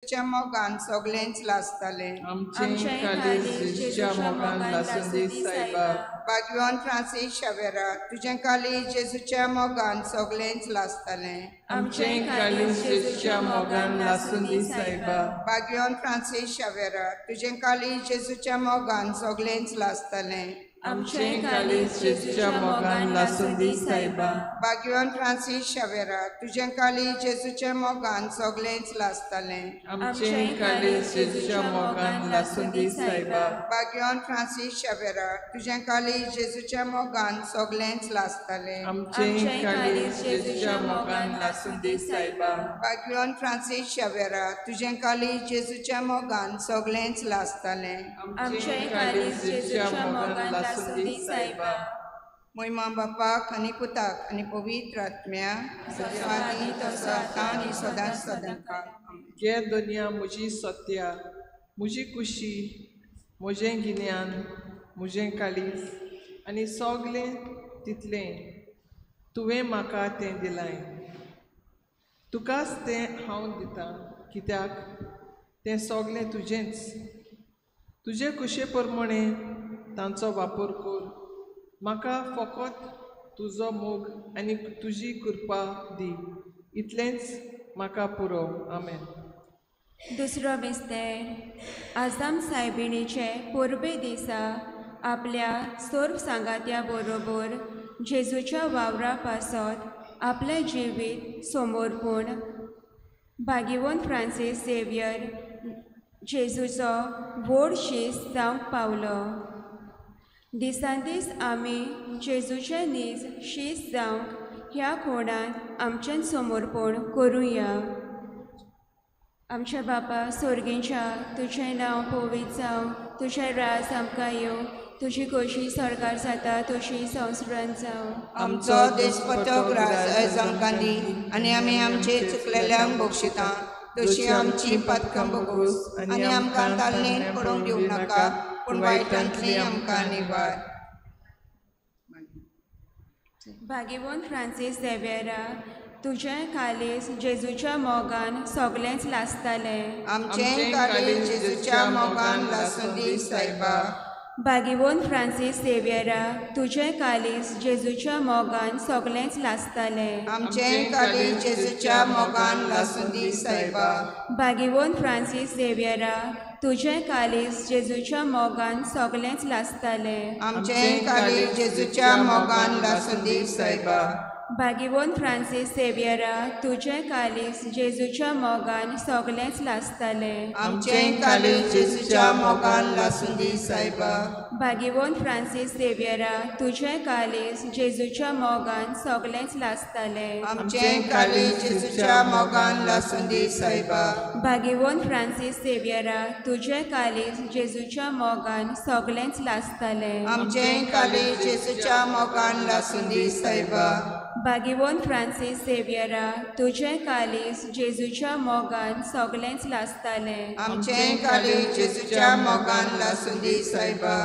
जेजूच्या मोगान सगळेंच लासतालें। आमचें काळीज जेजूच्या मोगान लासूं दी सायबा। भाग्यवान फ्रांसीस शावेरा तुजें काळीज जेजूच्या मोगान सगळेंच लासतालें। आमचें काळीज जेजूच्या मोगान लासूं दी सायबा। भाग्यवान फ्रांसीस शावेरा तुजें काळीज जेजूच्या मोगान सगळेंच लासतालें। आमचें काळीज जेजूच्या मोगान लासूं दी सायबा। भाग्यवान फ्रांसीस शावेरा तुजें काळीज जेजूच्या मोगान सगळेंच लासतालें। आमचें काळीज जेजूच्या मोगान लासूं दी सायबा। भाग्यवान फ्रांसीस शावेरा तुजें काळीज जेजूच्या मोगान सगळेंच लासतालें। आमचें काळीज जेजूच्या मोगान लासूं दी सायबा। भाग्यवान फ्रांसीस शावेरा तुजें काळीज जेजूच्या मोगान सगळेंच लासतालें। आमचें काळीज जेजूच्या मोगान लासूं दी सायबा। मोयमा बापाक आनी पुताक आनी पवित्र आत्म्याक, सदां तसो आतां आनी सदां सदां। गे दुनिया म्हजी सत्या, म्हजी खुशी, म्हजें गिन्यान, म्हजें काळीज आनी सगळें तितलें तुवें म्हाका तें दिलां। तुकाच तें हांव दितां कित्याक तें सगळें तुजेंच। तुजे खुशे प्रमाणे तांचो वापर कर। म्हाका फकत तुजो मोग आनी तुजी कृपा दी, इतलेंच म्हाका पुरो। आमेन। दुसरो मिस्तेर आजाम सायबिणीचे परबे दिसा आपल्या सोर्प सांगात्या बरोबर जेजूच्या वावरा पासत आपलें जिवीत समर्पण भाग्यवंत फ्रांसीस झेवियर जेजूचो व्हड शीस जावंक पावलो। दिसान दीस आमी जेजूचे नीज शीस जावंक ह्या खोणांत आमचें समर्पण करुया। आमच्या बापा सोर्गींच्या, तुजें नांव पवित्र जावं, तुजें राज आमकां येवं, तुजी खोशी स्वर्गार जाता तशी संवसारांत जावं। आमचो देशपटो राज आयज आमकां दी आनी आमी आमचे चुकलेल्यांक बक्षिता तशी आमची पातकां भोगोस आनी आमकां तालनेन पडूंक दिवं नाका, पूण वायटांतली आमकां निवार। भाग्यवंत फ्रांसीस झेवियरा तुजें काळीज जेजूच्या मोगान सगळेंच लासतालें। आमचें काळीज जेजूच्या मोगान लासूं दी सायबा। भाग्यवंत फ्रांसीस झेवियरा तुजें काळीज जेजूच्या मोगान सगळेंच लासतालें। आमचें काळीज जेजूच्या मोगान लासूं दी सायबा। भाग्यवंत फ्रांसीस झेवियरा तुजें काळीज जेजूच्या मोगान सगळेंच लासतालें। आमचें काळीज जेजूच्या मोगान लासूं दी सायबा। भाग्यवंत फ्रांसीस झेवियरा तुजें काळीज जेजूच्या मोगान सगळेंच लासतालें। आमचें काळीज जेजूच्या मोगान लासूं दी सायबा। भाग्यवंत फ्रांसीस झेवियरा तुजें काळीज जेजूच्या मोगान सगळेंच लासतालें। आमचें काळीज जेजूच्या मोगान लासूं दी सायबा। भाग्यवंत फ्रांसीस झेवियरा तुजें काळीज जेजूच्या मोगान सगळेंच लासतालें। आमचें काळीज जेजूच्या मोगान लासूं दी सायबा। भाग्यवंत फ्रांसीस झेवियरा तुजें काळीज जेजूच्या मोगान सगळेंच लासतालें। आमचें काळीज जेजूच्या मोगान लासूं दी सायबा।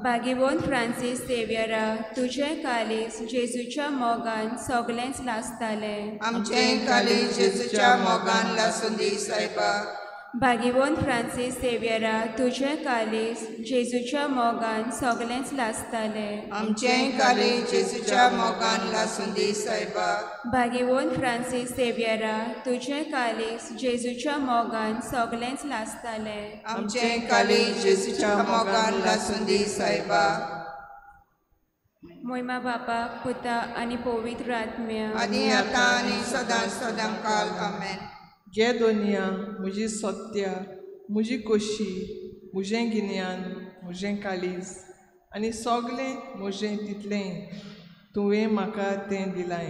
भाग्यवंत फ्रांसीस झेवियरा तुजें काळीज जेजूच्या मोगान सगळेंच लासतालें। आमचें काळीज जेजूच्या मोगान लासूं दी सायबा। भाग्यवंत फ्रांसीस झेवियरा तुजें काळीज जेजूच्या मोगान सगळेंच लासतालें। आमचें काळीज जेजूच्या मोगान लासूं दी सायबा। भाग्यवंत फ्रांसीस झेवियरा तुजें काळीज जेजूच्या मोगान सगळेंच लासतालें। आमचें काळीज जेजूच्या मोगान लासूं दी सायबा। मोयमा बापा पुता आनी पवित्र आत्म्या, आनी आतां आनी सदां सदां काल। आमेन। गे दुनिया म्हजी सत्या, म्हजी खोशी, म्हजें गिन्यान, म्हजें काळीज आनी सगळें म्हजें तितलें तुवें म्हाका तें दिलां।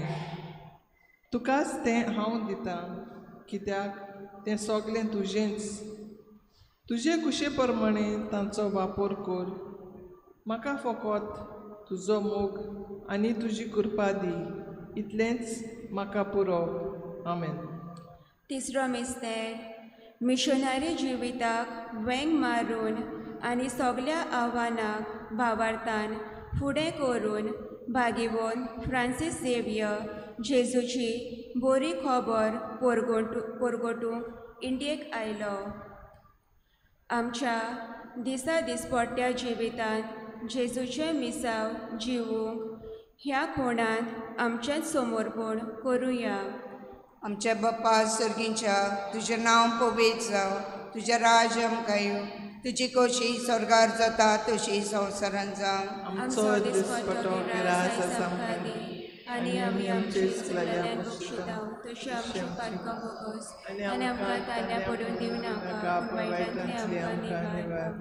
तुकाच तें हांव दितां कित्याक तें सगळें तुजेंच। तुजे खुशे प्रमाणे तांचो वापर कर। म्हाका फकत तुजो मोग आनी तुजी कृपा दी, इतलेंच म्हाका पुरो। आमेन। तिसरो मिस्तेर मिशनरी जिविताक वेंग मारून आनी सगळ्या आव्हानाक भावार्थान फुडें करून भाग्यवंत फ्रांसीस झेवियर जेजूची बरी खबर परगटूंक इंडियेक आयलो. आमच्या दिसा दिसपट्ट्या जिवितांत जेजूचें मिसांव जिवूंक ह्या खोणांत आमचेंच समर्पण करुया. आमच्या बापा सर्गीच्या, तुजें नांव पवित्र जावं, तुजें राज्य आमकां येवं, तुजी खोशी स्वर्गार जाता तशी संवसारांत जावं. आमचो दिसपटो ग्रास आमकां दी आनी आमी आमचे चुकलेल्यांक बक्षिता तशी आमची पातकां भोगोस आनी आमकां तान्या पडून दिवं नाका, पूण वायटांतली आमकां निवार.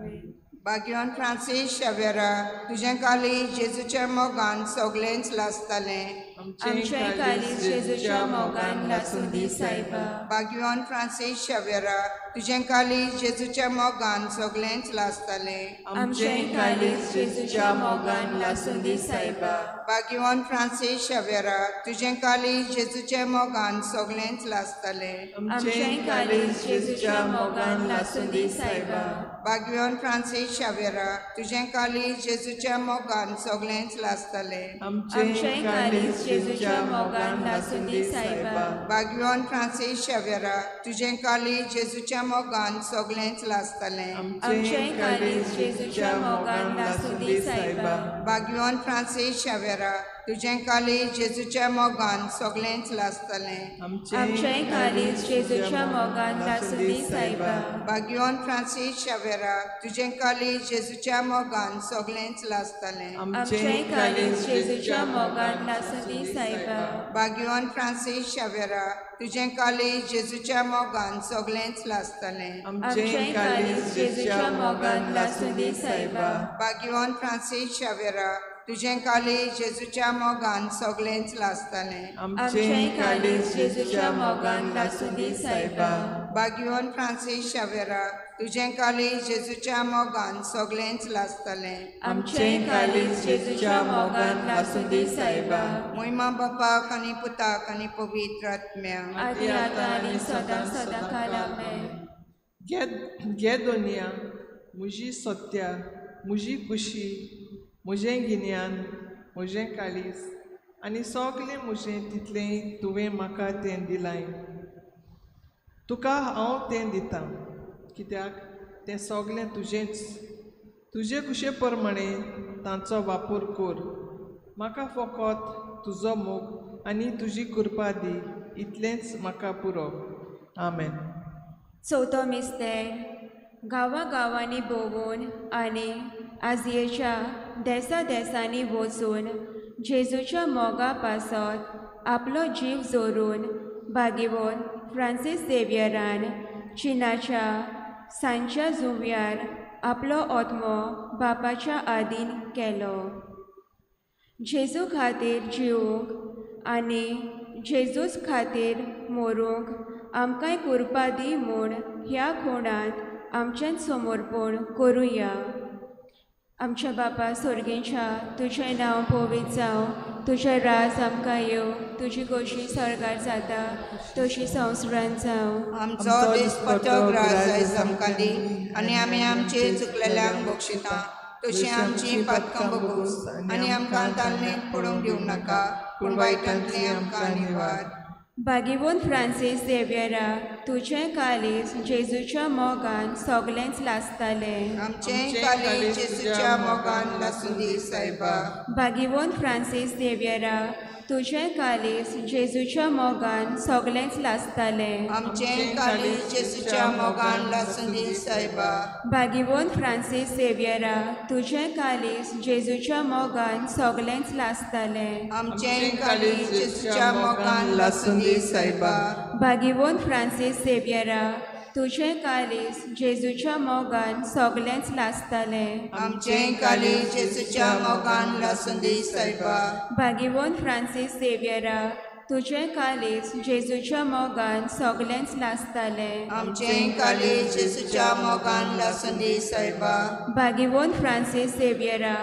भाग्यवान फ्रांसीस शाव्यरा, तुजें काळीज जेजूच्या मोगान सगळेंच लासतालें. आमचें काळीज जेजूच्या मोगान लासूं दी सायबा. भाग्यवान फ्रांसीस शाव्यरा, तुजें काळीज जेजूच्या मोगान सगळेंच लासतालें. आमचें काळीज जेजूच्या मोगान लासूं दी सायबा. भाग्यवान फ्रांसीस शाव्यरा, तुजें काळीज जेजूच्या मोगान सगळेंच लासतालें. आमचें काळीज जेजूच्या मोगान लासूं दी सायबा. भाग्यवान फ्रांसीस शाव्यरा, तुजें काळीज जेजूच्या मोगान सगळेंच लासतालें. आमचें काळीज जेजूच्या मोगान लासूं दी सायबा. भाग्यवान फ्रांसीस शाव्यरा, तुजें काळीज जेजूच्या मोगान सगळेंच लासतालें. आमचें काळीज जेजूच्या मोगान लासूं दी सायबा. भाग्यवान फ्रांसीस शाव्यरा, तुजें काळीज जेजूच्या मोगान सगळेंच लासतालें. आमचें काळीज जेजूच्या मोगान लासूं दी सायबा. भाग्यवान फ्रांसीस शाव्यरा, तुजें काळीज जेजूच्या मोगान सगळेंच लासतालें. आमचें काळीज जेजूच्या मोगान लासूं दी सायबा. भाग्यवान फ्रांसीस शाव्यरा, तुजें काळीज जेजूच्या मोगान सगळेंच लासतालें. आमचें काळीज जेजूच्या मोगान लासूं दी सायबा. भाग्यवान फ्रांसीस शाव्यरा, तुजें काळीज जेजूच्या मोगान सगळेंच लासतालें. आमचें काळीज जेजूच्या मोगान लासूं दी सायबा. भाग्यवान फ्रांसीस शाव्यरा, तुजें काळीज जेजूच्या मोगान सगळेंच लासतालें. आमचें काळीज जेजूच्या मोगान लासूं दी सायबा. मोहिमा बापाक आनी पुताक आनी पवित्र आत्म्याक, आदी आतां आनी सदां सदां काल. आमेन. घे दोनिया म्हजी सत्या, म्हजी खुशी, म्हजें गिन्यान, म्हजें काळीज आनी सगळें म्हजें तितलें तुवें म्हाका तें दिलां. तुका हांव तें दितां कित्याक तें सगळें तुजेंच. तुजे खुशे प्रमाणे तांचो वापर कर. म्हाका फकत तुजो मोग आनी तुजी कृपा दी, इतलेंच म्हाका पुरो. आमेन. चवथो मिस्तेर. गांवां गांवांनी भोंवून आनी आजयेच्या देसा देसांनी वचून जेजूच्या मोगा पासत आपलो जीव जोरून भागीवन फ्रांसीस झेवियरान चिनाच्या सांच्या जुंव्यार आपलो आत्मो बापाच्या आदीन केलो. जेजू खातीर जिवूंक आनी जेजूच खातीर मरूंक आमकांय कुरपा दी म्हूण ह्या खोणांत आमचेंच समर्पण करुया. आमच्या बापा स्वर्गीच्या, तुजें नांव पवित्र जावं, तुजें राज आमकां येवं, तुजी खोशी स्वर्गार जाता तशी संवसारांत जावं. आमचो दिसपट्टो ग्रास आयज आमकां दी आनी आमी आमचे चुकलेल्यांक बक्षिता तशी आमची पातकां भोगोस आनी आमकां तालमेक पडूंक दिवं नाका, पूण वायटांतली आमकां निवार. भागीवन फ्रांसीस झेवियरा, तुजें काळीज जेजूच्या मोगान सगळेंच लासतालें. आमचें काळीज जेजूच्या मोगान लासूं दी सायबा. भागीवन फ्रांसीस झेवियरा, तुजें काळीज जेजूच्या मोगान सगळेंच लासतालें. आमचें काळीज जेजूच्या मोगान लासूं दी सायबा. भागीवन फ्रांसीस झेवियरा, तुजें काळीज जेजूच्या मोगान सगळेंच लासतालें. आमचें काळीज जेजूच्या मोगान लासूं दी सायबा. भागीवन फ्रांसीस झेवियरा, तुजें काळीज जेजूच्या मोगान सगळेंच लासतालें. आमचें काळीज जेजूच्या मोगान लासूं दी सायबा. भागीवन फ्रांसीस झेवियरा, तुजें काळीज जेजूच्या मोगान सगळेंच लासतालें. आमचें काळीज जेजूच्या मोगान लासूं दी सायबा. भागीवन फ्रांसीस झेवियरा,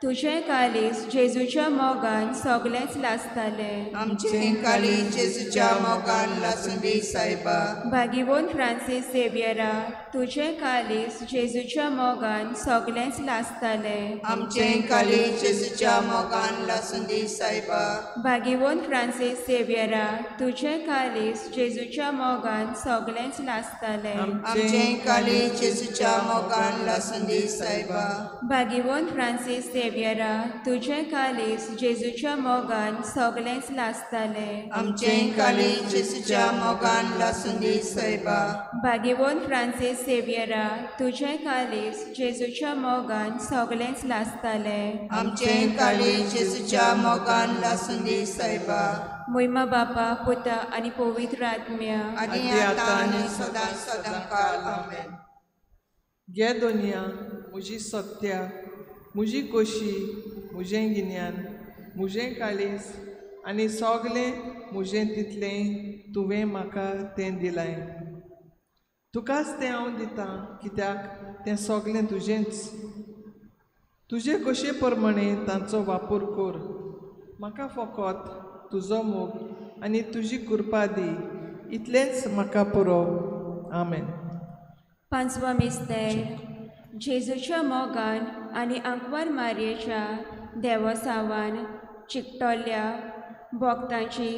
तुजें काळीज जेजूच्या मोगान सगळेंच लासतालें. आमचें काळीज जेजूच्या मोगान लासूं दी सायबा. भाग्यवंत फ्रांसीस झेवियरा, तुजें काळीज जेजूच्या मोगान सगळेंच लासतालें. आमचें काळीज जेजूच्या मोगान लासूं दी सायबा. भाग्यवंत फ्रांसीस झेवियरा, तुजें काळीज जेजूच्या मोगान सगळेंच लासतालें. आमचें काळीज जेजूच्या मोगान लासूं दी सायबा. भाग्यवंत फ्रांसीस झेवियरा, तुजें काळीज जेजूच्या मोगान सगळेंच लासतालें. आमचें काळीज जेजूच्या मोगान लासूं दी सायबा. भाग्यवंत फ्रांसीस झेवियरा, तुजें काळीज जेजूच्या मोगान सगळेंच लासतालें. आमचें काळीज जेजूच्या मोगान लासूं दी सायबा. मोहिमा बापा, पुता आनी पवित्र आत्म्या, आनी आतां आनी सदां सदां काल. आमेन. घे दोनया म्हजी सत्या, म्हजी कोशी, म्हजें गिन्यान, म्हजें काळीज आनी सगळें म्हजें तितलें तुवें म्हाका तें दिलाय. तुकाच तें हांव दितां, कित्याक तें सगळें तुजेंच. तुजे कशे प्रमाणे तांचो वापर कर. म्हाका फकत तुजो मोग आनी तुजी कृपा दी, इतलेंच म्हाका पुरो. आमेन. पांचवो मिस्तेर. जेजूच्या मोगान आनी आंकवार मारयेच्या देवसावान चिकटोल्ल्या भक्तांची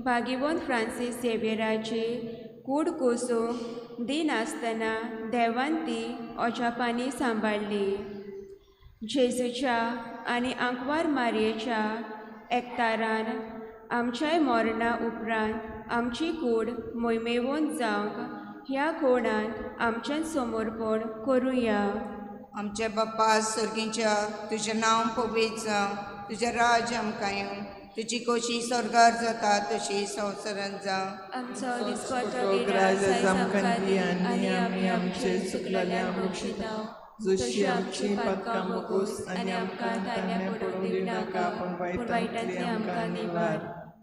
भाग्यवंत फ्रांसीस झेवियराची कूड कोसूंक दिनासतना देवान ती अजापांनी सांबाळ्ळी. जेजूच्या आनी आंकवार मारयेच्या एकतारान आमच्याय मरणा उपरांत आमची कूड मोहिमेवंत जावंक ह्या कोणांत आमचें समर्पण करुया. आमच्या बाप्पा सर्गीच्या, तुजें नांव पवित्र जावं, तुजें राज्य आमकां येवं, तुजी कोशी स्वर्गार जाता तशी संवसारांत जावं. आमचो दिसपट्टो गिरास आयज आमकां दी आनी आमी आमचे चुकलेल्यांक बक्षिता, जशी आमची पातकां बोगोस आनी आमकां तान्या पडूंक दिवनाका, पूण वायटांतली आमकां निवार.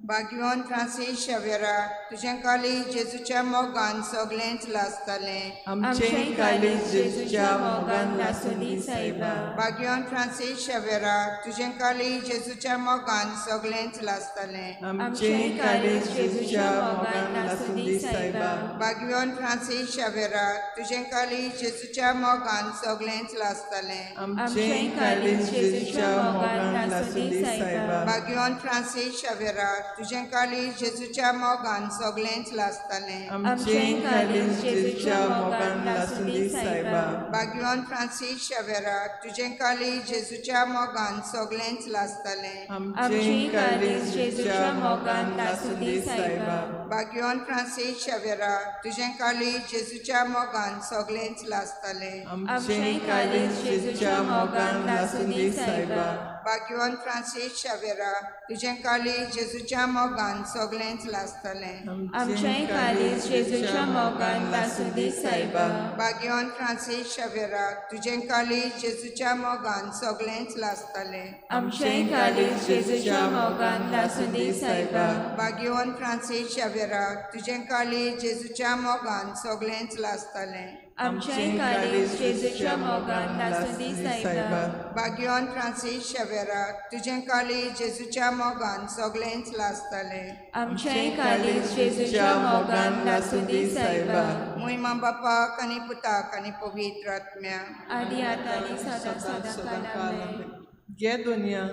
भाग्यवंत फ्रांसीस शावेरा, तुजें काळीज जेजूच्या मोगान सगळेंच लासतालें. आमचें काळीज जेजूच्या मोगान लासूं दी सायबा. भाग्यवंत फ्रांसीस शावेरा, तुजें काळीज जेजूच्या मोगान सगळेंच लासतालें. आमचें काळीज जेजूच्या मोगान लासूं दी सायबा. भाग्यवंत फ्रांसीस शावेरा, तुजें काळीज जेजूच्या मोगान सगळेंच लासतालें. आमचें काळीज जेजूच्या मोगान लासूं दी सायबा. भाग्यवंत फ्रांसीस शावेरा, तुजें काळीज जेजूच्या मोगान सगळेंच लासतालें. आमचें काळीज जेजूच्या मोगान लासूं दी सायबा. भाग्यवंत फ्रांसीस शावेरा, तुजें काळीज जेजूच्या मोगान सगळेंच लासतालें. आमचें काळीज जेजूच्या मोगान लासूं दी सायबा. भाग्यवंत फ्रांसीस शावेरा, तुजें काळीज जेजूच्या मोगान सगळेंच लासतालें. आमचें काळीज जेजूच्या मोगान लासूं दी सायबा. भाग्यवंत फ्रांसीस शावेरा, तुजें काळीज जेजूच्या मोगान सगळेंच लासतालें. आमचें काळीज जेजूच्या मोगान लासूं दी सायबा. भाग्यवंत फ्रांसीस शावेरा, तुजें काळीज जेजूच्या मोगान सगळेंच लासतालें. आमचें काळीज जेजूच्या मोगान लासूं दी सायबा. भाग्यवंत फ्रांसीस शावेरा, तुजें काळीज जेजूच्या मोगान सगळेंच लासतालें. आमचें काळीज जेजूच्या मोगान लासूं दी सायबा. भाग्यवंत फ्रांसीस शावेरा, तुजें काळीज जेजूच्या मोगान सगळेंच लासतालें. आमचें काळीज जेजूच्या मोगान लासूं दी सायबा. मोहिमा बापाक आनी पुताक आनी पवित्र आत्म्या, आदी आतां आनी सदां सदां काल. आमेन. घे दोनया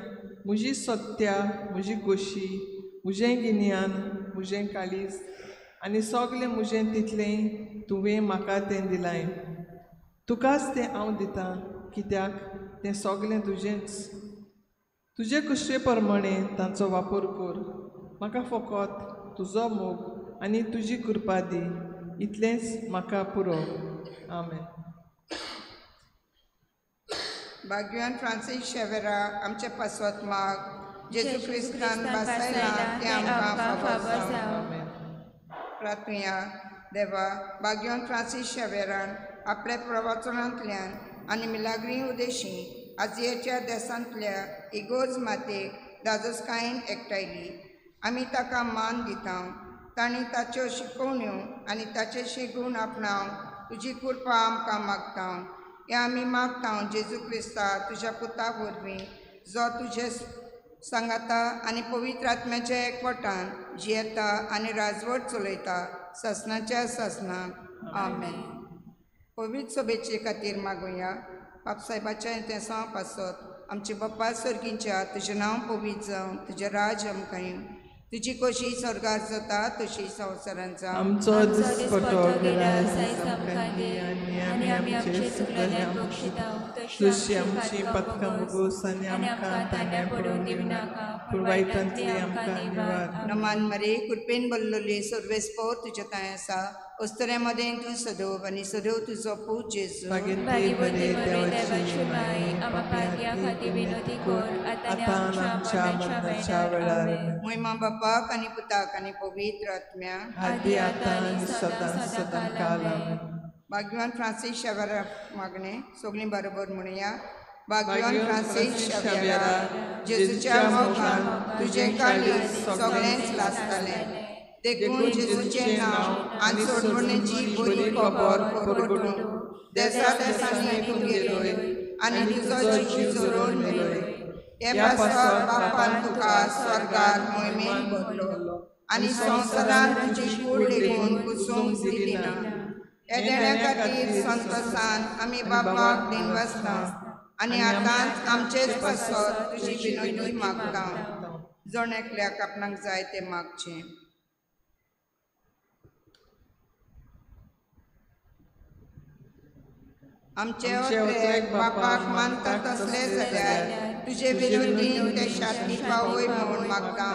म्हजी सत्या, म्हजी गोशी, म्हजें गिन्यान, म्हजें काळीज आनी सगळें म्हजें तितलें तुवें म्हाका तें दिलाय. तुकाच तें हांव दितां, कित्याक तें सगळें तुजेंच. तुजे कुशे प्रमाणे तांचो वापर कर. म्हाका फकत तुजो मोग आनी तुजी कृपा दी, इतलेंच म्हाका पुरो. आमेन. भाग्यवान फ्रांसीस शेवेरा, आमचे पासत माग, जेजू क्रिस्तान भासायला तें आमकां फावो जावं. प्रार्थुया. देवा, भाग्यवान फ्रांसीस शेवेरान आपल्या प्रवचनांतल्यान आनी मिलाग्री उदेशी आजियेच्या देसांतल्या इगोर्ज मातेक धादोसकायेन एकठांयली. आमी ताका मान दिता. तांणी ताच्यो शिकोवण्यो आनी ताचे शिगूण आपणावन तुजी कृपा आमकां मागता. हें आमी मागता जेजू क्रिस्ता तुज्या पुता वरवीं, जो तुझे सांगाता आनी पवित्र आत्म्याच्या एकवटान जियेता आनी राजवट चलयता ससनाच्या ससनाक. आमेन. पवित्र सभेचे खातीर मागुया. बापसाहेबाच्या तेसांव पासत आमचे बाप्पा सर्गींच्या तुजें नांव पवित्र जावं, तुजें राज आमकां येवं, तुजी कशी स्वर्गार जाता तशी संवसारांत जावं. आमचो दिसपट्टो गिरास आमकां दी आनी आमी आमचे चुकलेल्यांक बक्षिता तशी आमची पातकां भोगोस आनी आमकां तान्या पडून दिवं नाका पूण वायटांतली आमकां निवार. नमान मरे, कृपेन भरलेली सर्वेस्पोर तुज्या थंय आसा, अस्तुऱ्यां मदें तूं सदोव आनी सदोव तुजो पूत जेजू. भाग्यवती मरे देवाची माई, आमकां पापयां खातीर विनवती कर आतां आनी आमच्या मरणाच्या वेळार. मोहिमा बापाक आनी पुताक आनी पवित्र आत्म्याक, आदी आतां आनी सदां सदां काल. आमेन. भाग्यवान फ्रांसीस शाव्येरा मागणें सगळीं बरोबर म्हणया. भाग्यवान फ्रांसीस शाव्येरा, जेजूच्या मोगान तुजें काळीज सगळेंच लासतालें, देखून जेजूचें नांव आनी सोडवणेची बरी खबर परगटूंक देसा देसांनी तूं गेलोय आनी तुजो जीव जोडून मेलोय. हे पासत बापान तुका स्वर्गार मोहिमेन भरलो आनी संवसारान तुजी कूड लेगून कुसूंक दिली ना. हे देण्या खातीर संतोसान आमी बापाक दिनवासता आनी आतांच आमचेच पासत तुजी विनवणी मागता. जण एकल्याक आपणाक जाय तें मागचें. आमचे ओत्रेक बापाक मानता तसले जाल्यार तुजे विनवणीन ते शांती पावय म्हूण मागता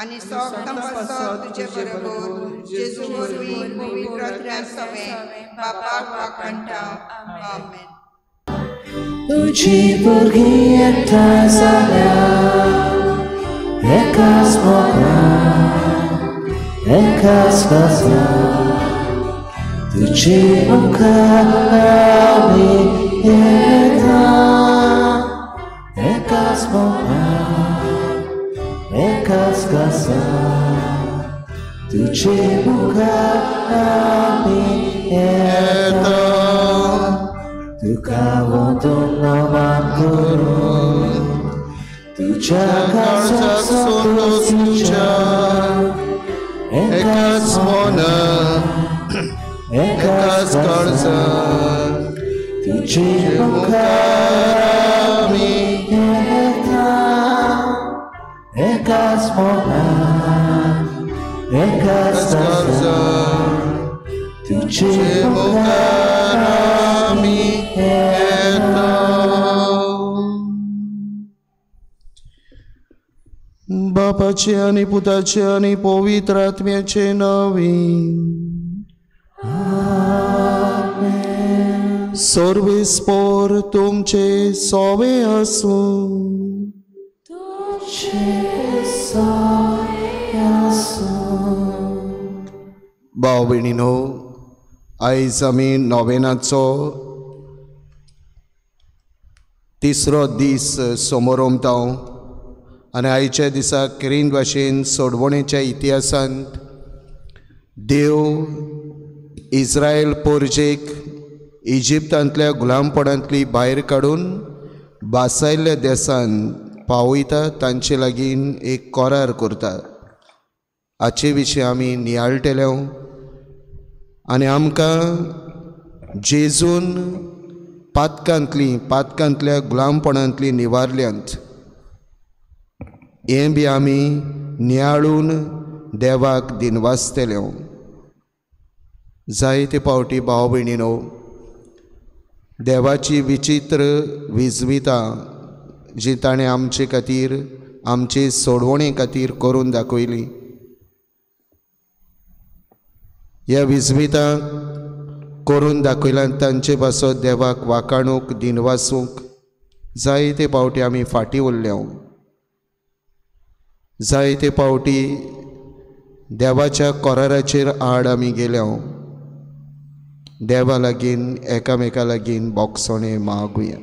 आनी सोगतां पासत तुजे बरोबर जेजू वरवीं पवित्र आत्म्या सवें बापाक वाखाणटा. आमेन. तुजी भुरगीं एकठांय जाल्या एकाच मोगान एकाच काळजान, तुजे मुखार आमी येता एकाच मोगान एकाच काळजान, तुजे मुखार आमी येता. तुका वंदन नमन करून तुज्या काळजाक संतोष दिवच्या एकाच मनान एकाच काळजान, तुजे मुखार आमी येता एकाच मनान एकाच काळजान, तुजे मुखार आमी येता. बापाचे आनी पुताचे आनी पवित्र आत्म्याचे नांवी. सर्वेस्पोर तुमचे सोवे आसूं. भाव भयणीनो, आयज आमी नोवेनाचो तिसरो दीस समोरमता आनी आयच्या दिसा क्रिन भाशेन सोडवणेच्या इतिहासांत देव इस्रायल पोरजेक इजिप्तांतल्या गुलामपणांतली भायर काडून बासायल्ल्या देसान पावयता, तांचे लागीं एक करार करता. हाचे विशीं आमी नियाळटले आनी आमकां जेजून पातकांतल्या गुलामपणांतली निवारल्यांत हें बी आमी नियाळून देवाक दिनवासतले. जायते पावटी भाव भयणीनो, देवाची विचित्र विजविता जी ताणें आमचे खातीर आमचे सोडवणे खातीर करून दाखयली, ह्या विजवितांक करून दाखयल्यान तांचे पासत देवाक वाखाणूंक दिनवासूंक जायते पावटी आमी फाटीं उरले. जायते पावटी देवाच्या कराराचेर आड आमी गेल्या. देवा लागीं एकामेका लागीं बोगसणें मागुया.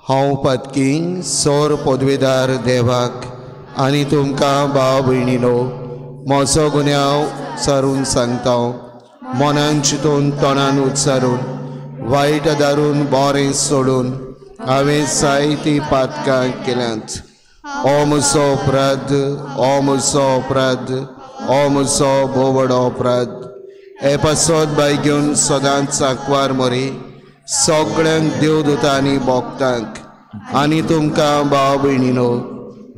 हांव पातकी सोर पदवेदार देवाक आनी तुमकां भाव भयणीनो म्हजो गुन्यांव उच्चारून सांगता, मनान चिंतून तोंडान उच्चारून वायट दारून बोरें सोडून हांवें जायतीं पातकां केल्यांत. ओ म्हजो अपराध, ओ म्हजो अपराध, ओ म्हजो भोव व्हडो अपराध. हे पासत बाय घेवन सदांच सांकवार मरी सगळ्यांक देवदूतां आनी भक्तांक आनी तुमकां भाव भयणीनो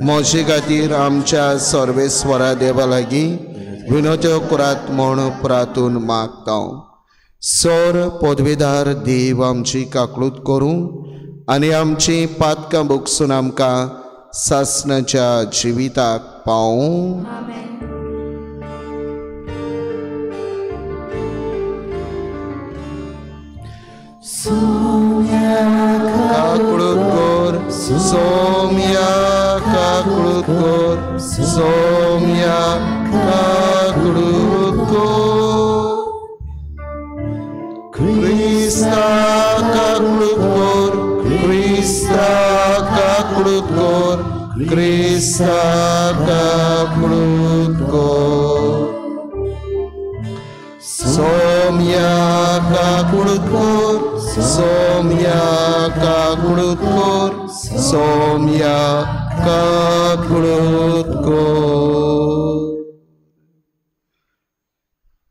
म्हजे खातीर आमच्या सर्वेस्वरा देवा लागीं विनोत्यो करात म्हूण प्रातून मागता. सर पदवेदार देव आमची काकळूत करूं आनी आमची पातकां भोगसून आमकां सासणाच्या जिविताक पावूं. काकळूत कर सोम्या, काकळूत कर सोम्या, काकळूत कर. क्रिस्ता काकळूत कर, क्रिस्ता काकळूत कर, क्रिस्ता काकळूत कर. सोम्या काकळूत कर, सोम्या काकळूत कर, सोम्या काकळूत कर.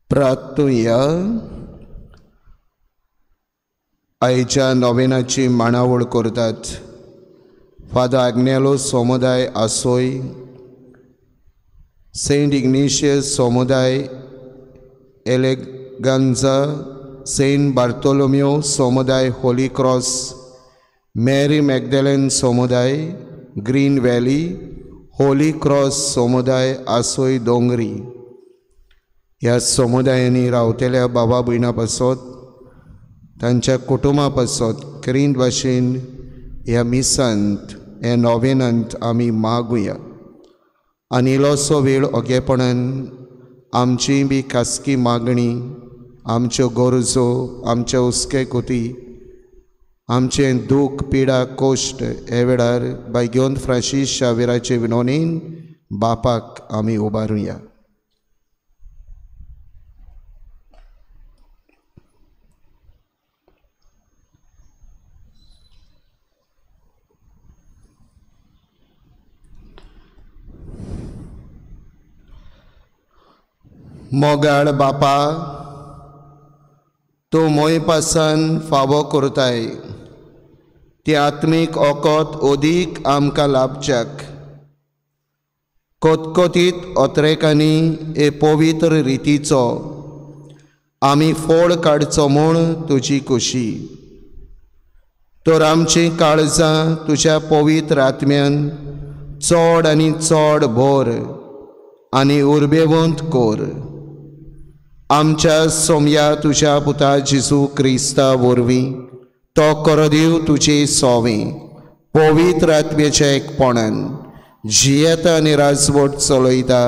प्रार्थुया. आयच्या नोवेनाची मांडावळ करतात फादर आग्नेलो समुदाय आसोय, सेंट इग्नेशियस समुदाय एलेगांजा, सेंट बार्तोलोमियो समुदाय होली क्रॉस, मॅरी मॅगदेलन समुदाय ग्रीन व्हॅली, होली क्रॉस समुदाय आसोय दोंगरी. ह्या समुदायांनी रावतल्या बाबा भयणा पासत, तांच्या कुटुंबा पासत क्रिंत भाशेन ह्या मिसांत ह्या नोवेनांत आमी मागुया आनी इल्लोसो वेळ ओगेपणान आमची बी खासगी मागणी, आमच्यो गरजो, आमचे हुस्के कोती, आमचें दूख पिडा कोश्ट हे वेळार बायगेवन फ्रांसीस शावेराचे विनोनीन बापाक आमी उबारुया. मोगाळ बापा, तूं मोय पासान फावो करताय ती आत्मीक ओकोत ओदीक आमकां लाभच्याक कोतकोतीत ओतरेकांनी हे पवित्र रितीचो आमी फोड काडचो म्हूण तुजी खुशी. तर आमचीं काळजां तुज्या पवित्र आत्म्यान चड आनी चड भर आनी उर्बेवंत कर. आमच्या सोमया तुज्या पुता जेजू क्रिस्ता वरवीं तो करदेव तुजे सोवे पवित्र आत्म्याच्या एकपणान जियेता आनी राजवट चलयता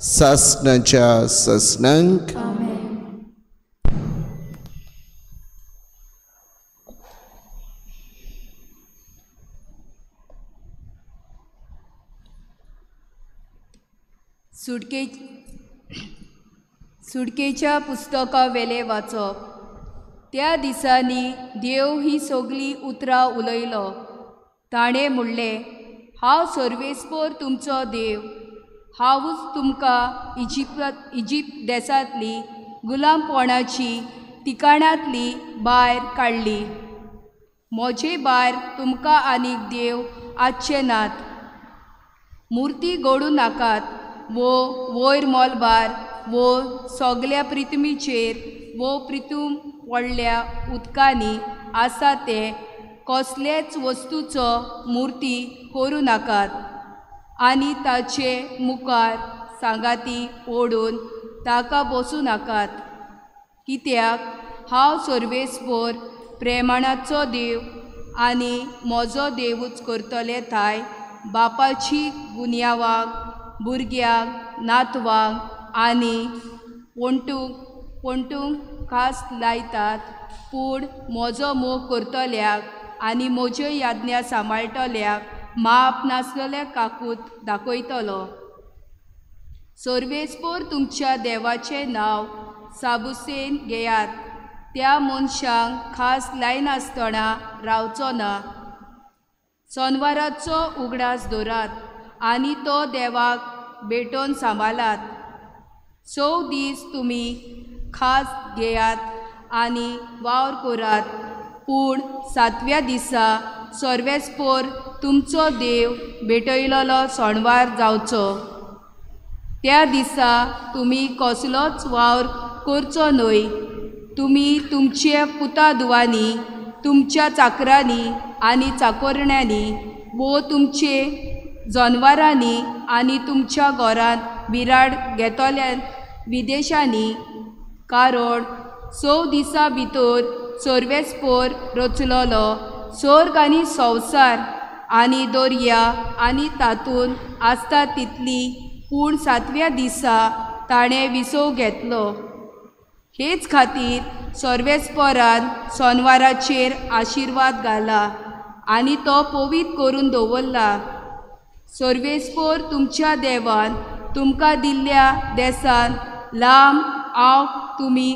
सासणाच्या सासणांक. सुटकेच्या पुस्तका वेले वाचप. त्या दिसांनी देव ही सगळीं उतरां उलयलो. ताणें म्हणलें, हांव सर्वेस्पर तुमचो देव, हांवूच तुमकां इजिप्त देशांतली गुलामपणाची ठिकाणांतली भायर काडली. म्हजे भायर तुमकां आनीक देव आसचे नात. मुर्ती घडूं नाकात वो वयर मोलबार वो सगल्या प्रिथ्वीचेर वो प्रिथूम व्हडल्या उदकांनी आसा ते कसलेच वस्तूचो मुर्ती करूं नाकात आनी ताचे मुखार सांगाती ओडून ताका बसूं नाकात. कित्याक हांव सर्वेस्पर प्रेमाणाचो देव आनी म्हजो देवूच करतले थाय बापाची गुन्यांवाक भुरग्यांक नातवांक आनी पोंटूंक खास लायतात, पूण म्हजो मोग करतल्याक आनी म्हज्यो याज्ञा सांबाळटल्याक माप नासलेल्या काकूत दाखयतलो. सर्वेस्पर तुमच्या देवाचें नांव साबुसेन घेयात त्या मनशांक खास लायनासतना रावचो ना. सोनवाराचो उगडास दवरात आनी तो देवाक भेटोवन सांबाळात. 6 दीस तुमी खास घेयात आनी वावर करात, पूण 7व्या दिसा सर्वेस्पोर तुमचो देव भेटयलेलो सणवार जावचो. त्या दिसा तुमी कसलोच वावर करचो न्हय. तुमी तुमच्या पुता दुवांनी, तुमच्या चाकरांनी आनी चाकोरण्यांनी वो तुमचे जनवरांनी आनी तुमच्या घरांत बिराड घेतल्या विदेशांनी, कारण 6 दिसां भितर सर्वेस्पोर रचलोलो स्वर्ग आनी संवसार आनी दर्या आनी तातूंत आसता तितली, पूण 7व्या दिसा ताणें विसव घेतलो. हेच खातीर सर्वेस्पोरान सोनवाराचेर आशिर्वाद घाला आनी तो पवित्र करून दवरला. सर्वेस्पोर तुमच्या देवान तुमकां दिल्ल्या देसान लांब आव तुमी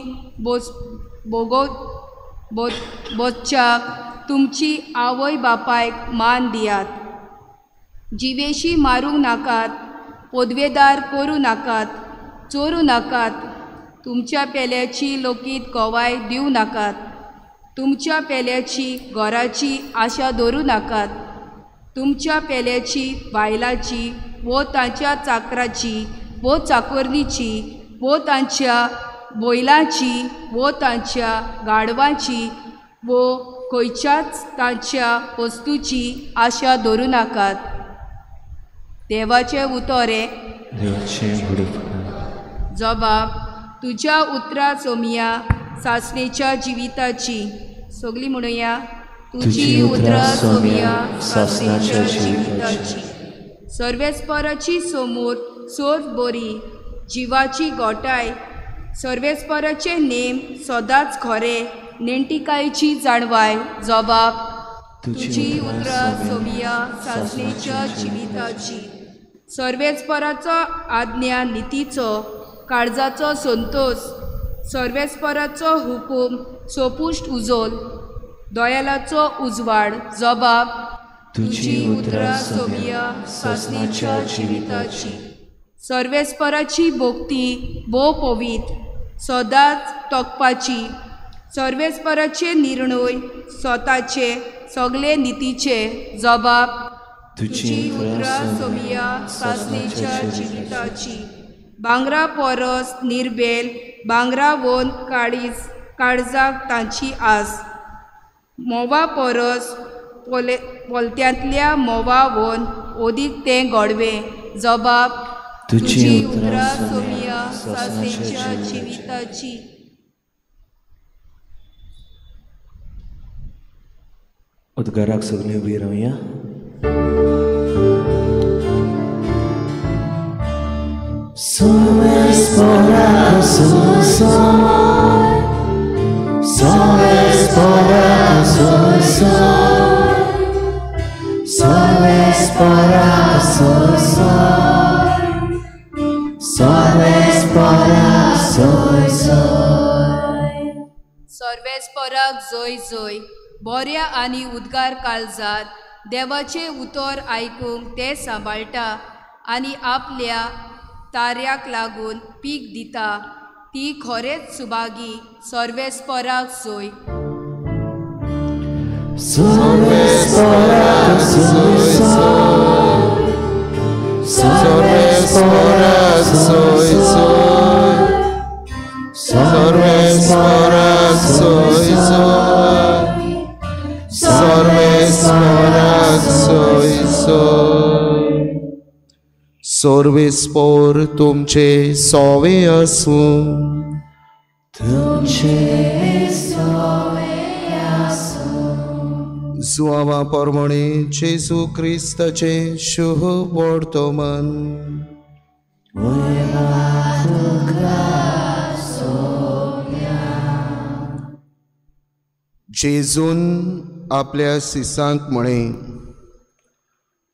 बोचच्याक तुमची आवय बापायक मान दियात. जिवेशी मारूंक नाकात, पोदवेदार करूं नाकात, चोरूं नाकात, तुमच्या पेल्याची लोकीत गवाय दिवं नाकात, तुमच्या पेल्याची घराची आशा दवरूं नाकात, तुमच्या पेल्याची बायलाची वो तांच्या चाकराची वो चाकोरणीची वो तांच्या बैलांची वो तांच्या गाडवांची वो खंयच्याच तांच्या वस्तूची आशा दवरूं नाकात. देवाचें उतर हें. जबाब तुज्या उतरां सोमया सासणेच्या जिविताची. सगळीं म्हणुया, तुजी उतरां सोमया सासणेच्या जिविताची. सर्वेस्पराची समोर सोर बरी जिवाची गोटाय. सर्वेस्पराचे नेम सदांच खरे नेणटिकायेची जाणवाय. जबाब तुजी उतरां सोमया सासणेच्या जिविताची. सर्वेस्पराचो आज्ञा नितीचो काळजाचो संतोष. सर्वेस्पराचो हुकूम सोपुश्ट उजोल दोयालाचो उजवाड. जबाब तुजी उतरां सोमया सासणेच्या जिविताची. सर्वेस्पराची भक्ती भोव पवित्र सदांच तोखपाची. सर्वेस्पराचे निर्णय स्वताचे सगळे नितीचे. जबाब तुजी उतरां सोमया सासणेच्या जिविताची. भांगरा परस निर्बेल भांगरा वोन काळीज काळजाक तांची आस. म्होंवा परस पोलत्यांतल्या म्होंवा वोन ओदीक तें गोडवें. जबाब तुजी उतरां सोमया सासणेच्या जिविताची. उद्गाराक सगळीं उबी रावया. सर्वेस्पराक जोय जोय. बऱ्या आनी उद्गार काळजात देवाचें उतर आयकूंक तें सांबाळटा आनी आपल्या ताऱ्याक लागून पीक दिता. ती खरेंच सुभागी. सर्वेस्पराक जोय. सर्वेस्पराक जोय जोय. सर्वेस्पराक जोय जोय. सर्वेस्पराक जोय जोय. सर्वेस्पराक जोय जोय. सर्वेस्पोर तुमचे सोवे आसूं. तुमचे सोवे आसूं. जुआवा परमणे जेजू क्रिस्ताचे शुभ वर्तमान. जेजून आपल्या शिसांक म्हळें,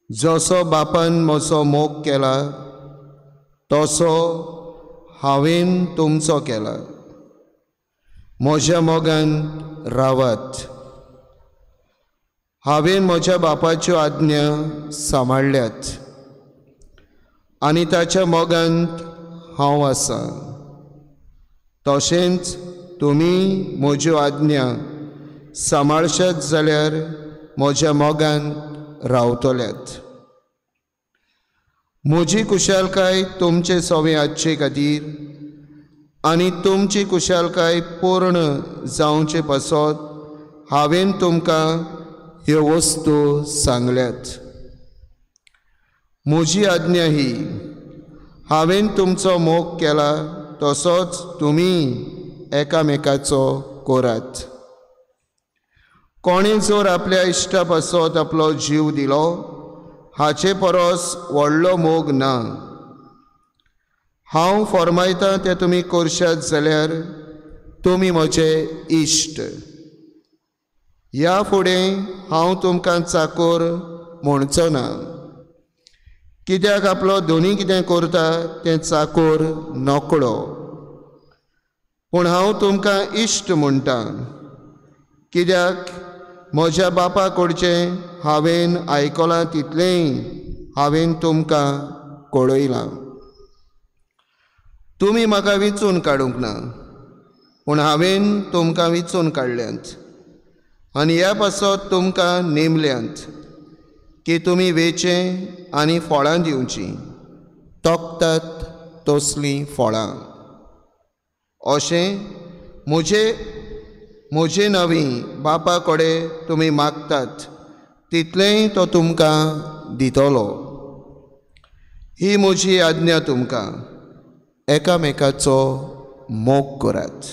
जसो बापान म्हजो मोग केला तसो हांवें तुमचो केला. म्हज्या मोगान रावात. हांवें म्हज्या बापाच्यो आज्ञा सांबाळ्ळ्यात आनी ताच्या मोगांत हांव आसा. तशेंच तुमी म्हज्यो आज्ञा सांबाळशात जाल्यार म्हज्या मोगांत रावतल्यात. म्हजी कुशालकाय तुमचे सवे आसचे खातीर आनी तुमची कुशालकाय पूर्ण जावचे पासत हांवें तुमकां ह्यो वस्तू सांगल्यात. म्हजी आज्ञा ही, हांवें तुमचो मोग केला तसोच तुमी एकामेकाचो करात. कोणें जर आपल्या इश्टा पासत आपलो जीव दिलो हाचे परस व्हडलो मोग ना. हांव फर्मायतां तें तुमी करशात जाल्यार तुमी म्हजे इश्ट. ह्या फुडें हांव तुमकां चाकोर म्हणचो ना, कित्याक आपलो दोनी कितें करता तें चाकोर नकळो. पूण हांव तुमकां इश्ट म्हणटा, कित्याक म्हज्या बापा कडचें हांवें आयकलां तितलेंय हांवें तुमकां कळयलां. तुमी म्हाका विंचून काडूंक ना, पूण हांवें तुमकां विंचून काडल्यांत आनी ह्या पासत तुमकां नेमल्यांत की तुमी वेचें आनी फळां दिवचीं, तोखतात तसलीं फळां. अशें म्हजे म्हजे नवी बापा कडेन तुमी मागतात तितलेंय तो तुमकां दितलो. ही म्हजी आज्ञा तुमकां, एकामेकाचो मोग करात.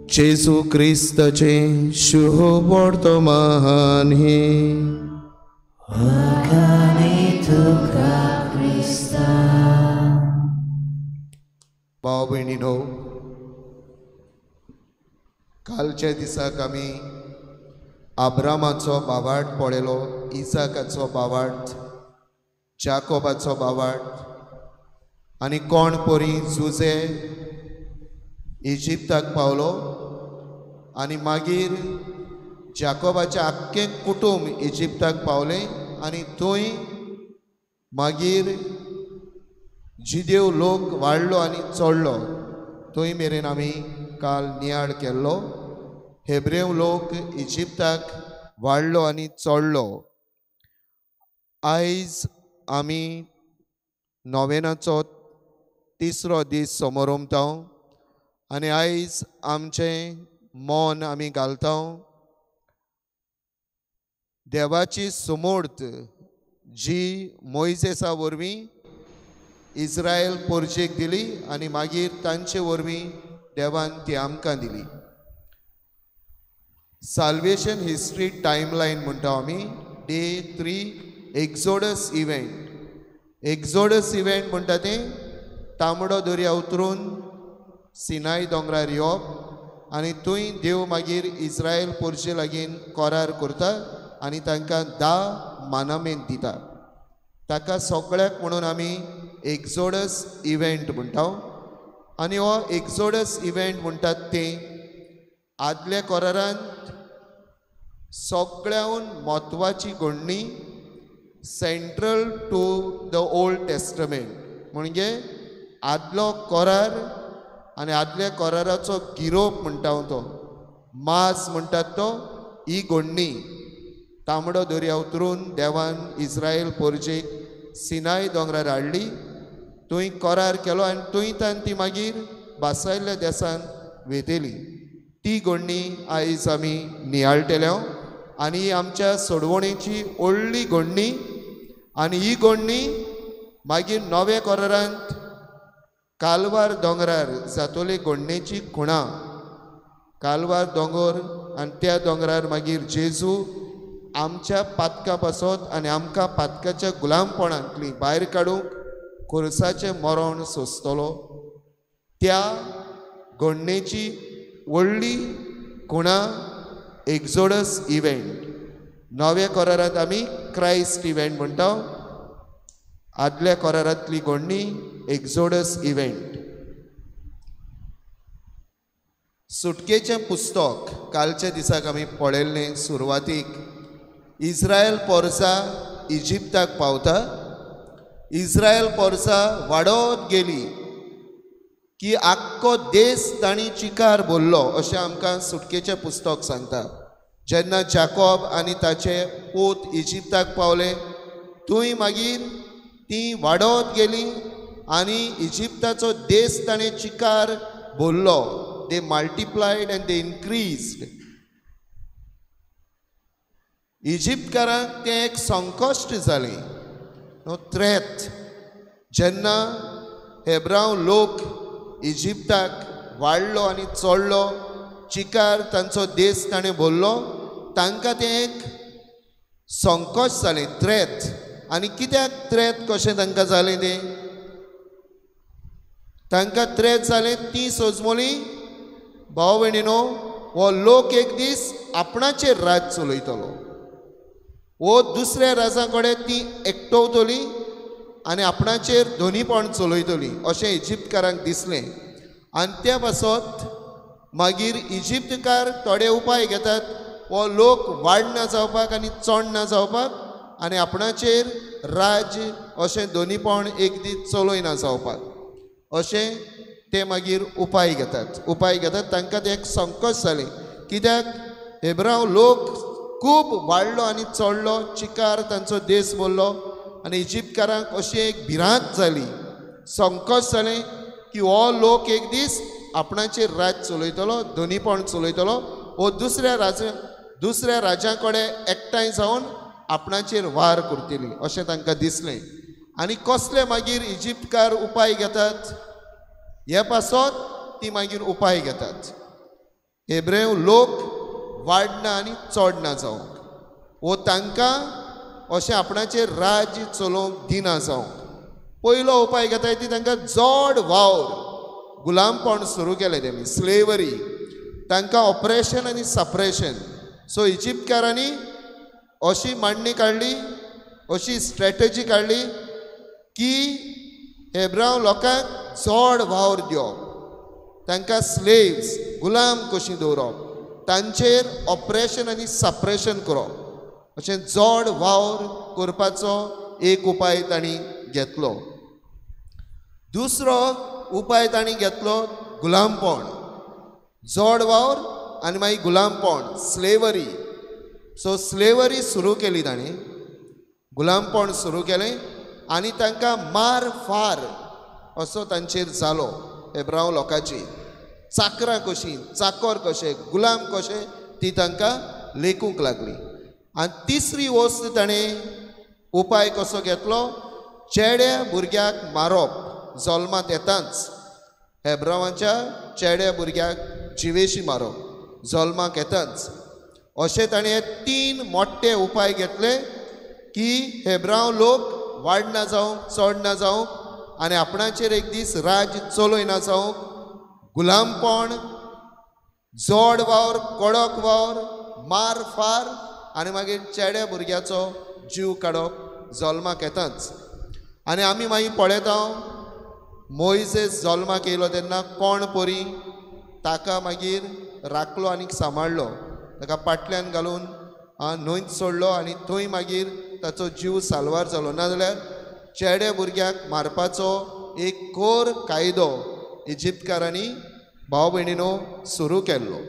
जेजू क्रिस्ताचें शुभ वर्तमान हें. भाव भयणीनो, कालच्या दिसाक आमी आब्रामाचो बावाट पळयलो, इसाकाचो बावाट, जाकोबाचो बावाट आनी कोण परी जुजे इजिप्ताक पावलो आनी मागीर जाकोबाचें आख्खें कुटुंब इजिप्ताक पावलें आनी थंय मागीर जिदेव लोक वाडलो आनी चडलो. थंय मेरेन आमी काल नियाळ केल्लो. हेब्रेव लोक इजिप्ताक वाडलो आनी चडलो. आयज आमी नोवेनाचो तिसरो दीस समोरमता आनी आयज आमचें मन आमी घालता देवाची सुमूर्त जी मोयजेसा वरवीं इस्रायल पोरजेक दिली आनी मागीर तांचे वरवीं देवान ती आमकां दिली. साल्वेशन हिस्ट्री टायमलायन म्हणटा आमी. Day 3 Exodus event. Exodus event म्हणटा तें तांबडो दर्या उतरून सिनाय दोंगरार येवप आनी थंय देव मागीर इस्रायल पोरजे लागीं करार करता आनी तांकां 10 मानामेंत दिता. ताका सगळ्याक म्हणून आमी एक्झोडस इव्हेंट म्हणटा. आनी हो एक्झोडस इव्हेंट म्हणटात तें आदल्या करारांत सगळ्याहून म्हत्वाची घडणी, central to the old testament. म्हणजे आदलो करार आनी आदल्या कराराचो गिरोप म्हणटा तो, मास म्हणटात तो, ही घडणी तांबडो दर्या उतरून देवान इस्रायल पोरजेक सिनाय दोंगरार हाडली, थंय करार केलो आनी थंय तान ती मागीर बासायल्ल्या देसान व्हेतली. ती घडणी आयज आमी नियाळटले आनी आमच्या सोडवणेची व्हडली घडणी. आनी ही घडणी मागीर नव्या करारांत कालवार दोंगरार जातोले घडणेची खुणा. कालवार दोंगर आनी त्या दोंगरार मागीर जेजू आमच्या पातका पासत आनी आमकां पातकाच्या गुलामपणांतली भायर काडूंक खुरसाचें मरण सोंसतलो. त्या घडणेची व्हडली खुणा एक्झोडस इव्हेंट. नव्या करारांत आमी क्रायस्ट इव्हेंट म्हणटा. आदल्या करारांतली घडणी एक्झोडस इव्हेंट. सुटकेचें पुस्तक कालच्या दिसाक आमी पळयल्लें. सुरवातीक इस्रायल पोरसा इजिप्ताक पावता. इस्रायल पोरसा वाडत गेली की आख्खो देश तांणी चिकार भरलो अशें आमकां सुटकेचें पुस्तक सांगता. जेन्ना जाकोब आनी ताचे पूत इजिप्ताक पावले थंय मागीर ती वाडत गेली आनी इजिप्ताचो देश ताणें चिकार भरलो. They multiplied and they increased. इजिप्तकारांक तें एक संकश्ट जालें, नो थ्रेट. जेन्ना हेब्रांव लोक इजिप्ताक वाडलो आनी चडलो, चिकार तांचो देश ताणें भरलो, तांकां तें एक संकश्ट जालें, थ्रेट. आनी कित्याक थ्रेट कशें तांकां जालें तें? तांकां थ्रेट जालें ती सोजमोली भाव भयणीनो हो लोक एक दीस आपणाचेर राज चलयतलो, वो दुसऱ्या राजा कडेन ती एकटवतली आनी आपणाचेर धोनीपण चलयतली अशें इजिप्तकारांक दिसलें. आनी त्या पासत मागीर इजिप्तकार थोडे उपाय घेतात, हो लोक वाडना जावपाक आनी चोडना जावपाक आनी आपणाचेर राज्य अशें दोनीपण एक दीस चलयना जावपाक अशें ते मागीर उपाय घेतात. उपाय घेतात तांकां तें एक संकश्ट जालें. कित्याक हेब्रांव लोक खूब वाडलो आनी चडलो, चिकार तांचो देश भरलो आनी इजिप्तकारांक अशी एक भिरांत जाली, संकश्ट जालें की हो लोक एक दीस आपणाचेर राज चलयतलो, धनीपण चलयतलो, वो दुसऱ्या राजा कडेन एकठांय जावन आपणाचेर वार करतली अशें तांकां दिसलें. आनी कसले मागीर इजिप्तकार उपाय घेतात हे पासत ती मागीर उपाय घेतात. हेब्रेव लोक वाडना आनी चडना जावंक वो तांकां अशें आपणाचेर राज्य चलोवंक दिना जावंक पयलो उपाय घेता ती तांकां जोड वावर गुलामपण सुरू केलें तेमी, स्लेवरी, तांकां ऑपरेशन आनी सपरेशन. सो इजिप्तकारांनी अशी मांडणी काडली, अशी स्ट्रॅटजी काडली की हेब्रांव लोकांक जोड वावर दिवप, तांकां स्लेव्स गुलाम कशी दवरप, तांचेर ऑपरेशन आनी सपरेशन करप, अशें जोड वावर करपाचो एक उपाय तांणी घेतलो. दुसरो उपाय तांणी घेतलो गुलामपण, जोड वावर आनी मागीर गुलामपण, स्लेवरी. सो स्लेवरी सुरू केली तांणी, गुलामपण सुरू केलें आनी तांकां मार फार असो तांचेर जालो. हेब्रांव लोकांची चाकरां कशीं, चाकोर कशें, गुलाम कशें ती तांकां लेखूंक लागली. आनी तिसरी वस्त ताणें उपाय कसो घेतलो, चेड्या भुरग्याक मारप. जल्मांत येताच हेब्रांवाच्या चेड्या भुरग्याक जिवेशी मारप जल्माक येताच. अशें ताणें तीन मोठे उपाय घेतले की हेब्रांव लोक वाडना जावंक, चडना जावंक आनी आपणाचेर एक दीस राज्य चलयना जावंक, गुलामपण, जोड वावर, कडक वावर, मार फार आनी मागीर चेड्या भुरग्याचो जीव काडप जल्माक येताच. आनी आमी मागीर पळयता मोयजेस जल्माक येयलो तेन्ना कोण परी ताका मागीर राखलो आनी सांबाळ्ळो, ताका पाटल्यान घालून न्हंयत सोडलो आनी थंय मागीर ताचो जीव साल्वार जालो. नाजाल्यार चेड्या भुरग्याक मारपाचो एक कोर कायदो इजिप्तकारांनी भाव भयणीनो सुरू केल्लो.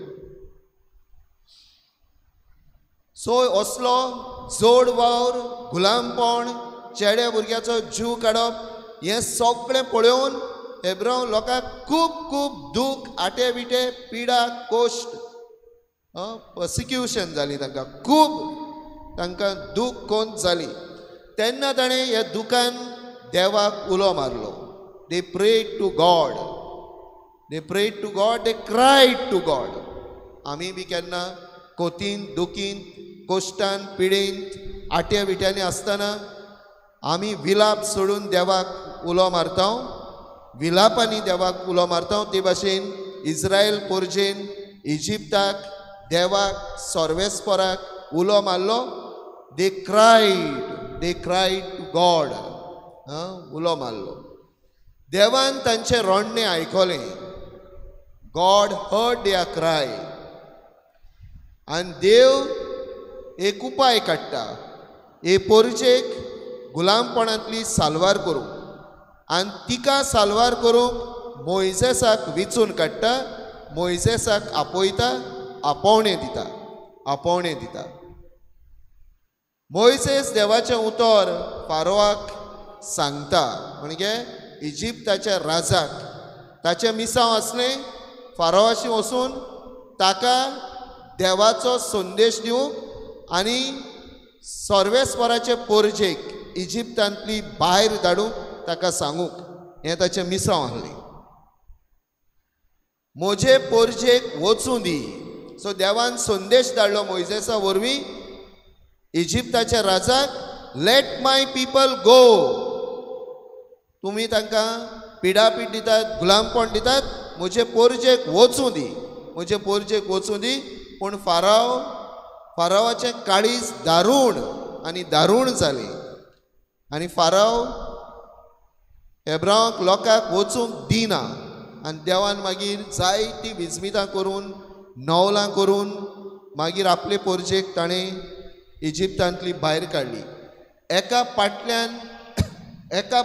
सो असलो जोड वावर, गुलामपण, चेड्या भुरग्याचो जीव काडप हें सगळें पळोवन हेब्रांव लोकांक खूब खूब दूख, आटे विटे, पिडा, कोश्ट, पर्सिक्युशन जाली तांकां, खूब तांकां दूख कोंत जाली. तेन्ना ताणें ह्या दुखान देवाक उलो मारलो. They prayed to God, they prayed to God, they cried to God. आमी बी केन्ना कोतीन, दुखीन, कोश्टान, पिडेंत, आट्या विट्यांनी आसतना आमी विलाप सोडून देवाक उलो मारता, विलापांनी देवाक उलो मारता. ते भाशेन इस्रायल पोरजेन इजिप्ताक देवाक, सर्वेस्पराक उलो मारलो. They cried, they cried to God, उलो मारलो. देवान तांचें रडणें आयकलें. God heard their cry. आनी देव एक उपाय काडटा हे पोरजेक गुलामपणांतली साल्वार करूंक आनी तिका साल्वार करूंक मोयजेसाक विचून काडटा, मोयजेसाक आपयता, आपोवणें दिता, आपोवणें दिता. मोयजेस देवाचें उतर फारोवाक सांगता, म्हणजे इजिप्ताच्या राजाक. ताचें मिसांव आसलें फारोवाशी वचून ताका देवाचो संदेश दिवंक आनी सर्वेस्पराचे पोरजेक इजिप्तांतली भायर धाडूंक ताका सांगूंक, हें ताचें मिसांव आसलें. म्हजे पोरजेक वचूं दी. सो देवान संदेश धाडलो मोयजेसा वरवीं इजिप्ताच्या राजाक, let my people गो. तुमी तांकां पिडापीड दितात, गुलामपण दितात, म्हजे पोरजेक वचूं दी, म्हजे पोरजेक वचूं दी. पूण फारावाचें काळीज दारूण आनी दारूण जालें आनी फाराव हेब्रावांक लोकांक वचूंक दिना. आनी देवान मागीर जायतीं विजमितां करून, नवलां करून मागीर आपले पोरजेक ताणें इजिप्तांतली भायर काडली. एका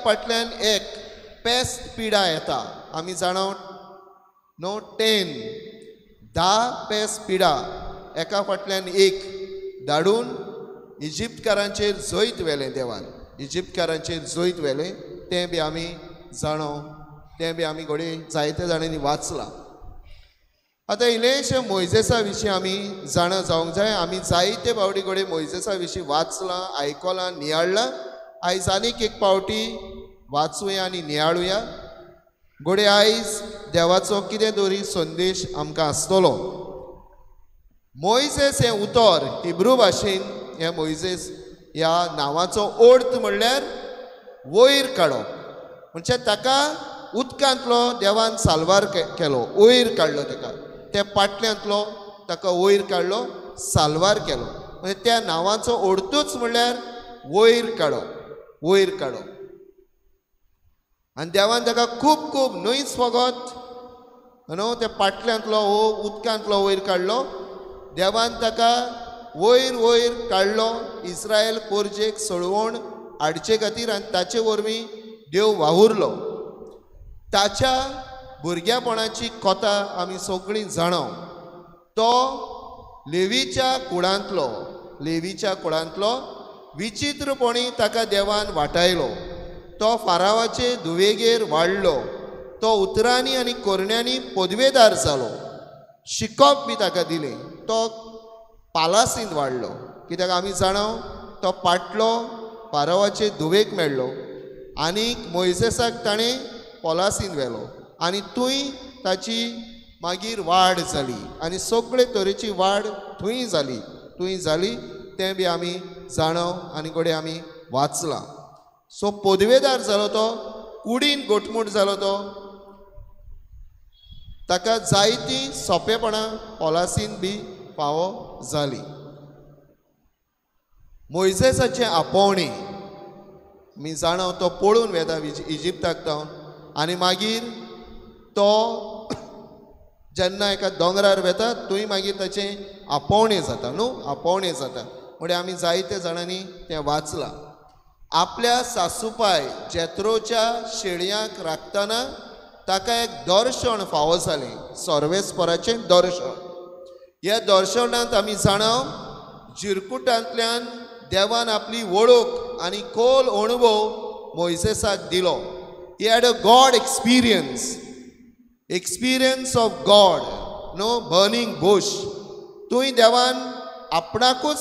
फाटल्यान एक पेस्त पिडा येता. आमी जाणा न्हू 10 पेस्त पिडा एका फाटल्यान एक धाडून इजिप्तकारांचेर जैत व्हेलें देवान, इजिप्तकारांचेर जैत व्हेलें. तें बी आमी जाणो, तें बी आमी घडये जायते जाणांनी वाचलां. आतां इल्लेशें मोयजेसा विशीं आमी जाणा जावंक जाय. आमी जायते फावटी घडये मोयजेसा विशीं वाचलां, आयकलां, नियाळ्ळां. आयज आनीक एक पावटी वाचुया आनी नियाळुया. घडये आयज देवाचो कितें तरी संदेश आमकां आसतलो. मोयजेस हें उतर हिब्रू भाशेन, हें मोयजेस ह्या नांवाचो अर्थ म्हणल्यार वयर काडप. म्हणजे ताका उदकांतलो देवान साल्वार केलो, वयर काडलो ताका, त्या पाटल्यांतलो ताका वयर काडलो, साल्वार केलो. म्हणजे त्या नांवाचो अर्थूच म्हणल्यार वयर काडप, वयर काडप. आनी देवान ताका खूब खूब न्हयच फकत न्हू त्या पाटल्यांतलो हो उदकांतलो वयर काडलो, देवान ताका वयर वयर काडलो इस्रायल पोरजेक सळवण हाडचे खातीर. आनी ताचे वरवीं देव वावुरलो. ताच्या भुरग्यापणाची कथा आमी सगळीं जाणा. तो लेवीच्या कुळांतलो, लेवीच्या कुळांतलो विचित्रपणी ताका देवान वाटायलो. तो फारावाचे धुवेगेर वाडलो. तो उतरांनी आनी कोरण्यांनी पदवेदार जालो. शिकप बी ताका दिलें. तो पालासींत वाडलो, कित्याक आमी जाणा तो पाटलो फारावाचे धुवेक मेळ्ळो आनी मोयजेसाक ताणें पोलासींत व्हेलो आनी थंय ताची मागीर वाड जाली आनी सगळे तरेची वाड थंय जाली, थंय जाली. तें बी आमी जाणा आनी घडये आमी वाचलां. सो पदवेदार जालो तो, कुडीन घटमूट जालो तो. ताका जायतीं सोंपेपणां पोलासीन बी फावो जाली. मोयजेसाचें आपोवणें मी जाणा तो पळून वेता इजिप्ताक जावन आनी मागीर तो जेन्ना एका दोंगरार वेता थंय मागीर ताचें आपोवणें जाता न्हू, आपोवणें जाता. म्हणजे आमी जायते जाणांनी तें वाचलां. आपल्या सासूपाय जेत्रोच्या शेळयांक राखतना ताका एक दर्शन फावो जालें, सर्वेस्पराचें दर्शन. ह्या दर्शनांत आमी जाणा जिरकुटांतल्यान देवान आपली वळख आनी खोल अणभव मोयजेसाक दिलो. He had a God experience, experience of God, no burning bush. थंय देवान आपणाकूच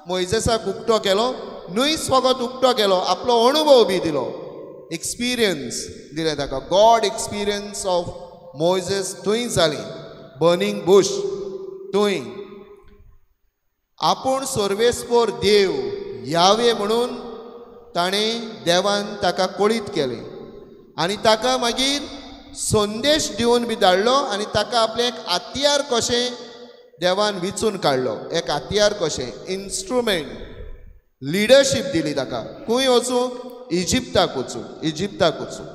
मोयजेसाक उक्तो केलो, न्हयच फकत उक्तो केलो, आपलो अणभव बी दिलो, एक्सपिरियन्स दिलें ताका. गॉड एक्सपिरियन्स ऑफ मोयजेस थंय जाली, बर्निंग बूश थंय. आपूण सर्वेस्पोर देव यावे म्हणून ताणें देवान ताका कळीत केलें आनी ताका मागीर संदेश दिवन बी धाडलो आनी ताका आपलें एक हत्यार कशें देवान विचून काडलो, एक हत्यार कशें इन्स्ट्रुमेंट, लिडरशीप दिली ताका. खंय वचूंक? इजिप्ताक वचूंक, इजिप्ताक वचूंक.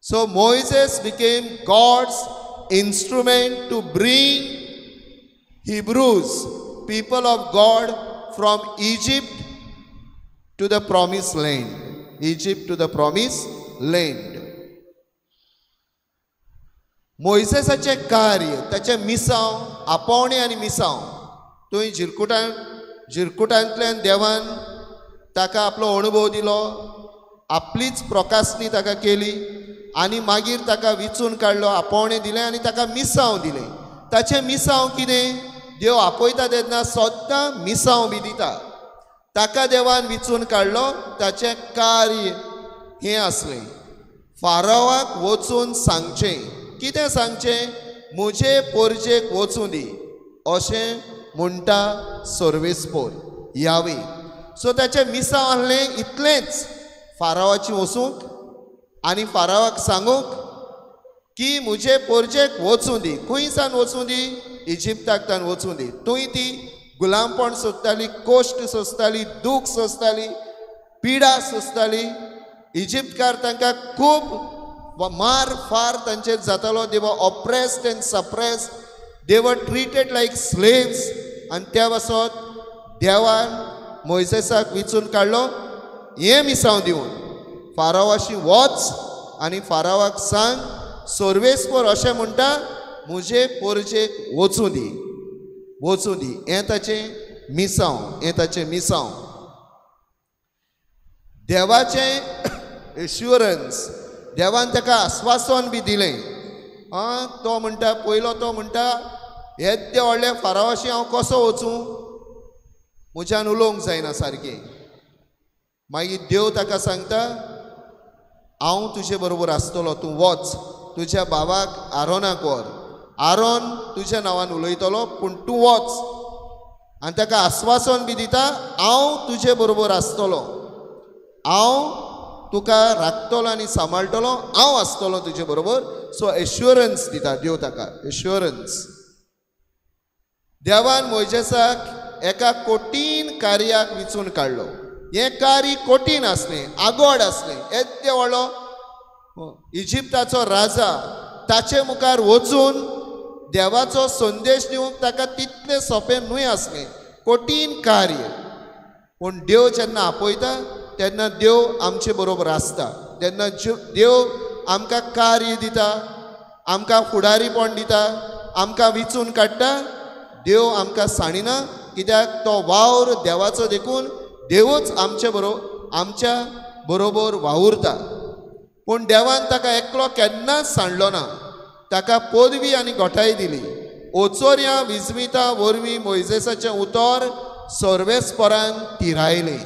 So Moses became God's instrument to bring Hebrews, people of God, from Egypt to the promise land. Egypt to the promise land. मोयसेसाचें कार्य, ताचें मिसांव, आपोवणें आनी मिसांव. थंय जिरकुटांतल्यान देवान ताका आपलो अणभव दिलो, आपलीच प्रकासणी ताका केली आनी मागीर ताका विचून काडलो, आपोवणें दिलें आनी ताका मिसांव दिलें. ताचें मिसांव कितें? देव आपयता तेन्ना सद्दां मिसांव बी दिता. ताका देवान विचून काडलो, ताचें कार्य हें आसलें फारावाक वचून सांगचें. कितें सांगचें? म्हजे पोरजेक वचूं दी अशें म्हणटा सर्वेस्पोर यावे. सो ताचें मिसांव आहलें इतलेंच, फारावाची वचूंक आनी फारावाक सांगूंक की म्हजे पोरजेक वचूं दी. खंयसान वचूं दी? इजिप्ताकतान वचूं दी. थंय ती गुलामपण सोंसताली, कोश्ट सोंसताली, दूख सोंसताली, पिडा सोंसताली. इजिप्तकार तांकां खूब मार फार तांचेर जातालो. They were oppressed and suppressed, they were treated like slaves. आनी त्या पासत देवान मोयसेसाक विचून काडलो हें मिसांव दिवन, फारावाशी वच आनी फारावाक सांग सर्वेस्पोर अशें म्हणटा म्हजे पोरजेक वचूं दी, वचूं दी. हें ताचें मिसांव, हें ताचें मिसांव. देवाचें एश्युरन्स, देवान ताका आस्वासन बी दिलें. आं, तो म्हणटा, पयलो तो म्हणटा येद्दे व्हडल्या फारावाशी हांव कसो वचूं, म्हज्यान उलोवंक जायना सारकें. मागीर देव ताका सांगता हांव तुजे बरोबर आसतलो, तूं वच, तुज्या बाबाक आरोनाक व्हर, आरोन तुज्या नांवान उलयतलो, पूण तूं वच. आनी ताका आस्वासन बी दिता हांव तुजे बरोबर आसतलो, हांव तुका राखतलो आनी सांबाळटलो, हांव आसतलो तुजे बरोबर. सो एश्युरन्स दिता देव ताका, एश्युरन्स. देवान मोयजेसाक एका कठीण कार्याक विचून काडलो. हें कार्य कठीण आसलें, आगोड आसलें. येद्दे व्हडलो इजिप्ताचो राजा, ताचे मुखार वचून देवाचो संदेश दिवंक ताका तितलें सोंपें न्हय आसलें, कठीण कार्य. पूण देव जेन्ना आपयता तेन्ना देव आमचे बरोबर आसता, तेन्ना देव आमकां कार्य दिता, आमकां फुडारीपण दिता, आमकां विचून काडटा. देव आमकां सांडिना, कित्याक तो वावर देवाचो देखून देवूच आमचे बरोबर, आमच्या बरोबर वावुरता. पूण देवान ताका एकलो केन्नाच सांडलो ना, ताका पदवी आनी गोठाय दिली. ओचोर्या विजमिता वरवीं मोयजेसाचें उतर सर्वेस्परान तिरायलें.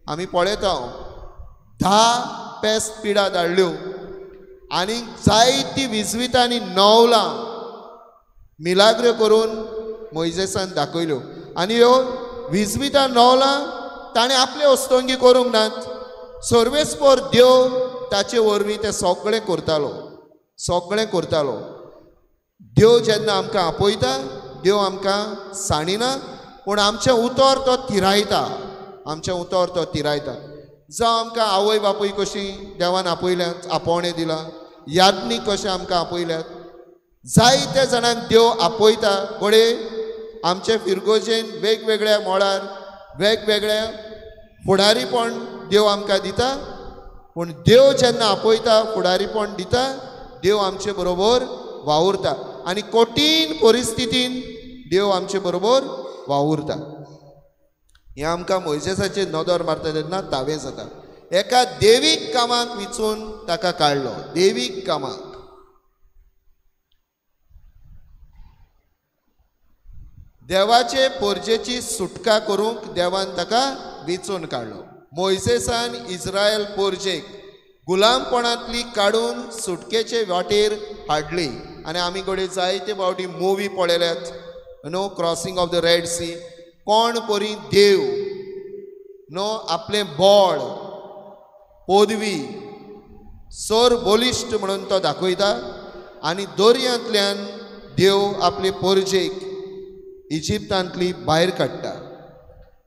आमी पळयता 10 पेस्त पिडा धाडल्यो आनी जायती विजविता आनी नवलां मिलाग्रो करून मोयजेसान दाखयल्यो. आनी ह्यो विजविता नवलां ताणें आपले हस्तंगी करूंक नात, सर्वेस्पोर देव ताचे वरवीं तें सगळें करतालो, सगळें करतालो. देव जेन्ना आमकां आपयता, देव आमकां सांडिना, पूण आमचें उतर तो तिरायता, आमचें उतर तो तिरायता. जावं आमकां आवय बापूय कशी देवान आपयल्यात, आपोवणें दिलां, यादनी कशें आमकां आपयल्यात, जायत्या जाणांक देव आपयता. घडये आमचे फिरगोजेन वेगवेगळ्या मळार वेगवेगळ्या फुडारीपण देव आमकां दिता, पूण देव जेन्ना आपयता, फुडारीपण दिता, देव आमचे बरोबर वावुरता आनी कठीण परिस्थितीन देव आमचे बरोबर वावुरता. हें आमकां मोयजेसाचेर नदर मारता तेन्ना तावें जाता. एका देवीक कामाक विचून ताका काडलो, देवीक कामाक. देवाचे पोरजेची सुटका करूंक देवान ताका विचून काडलो. मोयजेसान इस्रायल पोरजेक गुलामपणांतली काडून सुटकेचे वाटेर हाडली. आनी आमी घडये जायते फावटी movie पळयल्यात, no crossing of the Red Sea. कोण परी देव नो आपलें बळ, पदवी, सर बलिश्ट म्हणून तो दाखयता आनी दर्यांतल्यान देव आपले पोरजेक इजिप्तांतली भायर काडटा.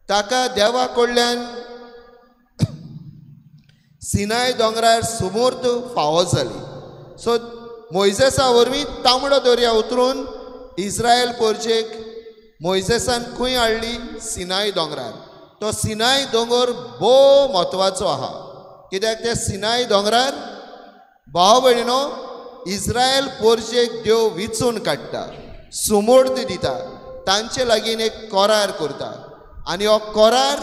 ताका देवा कडल्यान सिनाय दोंगरार सुमूर्त फावो जाली. सो मोयजेसा वरवीं तांबडो दर्या उतरून इस्रायल पोरजेक मोयजेसान खंय हाडली? सिनाय दोंगरार. तो सिनाय दोंगर भोव म्हत्वाचो आहा. कित्याक ते सिनाय दोंगरार भाव भयणीनो इस्रायल पोरजेक देव विचून काडटा, सुमोर्द दिता, तांचे लागीं एक करार करता. आनी हो करार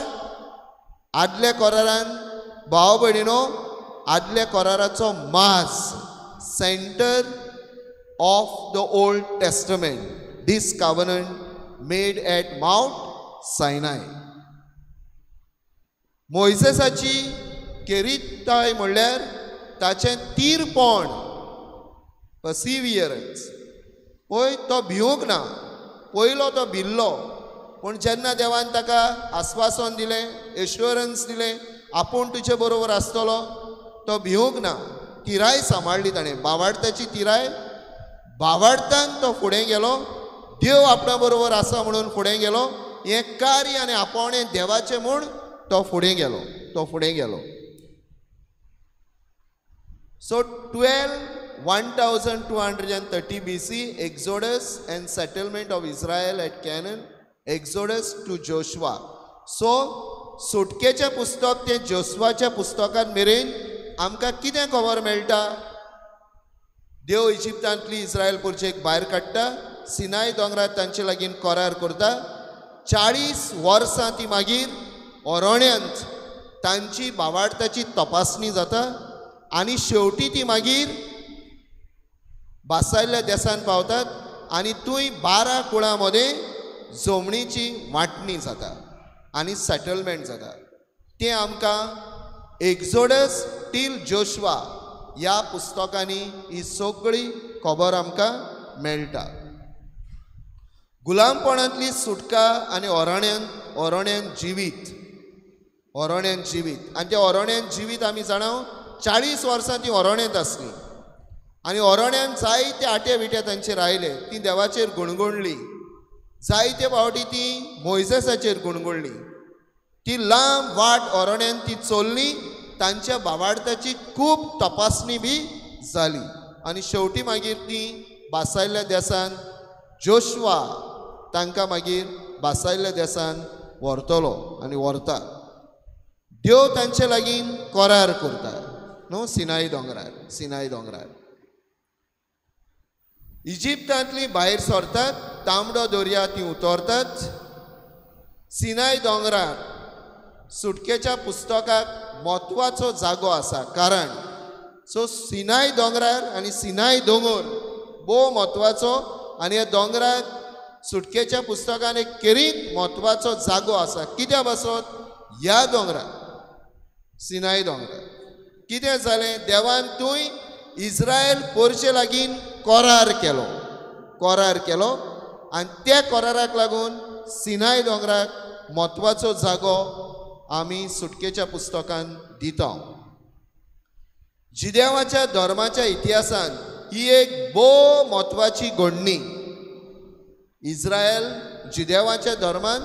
आदल्या करारान भाव भयणीनो आदल्या कराराचो मास, centre of the Old Testament, this covenant made at Mount Sinai. मोयजेसाची केरीताय म्हणल्यार ताचें तीरपण, पर्सिवियरन्स. पळय तो भिवूंक ना, पयलो तो भिल्लो, पूण जेन्ना देवान ताका आस्वासन दिलें, एश्योरन्स दिलें आपूण तुजे बरोबर आसतलो, तो भिवूंक ना. तिराय सांबाळ्ळी ताणें, बावाडताची तिराय बावाडतान तो फुडें गेलो. देव आपणा बरोबर आसा म्हणून फुडें गेलो. हें कार्य आनी आपोवणें देवाचें म्हूण तो फुडें गेलो, तो फुडें गेलो. So 12,230 BC, Exodus and settlement of Israel at Canaan, Exodus to Joshua. So सुटकेचें पुस्तक तें जोशुआच्या पुस्तकांत मेरेन आमकां कितें खबर मेळटा? देव इजिप्तांतली इस्रायल पुरचेक भायर काडटा, सिनाय दोंगरार तांचे लागीं करार करता. 40 वर्सां ती मागीर ओरोण्यांत तांची बावाडताची तपासणी जाता आनी शेवटी ती मागीर बासायल्ल्या देसान पावतात आनी थंय 12 कुळां मदें जमणीची वांटणी जाता आनी सेटलमेंट जाता. तें आमकां एक्झोडस टील जोशुआ ह्या पुस्तकांनी ही सगळी खबर आमकां मेळटा. गुलामपणांतली सुटका आनी ओरण्यांत जिवीत, ओरण्यांत जिवीत. आनी त्या ओरण्यांत जिवीत आमी जाणा 40 वर्सां ती ओरण्यांत आसली आनी ओरण्यांत जायते आटे विटे तांचेर आयले. ती देवाचेर गुणगुणली, जायते फावटी ती मोयजेसाचेर गुणगुणली. ती लांब वाट ओरण्यांत ती चोल्ली, तांच्या बावाडताची खूब तपासणी बी जाली आनी शेवटी मागीर ती बासायल्ल्या देसान जोशुआ तांकां मागीर बासायल्ल्या देसान व्हरतलो आनी व्हरता. देव तांचे लागीं करार करता न्हू सिनाई दोंगरार, सिनाई दोंगरार. इजिप्तांतली भायर सरतात, तांबडो दर्या ती उतरतात. सिनाय दोंगरार सुटकेच्या पुस्तकाक म्हत्वाचो जागो आसा, कारण सो सिनाय दोंगरार आनी सिनाय दोंगर भोव म्हत्वाचो आनी ह्या दोंगराक सुटकेच्या पुस्तकान एक केरीत म्हत्वाचो जागो आसा. कित्या पासत? ह्या दोंगरार, सिनाय दोंगरार कितें जालें? देवान थंय इस्रायल पोरचे लागीं करार केलो, करार केलो आनी त्या कराराक लागून सिनाय दोंगराक म्हत्वाचो जागो आमी सुटकेच्या पुस्तकान दिता. जिदेवाच्या धर्माच्या इतिहासान ही एक भोव म्हत्वाची घडणी. इस्रायल जिदेवाच्या धर्मान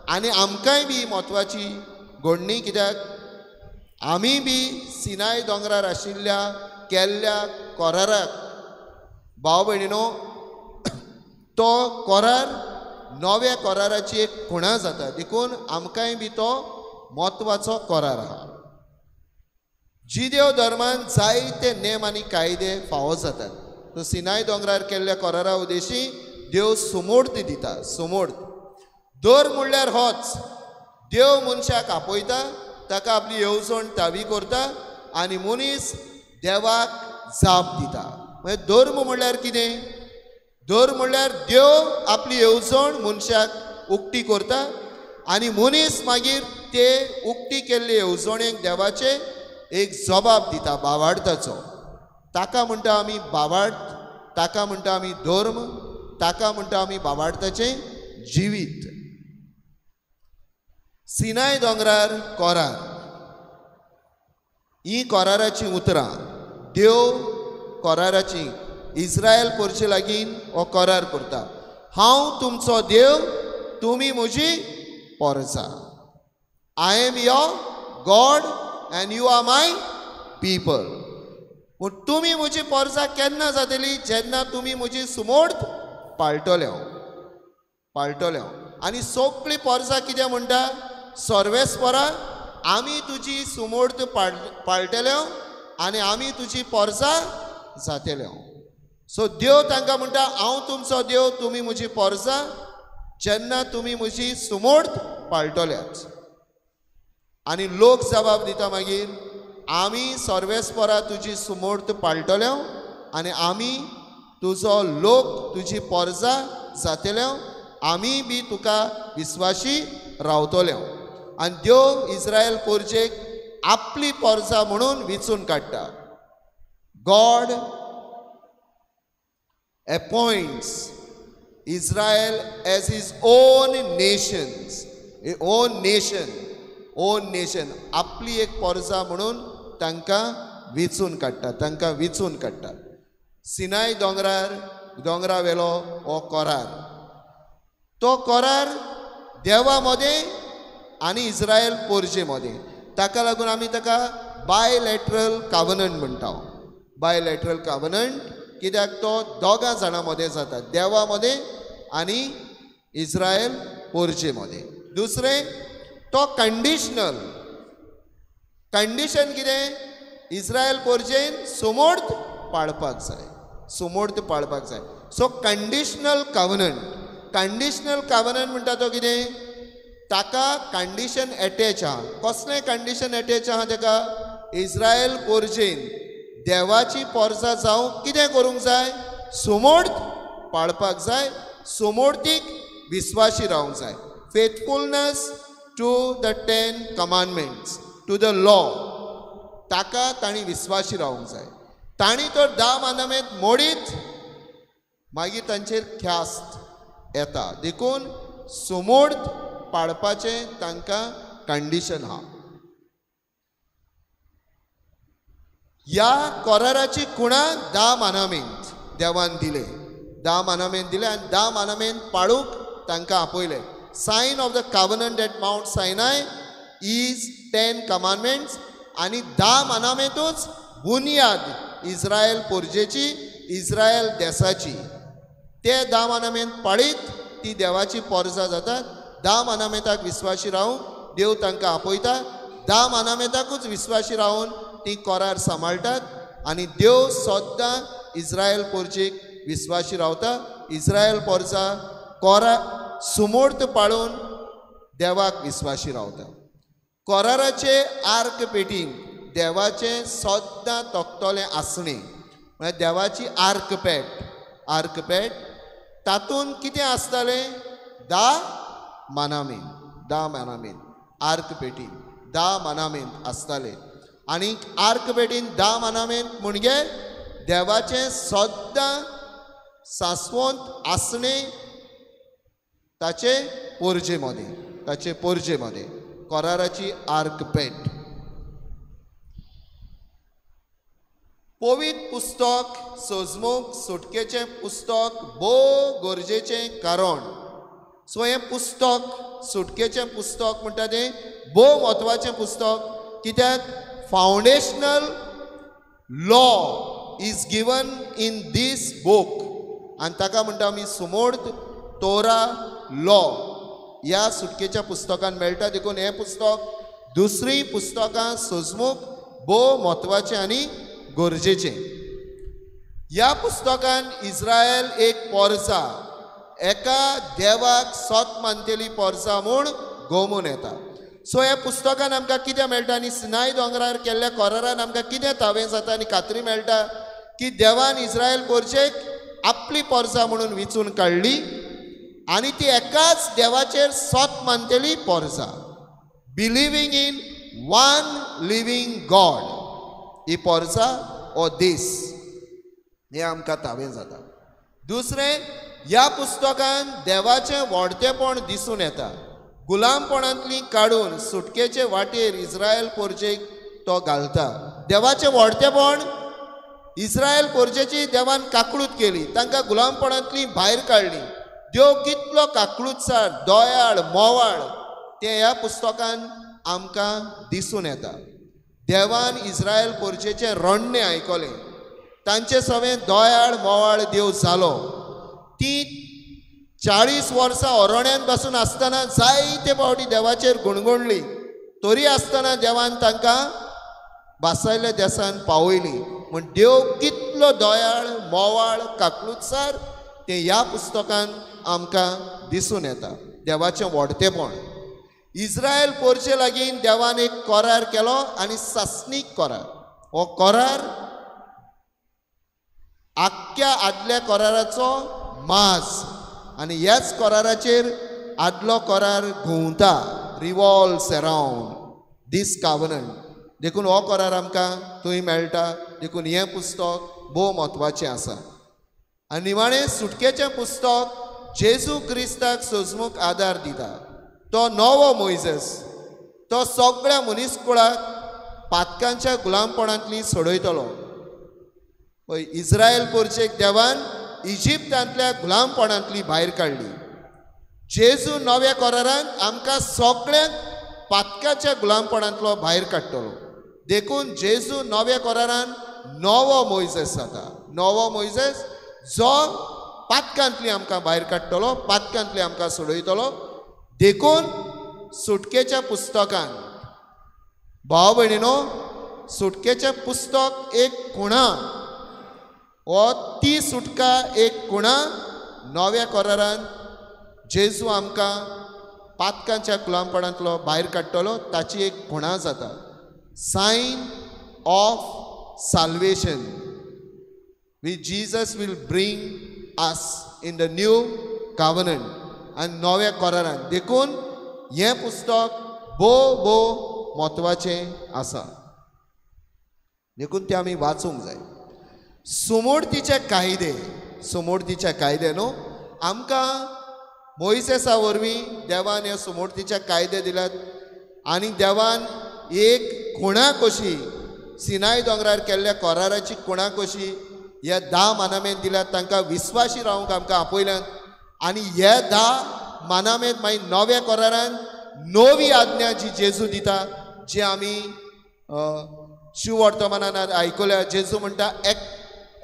आनी आमकांय बी म्हत्वाची घडणी, कित्याक आमी बी सिनाय दोंगरार आशिल्ल्या केल्ल्या कराराक भाव भयणीनो तो करार नव्या कराराची एक खुणा जाता, देखून आमकांय बी तो म्हत्वाचो करार आहा. जिदेव धर्मान जायते नेम आनी कायदे फावो जातात. तो सिनाय दोंगरार केल्ल्या करारा उद्देशी देव सुमूर्त दिता. सुमूर्त दर म्हणल्यार होच देव मनशाक आपयता, ताका आपली येवजण तावी करता आनी मनीस देवाक जाप दिता. म्हणजे धर्म म्हणल्यार कितें? धर्म म्हणल्यार देव आपली येवजण मनशाक उक्ती करता आनी मनीस मागीर ते उक्ती केल्ले येवजणेक देवाचे एक जबाब दिता, बावाडताचो. ताका म्हणटा आमी बावाड, ताका म्हणटा आमी धर्म, ताका म्हणटा आमी बावाडताचें जिवीत. सिनाय दोंगरार करार, ही कराराचीं उतरां देव कराराची इस्रायल पोरचे लागीं हो करार करता. हांव तुमचो देव, तुमी म्हजी Porsa. I am your God and you are my people. पूण तुमी म्हजी पोरसां केन्ना जातली? जेन्ना तुमी म्हजी सुमोर्त पाळटले पाळटले. आनी सगळीं पोरसां कितें म्हणटा? सर्वेस्परा आमी तुजी सुमोर्त पाळटले आनी आमी तुजी पोरसां जातले. सो देव तांकां म्हणटा हांव तुमचो देव, तुमी म्हजी पोरसां जेन्ना तुमी म्हजी सुमोर्त पाळटल्यात. आनी लोक जबाब दिता मागीर आमी सर्वेस्परा तुजी सुमोर्त पाळटले आनी आमी तुजो लोक तुजी पोरसां जातले, आमी बी तुका विस्वाशी रावतले. आनी देव इस्रायल पोरजेक आपली पोरसां म्हणून विचून काडटा. God appoints Israel as his own nations, own nation, own nation. आपली एक पोरसां म्हणून तांकां विचून काडटा, तांकां विचून काडटा. सिनाय दोंगरार, दोंगरा वेलो हो करार, तो करार देवा मदें आनी इस्रायल पोरजे मदें. ताका लागून आमी ताका बायलॅटरल कावनंट म्हणटा. बायलॅटरल कावनंट कित्याक तो दोगां जाणां मदें जाता, देवा मदें आनी इस्रायल पोरजे मदें. दुसरें तो कंडिशनल. कंडिशन कितें? इस्रायल पोरजेन सुमोर्त पाळपाक जाय, सुमोर्त पाळपाक जाय. So conditional covenant. Conditional covenant म्हणटा तो कितें? ताका कंडिशन एटॅच आहा. कसलें कंडिशन एटॅच आहा ताका? इस्रायल पोरजेन देवाची पोरसां जावंक कितें करूंक जाय? सुमोर्त पाळपाक जाय, सुमोर्तीक विस्वाशी रावंक जाय. Faithfulness to the 10 commandments, to the law, ताका तांणी विस्वाशी रावंक जाय. तांणी तर 10 मानामेंत मोडीत मागीर तांचेर ख्यास्त येता. देखून सुमोर्त पाळपाचें तांकां कंडिशन आहा. ह्या कराराची खुणा 10 मानामेंत देवान दिले, 10 मानामेंत दिले आनी 10 मानामेंत पाळूंक तांकां आपयले. Sign of the covenant at Mount Sinai is 10 commandments. आनी 10 मानामेंतूच बुनियाद इस्रायल पोरजेची, इस्रायल देसाची. ते 10 मानामेंत पाळीत ती देवाची पोरसां जातात. 10 मानामेंताक विस्वाशी रावूंक देव तांकां आपयता. 10 मानामेंताकूच विस्वाशी रावून ती करार सांबाळटात आनी देव सद्दां इस्रायल पोरजेक विस्वाशी रावता. इस्रायल पोरसां कोरा सुमोर्त पाळून देवाक विस्वाशी रावता. कराराचे आर्क पेटीन देवाचें सद्दां तोखतलें आसणें, म्हळ्यार देवाची आर्क पेट, आर्क पेट तातूंत कितें आसतालें? 10 मानामेन, 10 मानामेन आर्क पेटीन 10 मानामेन आसताले. आनी आर्क पेटीन 10 मानामेन म्हणजे देवाचें सद्दां सासवंत आसणें ताचे पोरजे मदें, ताचे पोरजे मदें कराराची आर्क पेट. पवित्र पुस्तक सजमूक सुटकेचें पुस्तक भोव गरजेचें कारण. सो हें पुस्तक सुटकेचें पुस्तक म्हणटा तें भोव म्हत्वाचें पुस्तक कित्याक foundational law is given in this book. आनी ताका म्हणटा आमी सुमोर्त तोरा लॉ ह्या सुटकेच्या पुस्तकान मेळटा. देखून हें पुस्तक दुसरी पुस्तकां सजमूक भोव म्हत्वाचें आनी गरजेचें. ह्या पुस्तकान इस्रायल एक पोरसां, एका देवाक सत मानतली पोरसां म्हूण गोमून येता. सो ह्या पुस्तकान आमकां कितें मेळटा आनी सिनाय दोंगरार केल्ल्या करारान आमकां कितें तावें जाता आनी खात्री मेळटा की देवान इस्रायल पोरजेक आपली पोरसां म्हणून विचून काडली आनी ती एकाच देवाचेर सत मानतली पोरसां, believing in one living God. ही पोरसां हो देस हें आमकां तावें जाता. दुसरें, ह्या पुस्तकान देवाचें व्हडतेपण दिसून येता. गुलामपणांतली काडून सुटकेचे वाटेर इस्रायल पोरजेक तो घालता. देवाचें व्हडतेपण, इस्रायल पोरजेची देवान काकळूत केली, तांकां गुलामपणांतली भायर काडली. देव कितलो काकळूतसार, दयाळ, मोवाळ तें ह्या पुस्तकान आमकां दिसून येता. देवान इस्रायल पोरजेचें रडणें आयकलें. तांचे सवें दयाळ मोवाळ देव जालो. ती 40 वर्सां अरण्यांत बसून आसतना जायते फावटी देवाचेर गुणगुणली, तरी आसतना देवान तांकां बासायल्ल्या देसान पावयली. म्हण देव कितलो दयाळ मोवाळ काकलुतसार तें ह्या पुस्तकान आमकां दिसून येता. देवाचें व्हडतेपण. इस्रायल पोरचे लागीं देवान एक करार केलो आनी सासणीक करार. हो करार आख्ख्या आदल्या कराराचो माज आनी ह्याच कराराचेर आदलो करार घुंवता, रिवॉल्व्स अरावंड दीस कावनंट. देखून हो करार आमकां थंय मेळटा. देखून हें पुस्तक भोव म्हत्वाचें आसा. आनी निमाणें सुटकेचें पुस्तक जेजू क्रिस्ताक सोजमूक आदार दिता. तो नवो मोयजेस, तो सगळ्या मनीसकुळाक पातकांच्या गुलामपणांतली सोडयतलो. पळय, इस्रायल पोरचेक देवान इजिप्तांतल्या गुलामपणांतली भायर काडली. जेजू नव्या करारान आमकां सगळ्यांक पातकाच्या गुलामपणांतलो भायर काडटलो. देखून जेजू नव्या करारान नवो मोयजेस जाता. नवो मोयजेस जो पातकांतली आमकां भायर काडटलो, पातकांतली आमकां सोडयतलो. देखून सुटकेच्या पुस्तकान भाव भयणीनो, सुटकेचें पुस्तक एक खुणा, हो ती सुटका एक खुणा. नव्या करारान जेजू आमकां पातकांच्या गुलामपणांतलो भायर काडटलो, ताची एक खुणा जाता. Sign of salvation which Jesus will bring us in the new covenant आनी नव्या करारान. देखून हें पुस्तक भोव भोव म्हत्वाचें आसा. देखून तें आमी वाचूंक जाय. सुमोडतीचे कायदे, सुमोडतीचे कायदे न्हू आमकां मोयसेसा वरवीं देवान हे सुमोडतीचे कायदे दिल्यात आनी देवान एक खुणा कशी सिनाय दोंगरार केल्ल्या कराराची खुणा कशी ह्या 10 मानामेत दिल्यात. तांकां विस्वाशी रावंक आमकां आपयल्यात आनी हे 10 मानामेत मागीर नव्या करारान नवी आज्ञा जी जेजू दिता, जी आमी शिववर्तमानान आयकल्या. जेजू म्हणटा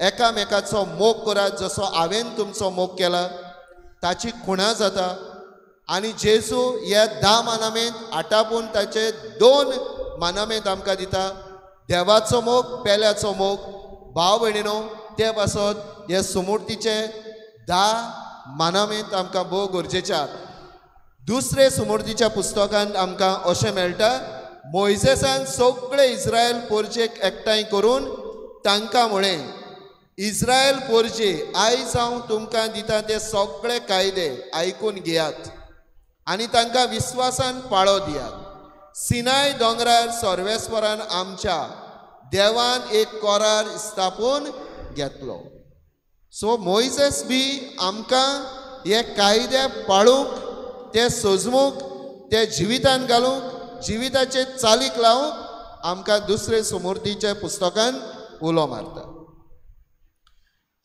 एकामेकाचो मोग करात जसो हांवें तुमचो मोग केला, ताची खुणा जाता. आनी जेजू ह्या 10 मानामेत आटापून ताचे 2 मानामेत आमकां दिता, देवाचो मोग, पेल्याचो मोग. भाव भयणीनो, ते पासत हे सुमूर्तीचे 10 मानामेत आमकां भोव गरजेचे आसात. दुसरे सुमूर्तीच्या पुस्तकांत आमकां अशें मेळटा, मोयजेसान सगळे इस्रायल पोरजेक एकठांय करून तांकां म्हळें, इस्रायल पोरजे, आयज हांव तुमकां दिता ते सगळे कायदे आयकून घेयात आनी तांकां विस्वासान पाळो दियात. सिनाय दोंगरार सर्वेस्वरान आमच्या देवान एक करार स्थापून घेतलो. सो मोयजेस बी आमकां हे कायदे पाळूंक, ते सोजमूंक, ते जिवितान घालूंक, जिविताचे चालीक लावंक आमकां दुसरे सुमूर्तीच्या पुस्तकान उलो मारता.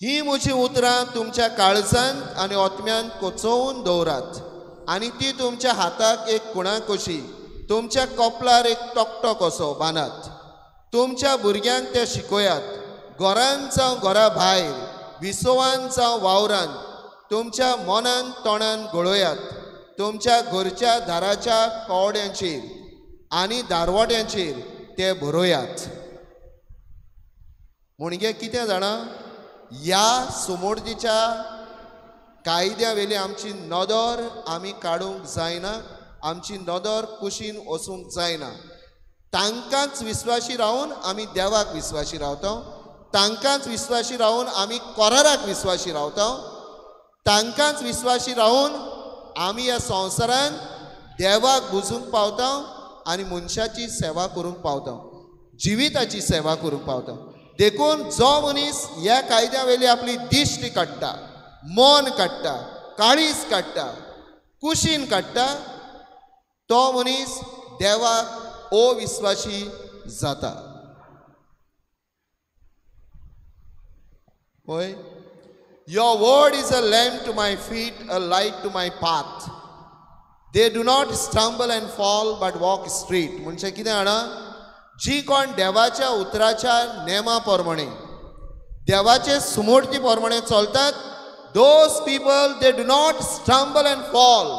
ही म्हजी उतरां तुमच्या काळजांत आनी ओतम्यान कोचोवन दवरात आनी ती तुमच्या हाताक एक खुणा कशी, तुमच्या कपलार एक तकटो कसो बांदात. तुमच्या भुरग्यांक ते शिकयात, घरान जावं घरा भायर, विसवान जावं वावरान, तुमच्या मनान तोंडान गळयात. तुमच्या घरच्या दाराच्या कवड्यांचेर आनी दारवट्यांचेर ते बरोयात. म्हणजे कितें जाणा, ह्या सुमोर्तीच्या कायद्या वेली आमची नदर आमी काडूंक जायना, आमची नदर कुशीन वचूंक जायना. तांकांच विस्वाशी रावन आमी देवाक विस्वाशी रावता, तांकांच विस्वाशी रावन आमी कराराक विस्वाशी रावता, तांकांच विस्वाशी रावन आमी ह्या संवसारान देवाक बुजूंक पावता आनी मनशाची सेवा करूंक पावता, जिविताची सेवा करूंक पावता. देखून जो मनीस ह्या कायद्या वेली आपली दिश्ट काडटा, मन काडटा, काळीज काडटा, कुशीन काडटा, तो मनीस देवाक अविस्वाशी जाता. पळय, Your word is a lamp to my feet, a light to my path. They do not stumble and fall, but walk straight. म्हणजे कितें जाणा, जी कोण देवाच्या उतराच्या नेमा प्रमाणे, देवाचे सुमोडती प्रमाणे चलतात, those people they do not stumble and fall,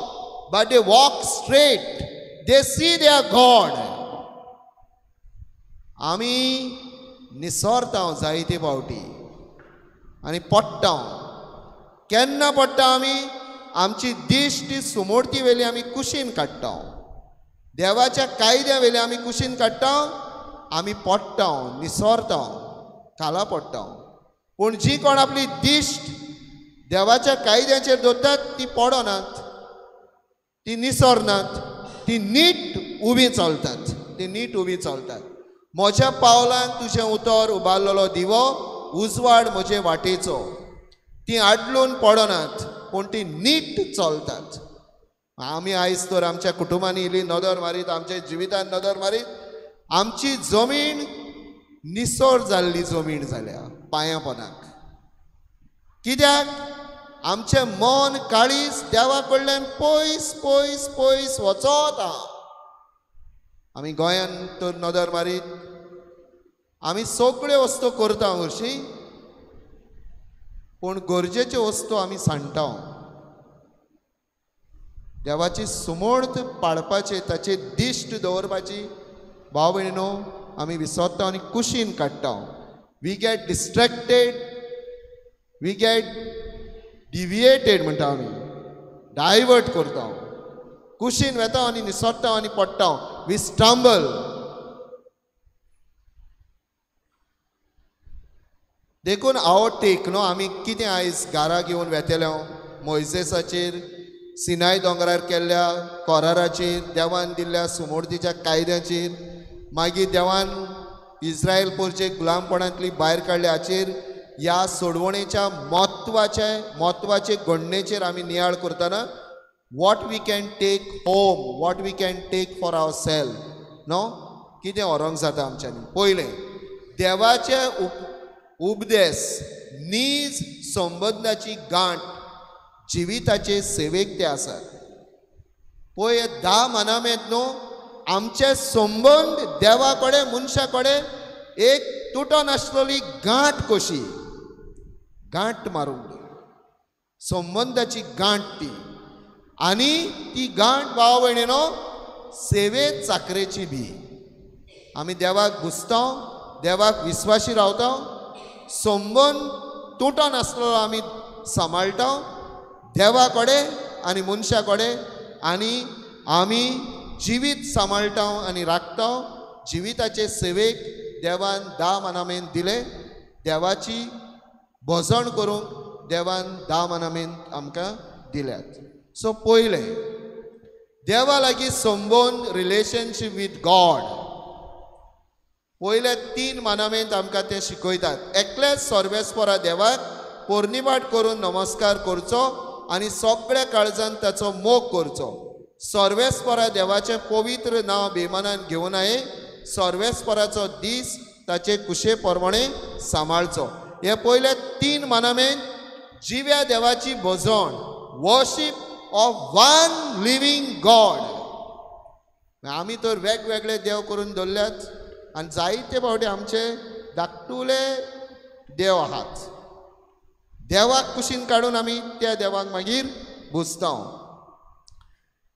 but they walk straight, they see their God. आमी निसरता जायते फावटी आनी पडटा. केन्ना पडटा आमी? आमची दिश्ट सुमोडती वेली आमी कुशीन काडटा, देवाच्या कायद्या वेली आमी कुशीन काडटा, आमी पडटा, निसरता, खाला पडटा. पूण जी कोण आपली दिश्ट देवाच्या कायद्याचेर दवरतात ती पडनात, ती निसरनात, ती नीट उबी चलतात, ती नीट उबी चलतात. म्हज्या पावलान तुजें उतर उबारलेलो दिवो, उजवाड म्हजे वाटेचो. ती आडलून पडनात पूण ती नीट चलतात. आमी आयज तर आमच्या कुटुंबांनी इल्ली नदर मारीत, आमच्या जिवितान नदर मारीत, आमची जमीन निसर जाल्ली जमीन जाल्या पांयां पोनाक. कित्याक? आमचें मन काळीज देवा कडल्यान पयस पयस पयस वचत आहा. आमी गोंयान तर नदर मारीत आमी सगळ्यो वस्तू करता हरशीं, पूण गरजेच्यो वस्तू आमी सांडटा. देवाची सुमोर्त पाळपाचे, ताचे दिश्ट दवरपाची भाव भयणीनो आमी विसरता आनी कुशीन काडटा. We get distracted, we get deviated म्हणटा आमी, डायवर्ट करता, कुशीन वेता आनी निसरता आनी पडटा. We stumble. देखून our take न्हू आमी कितें आयज घरा घेवन वेतले मोयजेसाचेर, सिनाय दोंगरार केल्ल्या कराराचेर, देवान दिल्ल्या सुमोर्तीच्या कायद्याचेर, मागीर देवान इस्रायल पोरचे गुलामपणांतली भायर काडल्या हाचेर, ह्या सोडवणेच्या म्हत्वाचे घडणेचेर आमी नियाळ करतना what we can take home, what we can take for our self न्हू कितें व्हरोंक जाता आमच्यांनी. पयलें देवाचे उपदेश नीज संबंदाची गांठ जिविताचे सेवेक ते आसात. पळय 10 मनामेंत न्हू आमचे संबंद देवा कडेन मनशा कडेन एक तुटोन आसलेली गांठ कशी, गांठ मारूंक संबंदाची गांठ ती, आनी ती गांठ भाव भयणीनो सेवे चाकरेची बी. आमी देवाक घुसता, देवाक विस्वाशी रावता, संबंद तुटोन आसलेलो आमी सांबाळटा देवा कडेन आनी मनशा कडेन, आनी आमी जिवीत सांबाळटा आनी राखता. जिविताचे सेवेक देवान 10 मनामेन दिले, देवाची भजण करूंक देवान 10 मनामेन आमकां दिल्यात. सो पयलें देवा लागीं संबंद, रिलेशनशीप वीथ गॉड. पयले 3 मनामेंत आमकां ते शिकयतात. एकलेच सर्वेस्परा देवाक पोरणीवाट करून नमस्कार करचो आनी सगळ्या काळजान ताचो मोग करचो. सर्वेस्परा देवाचें पवित्र नांव बेमानान घेवन आये, सर्वेस्पराचो दीस ताचे कुशे प्रमाणे सांबाळचो. हे पयले 3 मनामेंत जिव्या देवाची भजण, worship of one living God. आमी तर वेगवेगळे देव करून दवरल्यात आनी जायते फावटी आमचे धाकटुले देव आहात. देवाक कुशीन काडून आमी त्या देवाक मागीर भुजता.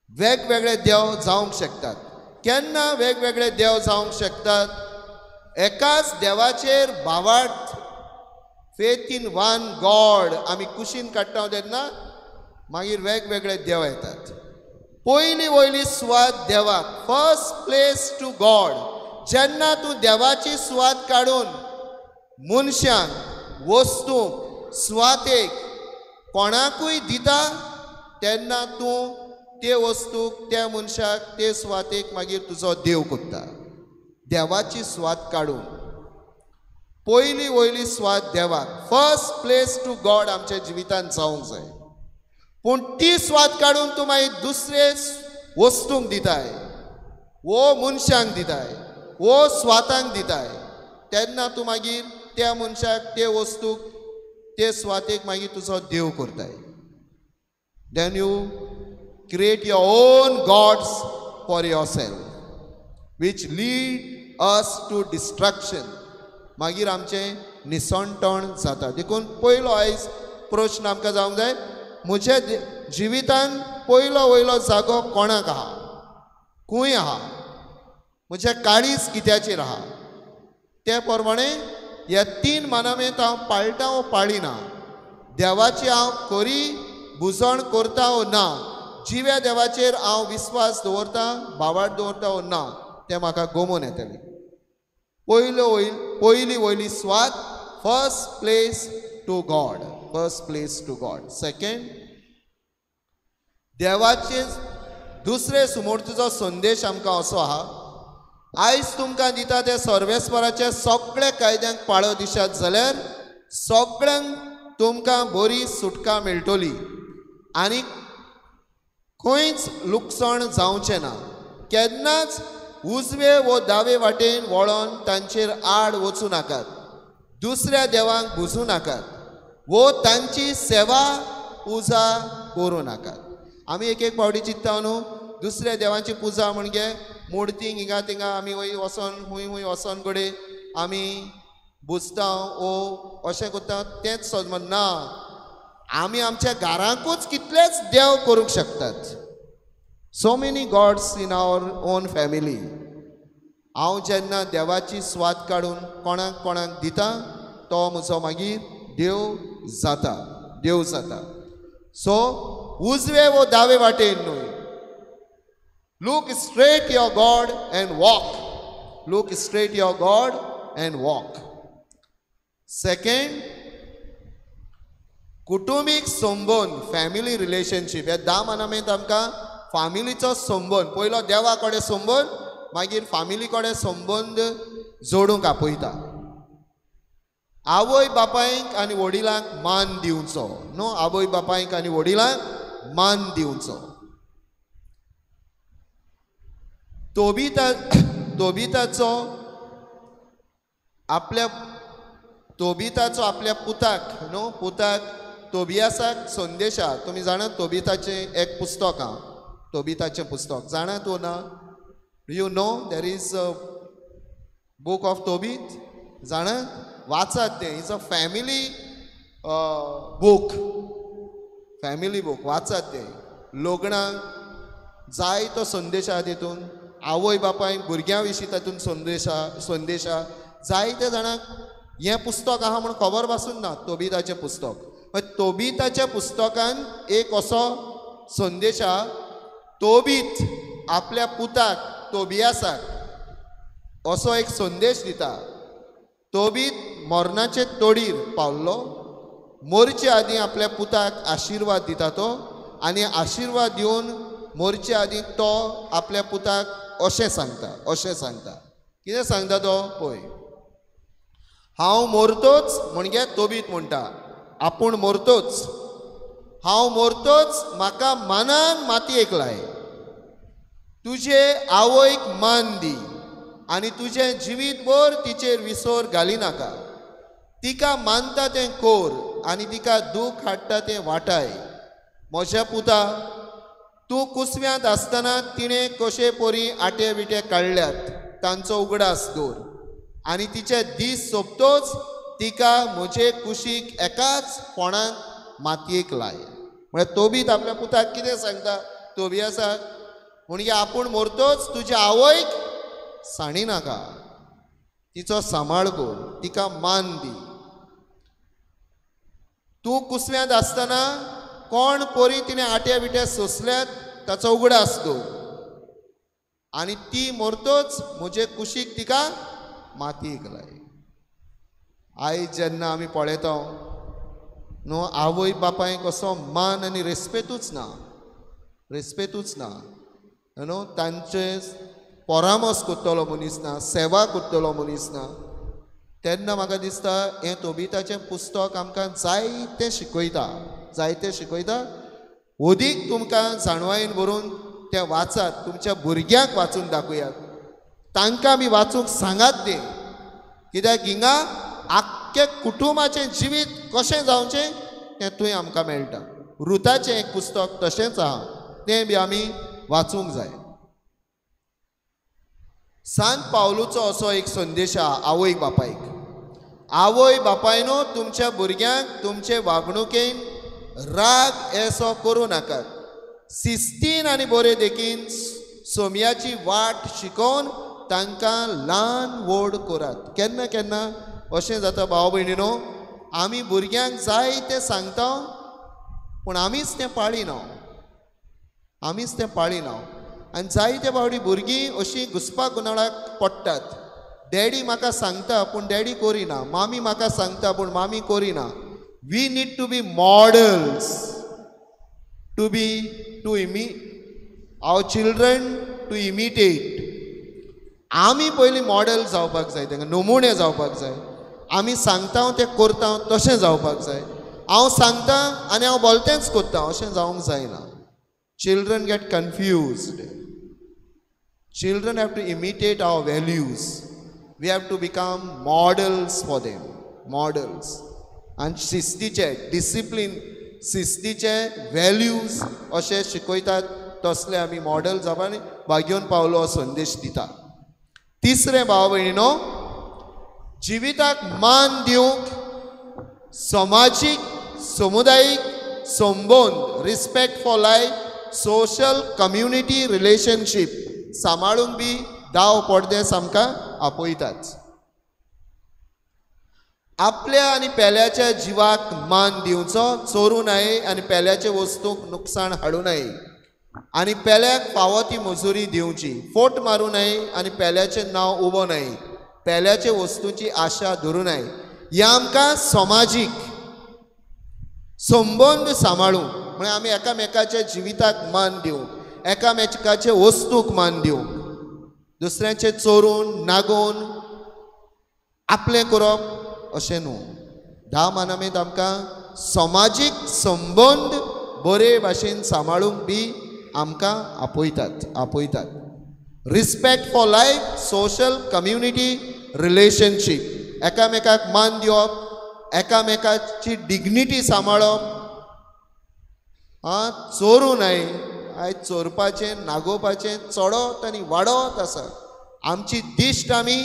वेगवेगळे देव जावंक शकतात. केन्ना वेगवेगळे देव जावंक शकतात? एकाच देवाचेर भावार्थ, फेथ इन वन गॉड आमी कुशीन काडटा तेन्ना मागीर वेगवेगळे देव येतात. पयली वयली सुवात देवाक, फर्स्ट प्लेस टू गॉड. जेन्ना तूं देवाची सुवात काडून मनशांक, वस्तूंक, सुवातेक कोणाकूय दिता तेन्ना तूं ते वस्तूक, त्या मनशाक, ते सुवातेक मागीर तुजो देव करता. देवाची सुवात काडून पयली वयली सुवात देवाक, फर्स्ट प्लेस टू गॉड आमच्या जिवितांत जावंक जाय. पूण ती सुवात काडून तूं मागीर दुसरे वस्तूंक दिताय, वो मनशांक दिताय, वो सुवातांक दिताय, तेन्ना तूं मागीर त्या मनशाक, ते वस्तूक, ते सुवातेक मागीर तुजो देव करताय. Then you create your own gods for yourself, which lead us to destruction. मागीर आमचें निसणटण जाता. देखून पयलो आयज प्रश्न आमकां जावंक जाय, म्हज्या जिवितान पयलो वयलो जागो कोणाक आहा, खंय आहा, म्हजें काळीज कित्याचेर आहा, ते प्रमाणे ह्या 3 मानामेंत हांव पाळटा वो पाळिना, देवाची हांव खरी भुजण करता वो ना, जिव्या देवाचेर हांव विस्वास दवरता, भावार्थ दवरता वो ना, तें म्हाका गोमोन येतलें. पयली वयली Swat, first place to God, first place to God. Second, देवाचे दुसरे सुमूर्तीचो संदेश आमकां असो आहा, आयज तुमकां दिता ते सर्वेस्पराचे सगळे कायद्यांक पाळो दिशात जाल्यार सगळ्यांक तुमकां बरी सुटका मेळटली आनी खंयच लुकसाण जावचें ना. केन्नाच उजवे वो दावे वाटेन वळोन तांचेर आड वचूं नाकात, दुसऱ्या देवांक भुजूं नाकात वो तांची सेवा पुजा करूं नाकात. आमी एक एक फावटी चिंत्ता न्हू, दुसऱ्या देवांची पुजा म्हणजे मुर्तींक हिंगा थिंगा आमी वय वचोन हुंय हुंय वचोन कडे आमी बुजता ओ अशें करता, तेंच सजमन ना. आमी आमच्या घरांकूच कितलेच देव करूंक शकतात. So many gods in our own family. हांव जेन्ना देवाची स्वाद काडून कोणाक कोणाक दिता तो म्हजो मागीर देव जाता, देव जाता. सो उजवे वो दावे वाटेन न्हय, look straight your God and walk, look straight your God and walk. Second, कुटुंबीक संबंद, फॅमिली रिलेशनशीप. ह्या 10 मानामेंत आमकां फामिलीचो संबंद, पयलो देवा कडेन संबंद, मागीर फामिली कडेन संबंद जोडूंक आपयता. आवय बापायक आनी वडिलांक मान दिवचो न्हू, आवय बापायक आनी वडिलांक मान दिवचो. तोबिताचो आपल्या तोबिताचो आपल्या पुताक न्हू, पुताक तोबियासाक संदेश आहा. तुमी जाणा तोबिताचें एक पुस्तक आहा, तोबिताचें पुस्तक जाणा तूं ना? You know there is a book of Tobit, जाणा? वाचात तें, is a family book, family book, वाचात तें. लग्नाक जाय तो संदेश आहा तितून, आवय बापायक भुरग्यां विशीं तातूंत संदेश आहा, संदेश आहा. जायते जाणांक हें पुस्तक आहा म्हूण खबर पासून ना तोबिताचें पुस्तक. तोबिताच्या पुस्तकान एक असो संदेश आहा, तोबीत आपल्या पुताक तोबियासाक असो एक संदेश दिता. तोबीत मरणाचे तोडीर पावल्लो, मोरचे आदीं आपल्या पुताक आशिर्वाद दिता तो, आनी आशिर्वाद दिवन मोरचे आदीं तो आपल्या पुताक अशें सांगता, अशें सांगता. कितें सांगता तो पळय, हांव मोरतोच, म्हणजे तोबीत म्हणटा आपूण मोरतोच, हांव मोरतोच म्हाका मानान मातयेक लाय, तुजे आवयक मान दी आनी तुजें जिवीतभर तिचेर विसर घाली नाका, तिका मानता तें कोर आनी तिका दूख हाडटा तें वाटाय. म्हज्या पुता, तूं कुसव्यांत आसतना तिणें कशे परी आटे विटे काडल्यात तांचो उगडास दवर, आनी तिचे दीस सोंपतोच तिका म्हजे कुशीक एकाच फोणांत मातयेक लाय. म्हळ्यार तोबीत आपल्या पुताक कितें सांगता, तोबियासाक, म्हणजे आपूण मोरतोच तुज्या आवयक सांडी नाका, तिचो सांबाळ कर, तिका मान दी. तूं कुसव्यांत आसतना कोण परी तिणें आट्या विट्या सोंसल्यात ताचो उगडास दवर, आनी ती मोरतोच म्हजे कुशीक तिका मातयेक लाय. आयज जेन्ना आमी पळयता न्हू, आवय बापायक असो मान आनी रेस्पेतूच ना, रेस्पेतूच ना न्हू, तांचे परामर्श करतलो मनीस ना, सेवा करतलो मनीस ना. तेन्ना म्हाका दिसता हें तोबिताचें पुस्तक आमकां जायतें शिकयता, जायतें शिकयता. अदीक तुमकां जाणवायेन बरोवन तें वाचात, तुमच्या भुरग्यांक वाचून दाखयात, तांकां बी वाचूंक सांगात तें, कित्याक हिंगा आख्खें कुटुंबाचें जिवीत कशें जावचें तें थंय आमकां मेळटा. रुताचें एक पुस्तक तशेंच आहा, तें बी आमी वाचूंक जाय. सांत पावलूचो असो एक संदेश आहा आवय बापायक, आवय बापायनो तुमच्या भुरग्यांक तुमचे वागणुकेन राग येसो करूं नाकात. शिस्तीन आनी बरे देखीन सोम्याची वाट शिकोवन तांकां ल्हान व्हड करात. केन्ना केन्ना अशें जाता भाव भयणीनो, आमी भुरग्यांक जाय तें सांगता पूण आमीच तें पाळिना, आमीच तें पाळिना. आनी जायते फावटी भुरगीं अशीं घुसपा गुंदळाक पडटात. डॅडी म्हाका सांगता पूण डॅडी करिना, मामी म्हाका सांगता पूण मामी करिना. We need to be models to be to our children to imitate. आमी पयलीं मॉडल जावपाक जाय, तांकां नमुणे जावपाक जाय. आमी सांगता तें करता तशें जावपाक जाय. हांव सांगता आनी हांव बोलतेंच करता अशें जावंक जायना. Children get confused. Children have to imitate our values. We have to become models for them, models. आनी शिस्तीचे डिसिप्लीन, शिस्तीचे व्हॅल्यूज अशें शिकयतात तसले आमी मॉडल जावप. आनी भाग्योन पावलो संदेश दिता. तिसरें भाव भयणीनो, जिविताक मान दिवंक समाजीक समुदायीक संबंद, respect for life, social community relationship सांबाळूंक बी दाव पडदेस आमकां आपयतात. आपल्या आनी पेल्याच्या जिवाक मान दिवचो, चोरूं नये आनी पेल्याचे वस्तूंक नुकसाण हाडूं नये आनी पेल्याक फावो ती मजुरी दिवची. फोट मारूं नये आनी पेल्याचें नांव उबो नये, पेल्याचे वस्तूची आशा धरूं नये. ह्या आमकां समाजीक संबंद सांबाळूंक म्हळ्यार आमी एकामेकाच्या जिविताक मान दिवंक, एकामेकाचे वस्तूक मान दिवंक, दुसऱ्यांचे चोरून नागोवन आपलें करप अशें न्हू. धा मानामेंत आमकां समाजीक संबंद बरे भाशेन सांबाळूंक बी आमकां आपयतात आपयतात. Respect for life, social community relationship, एकामेकाक मान दिवप, एकामेकाची डिग्निटी सांबाळप. आं, चोरूं नये. आयज चोरपाचें नागोवपाचें चडत आनी वाडत आसा. आमची दिश्ट आमी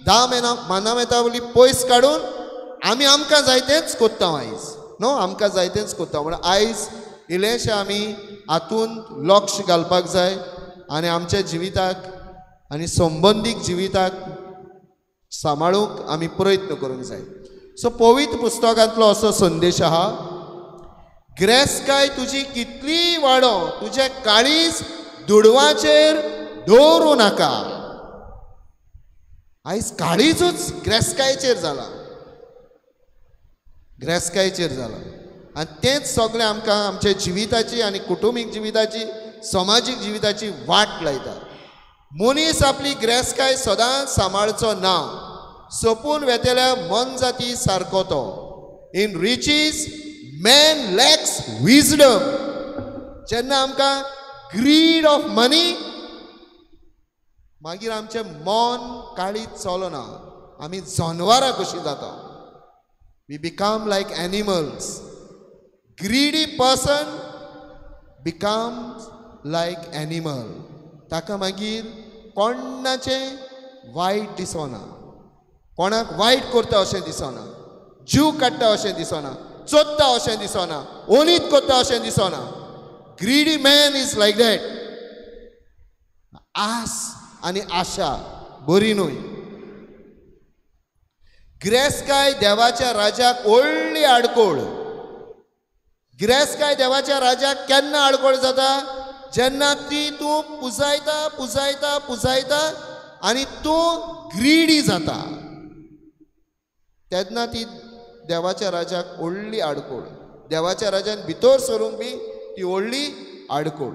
धा मानामेता वयली पयस काडून आमी आमकां जाय तेंच करता आयज. न्हू, आमकां जाय तेंच करता. म्हणून आयज इल्लेशें आमी हातून लक्ष घालपाक जाय आनी आमच्या जिविताक आनी संबंदीक जिविताक सांबाळूंक आमी प्रयत्न करूंक जाय. सो पवित्र पुस्तकांतलो असो संदेश आहा, ग्रेसकाय तुजी कितलीय वाडो तुजें काळीज दुडवाचेर दवरूं नाका. आयज काळीजूच ग्रेसकायचेर जाला, ग्रेसकायचेर जाला. आनी तेंच सगळें आमकां आमच्या जिविताची आनी कुटुंबीक जिविताची, समाजीक जिविताची वाट लायता. मनीस आपली ग्रेसकाय सदांच सांबाळचो ना, सोंपून वेतल्या मनजाती सारको तो. In riches man lacks wisdom. जेन्ना आमकां ग्रीड ऑफ मनी, मागीर आमचें मन काळीज चलना, आमी जनवरां कशीं जाता. We become like animals. Greedy person becomes like animal. ताका मागीर कोणाचें वायट दिसना, कोणाक वायट करता अशें दिसना, जीव काडटा अशें दिसना, चोरता अशें दिसना, ओनीत करता अशें दिसना. Greedy man is like that. आस आनी आशा बरी न्हय. गिरेस्तकाय देवाच्या राजाक व्हडली आडकोळ. गिरेस्तकाय देवाच्या राजाक केन्ना आडकोळ जाता? जेन्ना ती तूं पुजायता पुजायता पुजायता आनी तूं ग्रीडी जाता, तेन्ना ती देवाच्या राजाक व्हडली आडकोळ. देवाच्या राजान भितर सरूंक बी ती व्हडली आडकोळ.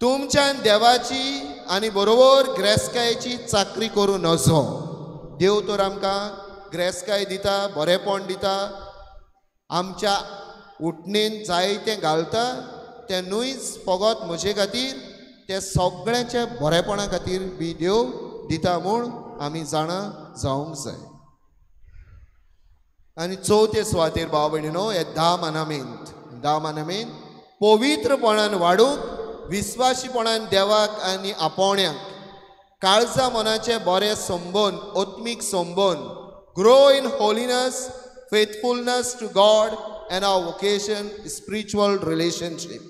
तुमच्यान देवाची आनी बरोबर गिरेस्तकायेची चाकरी करूं नजो. देव तर आमकां गिरेस्तकाय दिता, बरेपण दिता, आमच्या उठणेन जायतें घालता, तें न्हूच फकत म्हजे खातीर, तें सगळ्यांच्या बरेपणा खातीर बी देव दिता म्हूण आमी जाणा जावंक जाय. आनी चवथे सुवातेर भाव भयणीनो, हे धा मानामेंत, धा मानामेंत पवित्रपणान वाडूंक, विस्वाशीपणान देवाक आनी आपोवण्याक काळजा मनाचे बरे संबंद, आत्मीक संबंद, grow in holiness, faithfulness to God and our vocation, spiritual relationship.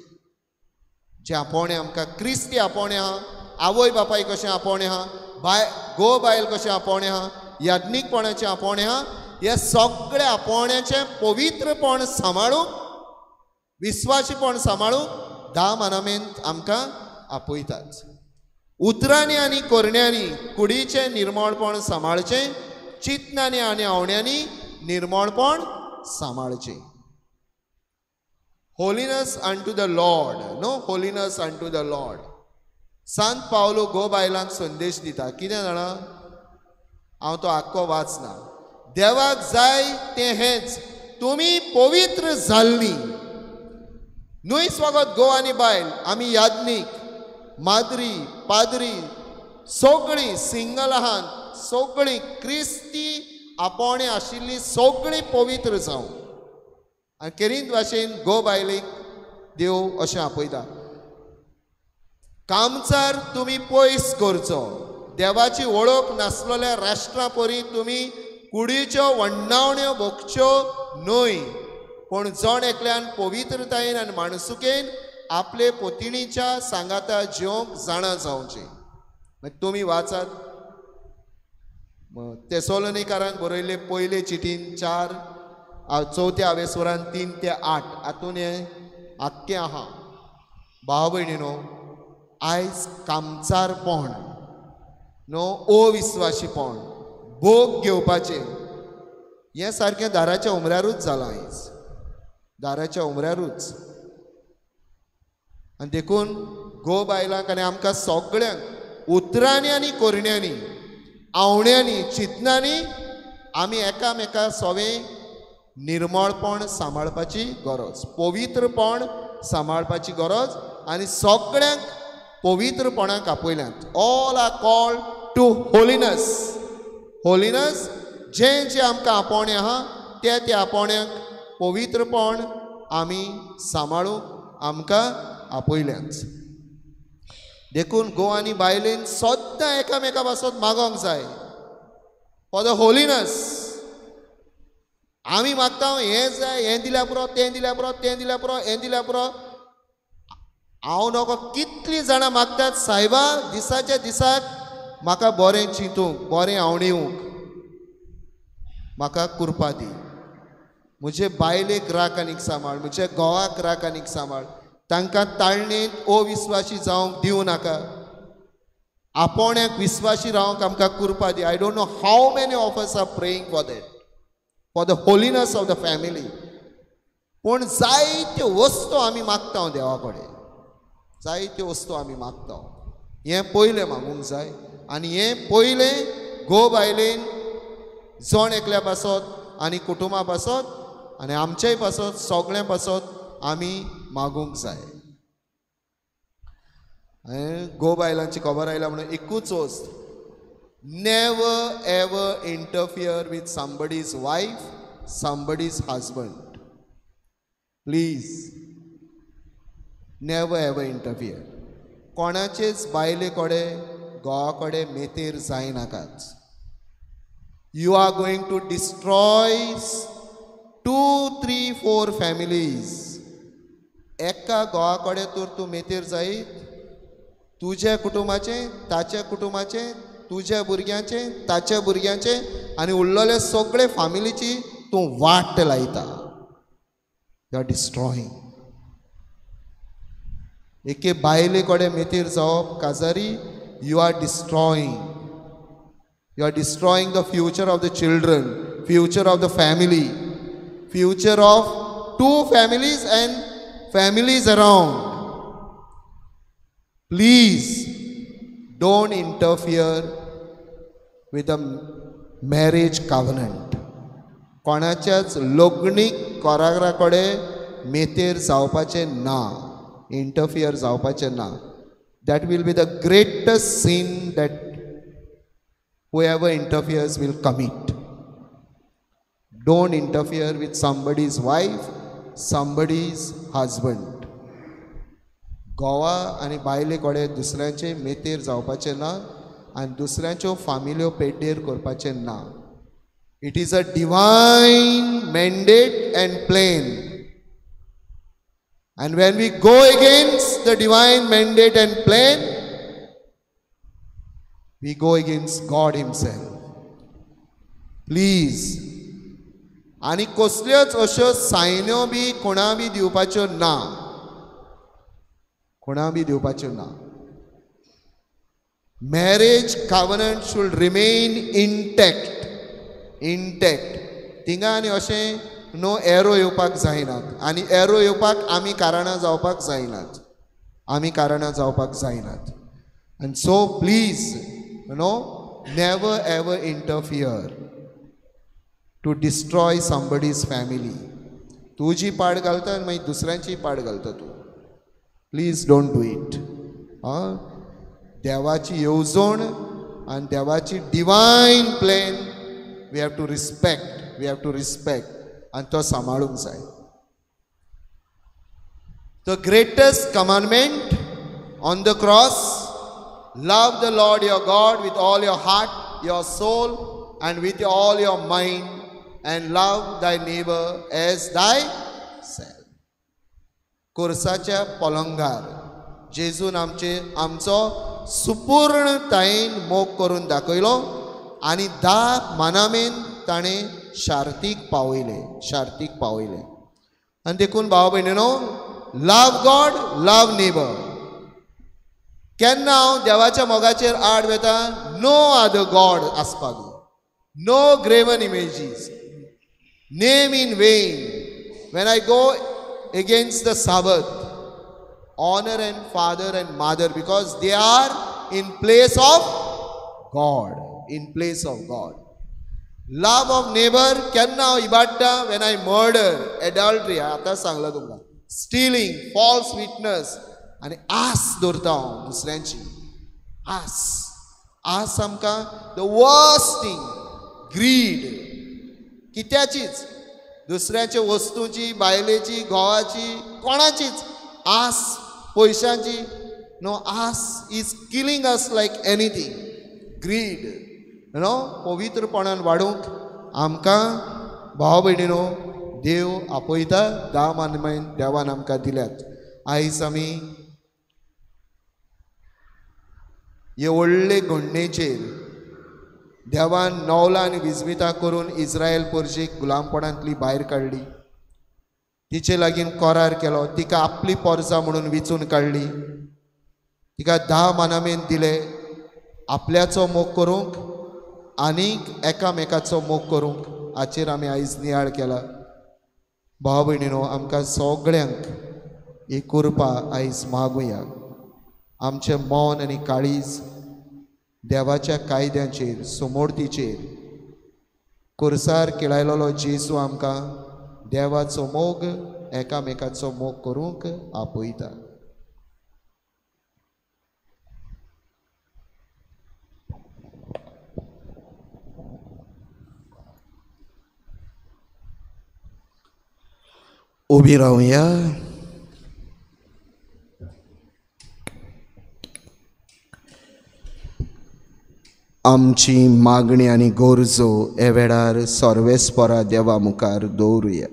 जे आपोवणें आमकां क्रिस्ती आपोवणें आहा, आवय बापाय कशें आपोवणें आहा, बाय घोव बायल कशें आपोवणें आहा, याज्ञीकपणाचें आपोवणें आहा, हे सगळे आपोवण्याचें पवित्रपण सांबाळूंक, विस्वासीपण सांबाळूंक 10 मानामेंत आमकां आपयतात. उतरांनी आनी करण्यांनी कुडीचें निर्मळपण सांबाळचें, चिंतनांनी आनी आवण्यांनी निर्मळपण सांबाळचें. Holiness unto the Lord, no, holiness unto the Lord. Sant Paulo घोव बायलांक संदेश दिता. कितें जाणा, हांव तो आख्खो वाचना. देवाक जाय तें हेंच, तुमी पवित्र जाल्लीं. न्हय स्वागत घोव आनी बायल, आमी याज्ञीक, माद्री, पाद्री, सगळीं सिंगल आहात, सगळीं क्रिस्ती आपोवणें आशिल्लीं सगळीं पवित्र जावं. आनी केरींत भाशेन घोव बायलेक देव अशें आपयता, कामचार तुमी पयस करचो, देवाची वळख नासलेल्या राष्ट्रां परी तुमी कुडीच्यो वण्णावण्यो भोगच्यो न्हय, पूण जण एकल्यान पवित्रतायेन आनी माणसुकेन आपले पोतिणीच्या सांगाता जिवंक जाणा जावचें. मागीर तुमी वाचात तेसोलोनिकारांक बरयल्ले पयले चिटीन 4 चवथ्या आवेस्वरान 3 ते 8 हातून हें आख्खें आहा. भाव भयणीनो, आयज कामचारपण न्हू, अविस्वाशीपण, भोग घेवपाचें हें सारकें दाराच्या उमऱ्यारूच जालां आयज, दाराच्या उमऱ्यारूच. आनी देखून घोव बायलांक आनी आमकां सगळ्यांक उतरांनी आनी करण्यांनी, आवण्यांनी, चिंतनांनी आमी एकामेका सोवें निर्मळपण सांबाळपाची गरज, पवित्रपण सांबाळपाची गरज आनी सगळ्यांक पवित्रपणाक आपयल्यात. All are called to holiness. Holiness जें जें आमकां आपोवणें आहा त्या त्या आपोवण्याक पवित्रपण आमी सांबाळूंक आमकां आपयल्यात. देखून घोव आनी बायलेन सद्दां एकामेका पासत मागोंक जाय फॉर the holiness. आमी मागता हें जाय, हें दिल्यार पुरो, तें दिल्यार पुरो, तें दिल्यार पुरो, हें दिल्यार पुरो. हांव नको कितलीं जाणां मागतात, सायबा दिसाच्या दिसाक म्हाका बरें चिंतूंक, बरें आवडीवंक म्हाका कृपा दी, म्हजे बायलेक राख आनीक सांबाळ, म्हज्या घोवाक राख आनीक सांबाळ, तांकां ताळणेंत अविस्वासी जावंक दिवं नाका, आपोवण्याक विस्वासी रावंक आमकां कृपा दी. I don't know how many of us are praying for that, for the holiness of the family. पूण जायत्यो वस्तू आमी मागता देवा कडेन, जायत्यो वस्तू आमी मागता. हें पयलें मागूंक जाय आनी हें पयलें घोव बायलेन जण एकल्या पासत आनी कुटुंबा पासत आनी आमचेय पासत, सगळ्यां पासत आमी मागूंक जाय. घोव बायलांची खबर आयल्या म्हणून एकूच वस्त, never ever interfere with somebody's wife, somebody's husband. Please never ever interfere. कोणाचेच बायले कडेन, घोवा कडेन मेतेर जायनाकात. You are going to destroy 2, 3, 4 families. एका घोवा कडेन तर तूं मेतेर जायत, तुज्या कुटुंबाचें, ताच्या कुटुंबाचें, तुज्या भुरग्यांचें, ताच्या भुरग्यांचें आनी उरलेले सगळे फामिलीची तूं वाट लायता. You are destroying. एके बायले कडेन मेतेर जावप काजारी, you are destroying. You are destroying the future of the children, future of the family, future of 2 families and families around. Please don't interfere with the marriage covenant. कोणाच्याच लग्नीक करारा कडेन मेतेर जावपाचें ना, interfere जावपाचें ना. That will be the greatest sin that whoever interferes will commit. Don't interfere with somebody's wife, somebody's husband. घोवा आनी बायले कडेन दुसऱ्यांचे मेतेर जावपाचें ना. आनी दुसऱ्यांच्यो फामिल्यो पेड्डेर करपाचें ना. It is a divine mandate and plan. And when we go against the divine mandate and plan, we go against God himself. Please. आनी कसल्योच अश्यो सायन्यो बी कोणा बी दिवपाच्यो ना, कोणा बी दिवपाच्यो ना. Marriage covenant should remain intact, intact. थिंगा आनी अशें नो एरो येवपाक जायनात आनी एरो येवपाक आमी कारणां जावपाक जायनात, आमी कारणां जावपाक जायनात. आनी so please no never ever interfere to destroy somebody's family. तुजी पाड घालता आनी मागीर दुसऱ्यांची पाड घालता तूं. Please don't do it. आं, देवाची येवजण आनी देवाची divine plan we have to respect, we have to respect आनी तो सांबाळूंक जाय. The greatest commandment on the cross, love the Lord your God with all your heart, your soul and with all your mind, and love thy neighbour as thyself. कोर्साच्या पलंगार जेजून आमचे आमचो सुपूर्णतायेन मोग करून दाखयलो आनी 10 मानामेन ताणें शार्तीक पावयलें, शार्तीक पावयलें. आनी देखून भाव भयणीनो, लव गॉड लव नेबर. केन्ना हांव देवाच्या मोगाचेर आड वेता, नो अदर गॉड आसपाक, no graven images, name in vain. When I go against the Sabbath, honour and father and mother, because they are in place of God, in place of God. Love of neighbour केन्ना हांव इबाडटा, when I murder, adultery, आतां सांगलां तुमकां, स्टिलींग, falls witness, आनी आस दवरता हांव दुसऱ्यांची आस. आस आमकां the वर्स्ट थींग, ग्रीड, कित्याचीच, दुसऱ्याच्या वस्तूची, बायलेची, घोवाची, कोणाचीच आस, पयशांची नो. आस is killing us like anything. Greed no. पवित्रपणान वाडूंक आमकां भाव भयणीनो देव आपयता. 10 मानमेन देवान आमकां दिल्यात. आयज आमी हे व्हडले घडणेचेर देवान नवला आनी विजमिता करून इस्रायल परजेक गुलामपणांतली भायर काडली, तिचे लागीं करार केलो, तिका आपली पोरसां म्हणून विचून काडली, तिका 10 मानामेन दिले आपल्याचो मोग करूंक आनीक एकामेकाचो मोग करूंक. हाचेर आमी आयज नियाळ केला. भाव भयणीनो, आमकां सगळ्यांक ही कृपा आयज मागुया. आमचें मन आनी काळीज देवाच्या कायद्यांचेर, समोर्तीचेर कुर्सार केळायलेलो जेजू आमकां देवाचो मोग, एकामेकाचो मोग करूंक आपयता. उबी रावया. आमची मागणी आनी गरजो हे वेळार सर्वेस्परा देवा मुखार दवरुया.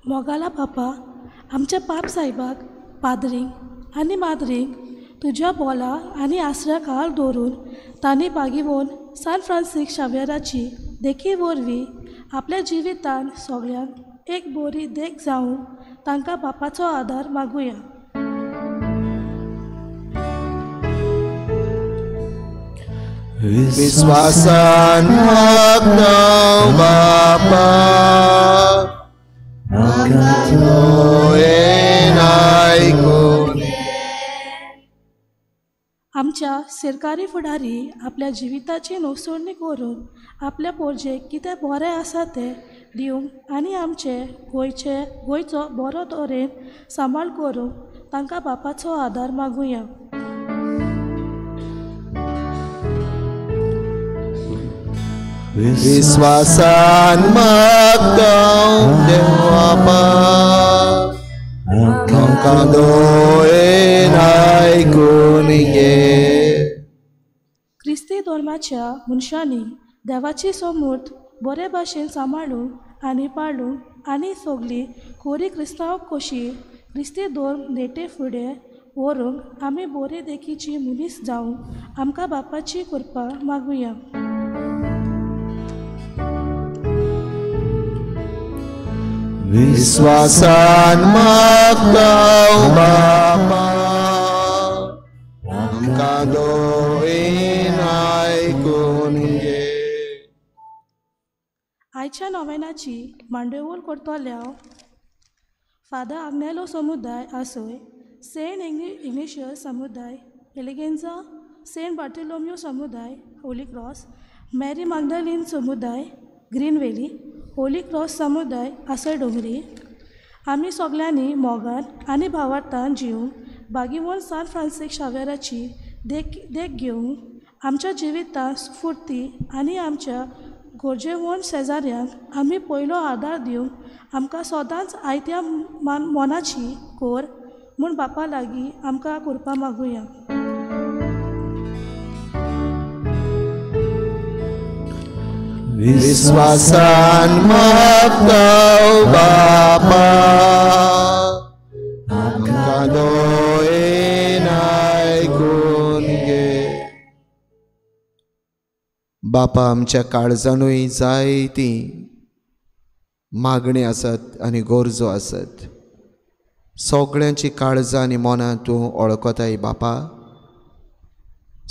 मोगाला बापा, आमच्या पाप साहेबाक, पाद्रींक आनी माद्रींक तुज्या बोला आनी आसऱ्या खाल दवरून तांणी बागीवोन सान फ्रांसीक शाव्यराची देखी वरवीं आपल्या जिवितान सगळ्यांक एक बरी देख जावंक तांकां बापाचो आदार मागुया. विस्वासान मागता बापा, आमच्या सरकारी फुडारी आपल्या जिविताची नोसोडणी करून आपल्या पोरजेक कितें बरें आसा तें दिवंक आनी आमचे गोंयचे गोंयचो बरो तरेन सांबाळ करूंक तांकां बापाचो आदार मागुया. विस्वासान मागता देवा. आमकां दोयेन आयकून घे. क्रिस्ती धर्माच्या मनशांनी देवाची सोमूर्त बरे भाशेन सांबाळूंक आनी पाळूंक आनी सगळी खोरी क्रिस्तांव कशी क्रिस्ती धर्म नेटे फुडें व्हरूंक आमी बरे देखीची मनीस जावंक आमकां बापाची कृपा मागुया. विश्वासान मागता बापा आमकां दोयेन आयकून घे. आयच्या नोवेनाची मांडवळ करतल्या फादर आग्नेलो समुदाय आसोय, सेंट इग्नेशियस समुदाय एलिगेंजा, सेंट बार्टोलोमियो समुदाय होली क्रॉस, मॅरी मागदालीन समुदाय ग्रीन व्हॅली, होली क्रॉस समुदाय आसय डोंगरी. आमी सगल्यांनी मोगान आनी भावार्थान जिवंक बागीवन सान फ्रांसीस शावेराची देख घेवंक आमच्या जिवितांत स्फुर्ती आनी आमच्या गरजेवंत शेजाऱ्यांक आमी पयलो आदार दिवंक आमकां सदांच आयत्या मनाची कोर म्हूण बापा लागीं आमकां कृपा मागुया. विश्वासान मागता बापा आमकां दोयेन आयकून घे. बापा आमच्या काळजानूय जायती मागणी आसत आनी गरजो आसत. सगळ्यांची काळजां आनी मनां तूं वळखताय बापा.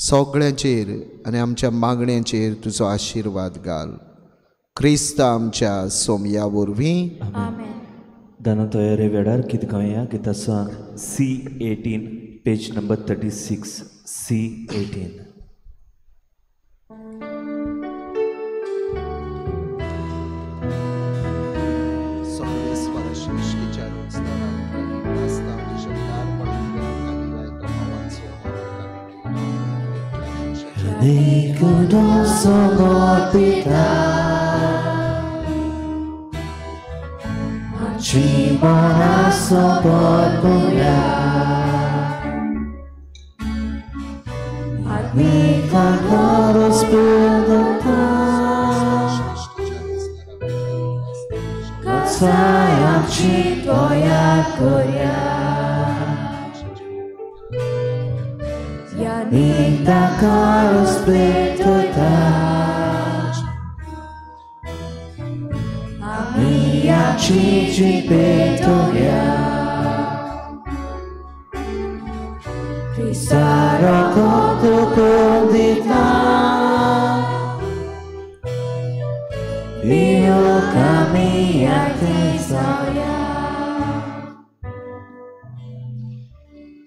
सगळ्यांचेर आनी आमच्या मागण्यांचेर तुजो आशिर्वाद घाल. क्रिस्त आमच्या सोमया वरवीं. दाना तयारे वेळार गीत गावया. गिताचो C18 page number 36 C18.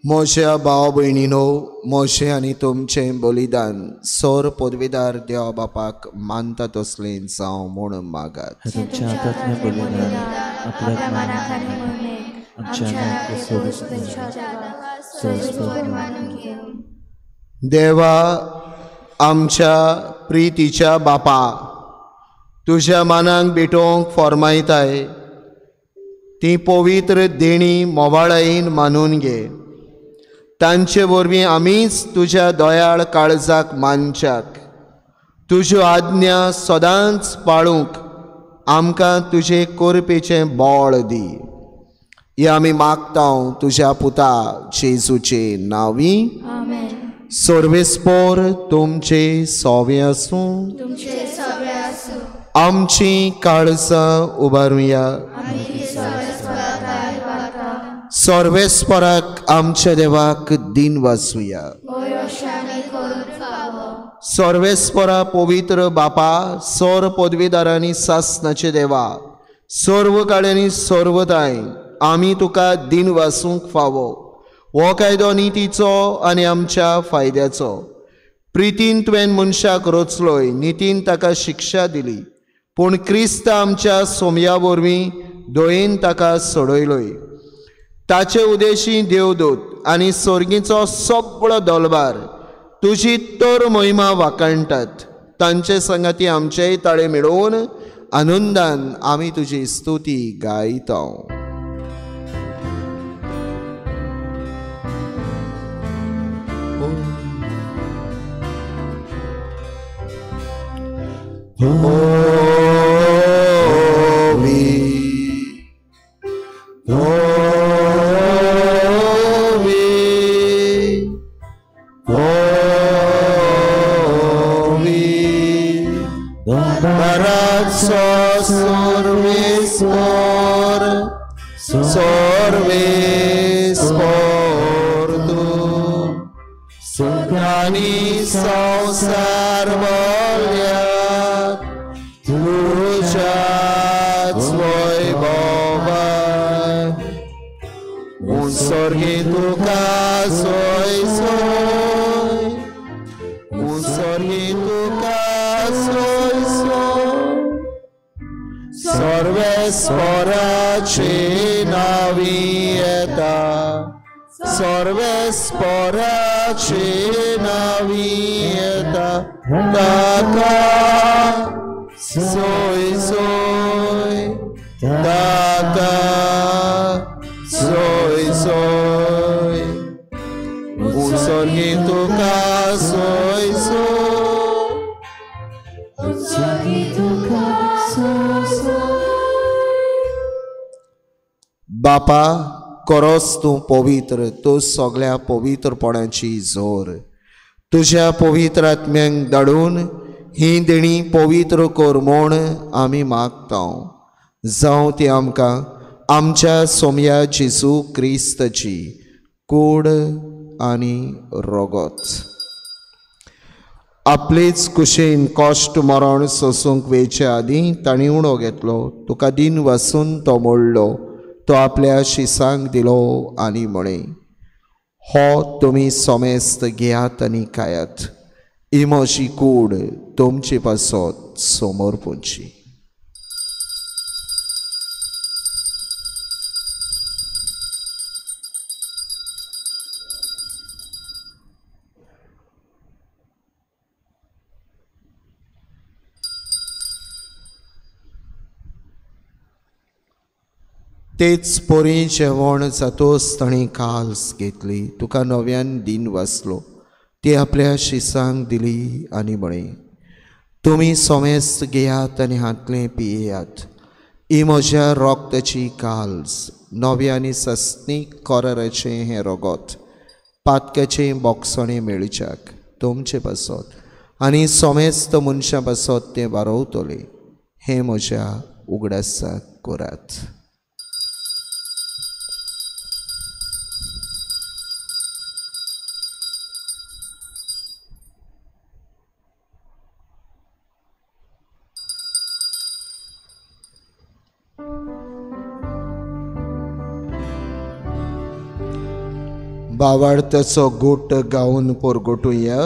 म्हज्या भाव भयणीनो, म्हजें आनी तुमचें बलिदान सोर पदवीदार देवा बापाक मानता तसलें जावं म्हूण मागात. तुमच्या हातांतलें बलिदान आपल्याक आमच्या. देवा आमच्या प्रितीच्या बापा, तुज्या मानाक भेटोवंक फॉर्मायताय ती पवित्र देणी मोवाळायेन मानून घे. तांचे वरवीं आमीच तुज्या दयाळ काळजाक मानच्याक तुज्यो आज्ञा सदांच पाळूंक आमकां तुजे करपेचें बळ दी. हें आमी मागता तुज्या पुता जेजूचे नांवी. सर्वेस्पोर तुमचे सोवे आसूं. आमची काळजां उबारुया. सर्वेस्पराक आमच्या देवाक दिन वाचुया. सर्वेस्परा पवित्र बापा, सोर पदवीदारांनी सासनाचे देवा, सर्व काळ्यांनी सर्वदाय आमी तुका दिन वासूंक फावो. हो कायदो नितीचो आनी आमच्या फायद्याचो. प्रितीन तुवें मनशाक रचलोय, नितीन ताका शिक्षा दिली, पूण क्रिस्त आमच्या सोमया वरवीं दयेन ताका सोडयलोय. ताचे उदेशी देवदूत आनी सोर्गीचो सगळो दलबार तुजी तर महिमा वाखाणटात. तांचे संगाती आमचेय ताळे मेळोवन आनंदान आमी तुजी स्तुती गायता. Holy, holy, holy. Baratso sorvis por, sorvis por tu. Ani संसार बोल्यात तुझ्याच वैभवान उत्सर्गी तुका सोय सोय, उत्सर्गी तुका सोय सोय. सर्वेस्पराची नावी येता, सर्वेस्पराची नावी येता, ताका सोय सोय, ताका सोय सोय. उत्सर्गी तुका सोय सोय, उत्सर्गी तुका सोय सोय. बापा करोस तूं पवित्र, तूं सगळ्या पवित्रपणाची जोर. तुज्या पवित्र आत्म्यांक धाडून ही देणी पवित्र कर म्हूण आमी मागता. जावं ती आमकां आमच्या सोम्या जेजू क्रिस्ताची कूड आनी रगत. आपलेच कुशीन कश्ट मरण सोसूंक वेचे आदीं तांणी उणो घेतलो, तुका दिन वासून तो मोडलो, तो आपल्या शिसांक दिलो आनी म्हळें, हो तुमी समेस्त घेयात आनी खायात, ही म्हजी कूड तुमचे पासत समर्पूची. तेच परी जेवण जातोच ताणें काल्स घेतली, तुका नव्यान दिन वाचलो, ती आपल्या शिसांक दिली आनी म्हळें, तुमी समेस्त घेयात आनी हांतलें पियेयात, ही म्हज्या रोगताची काल्स, नव्या आनी सस्नीक कराराचें हें रगत, पातक्याचें बोगसणें मेळच्याक तुमचे पासत आनी समेस्त मनशां पासत तें वारवतलें, हें म्हज्या उगडासाक करात. बावार्थाचो गोट गावन पोरगोटुया.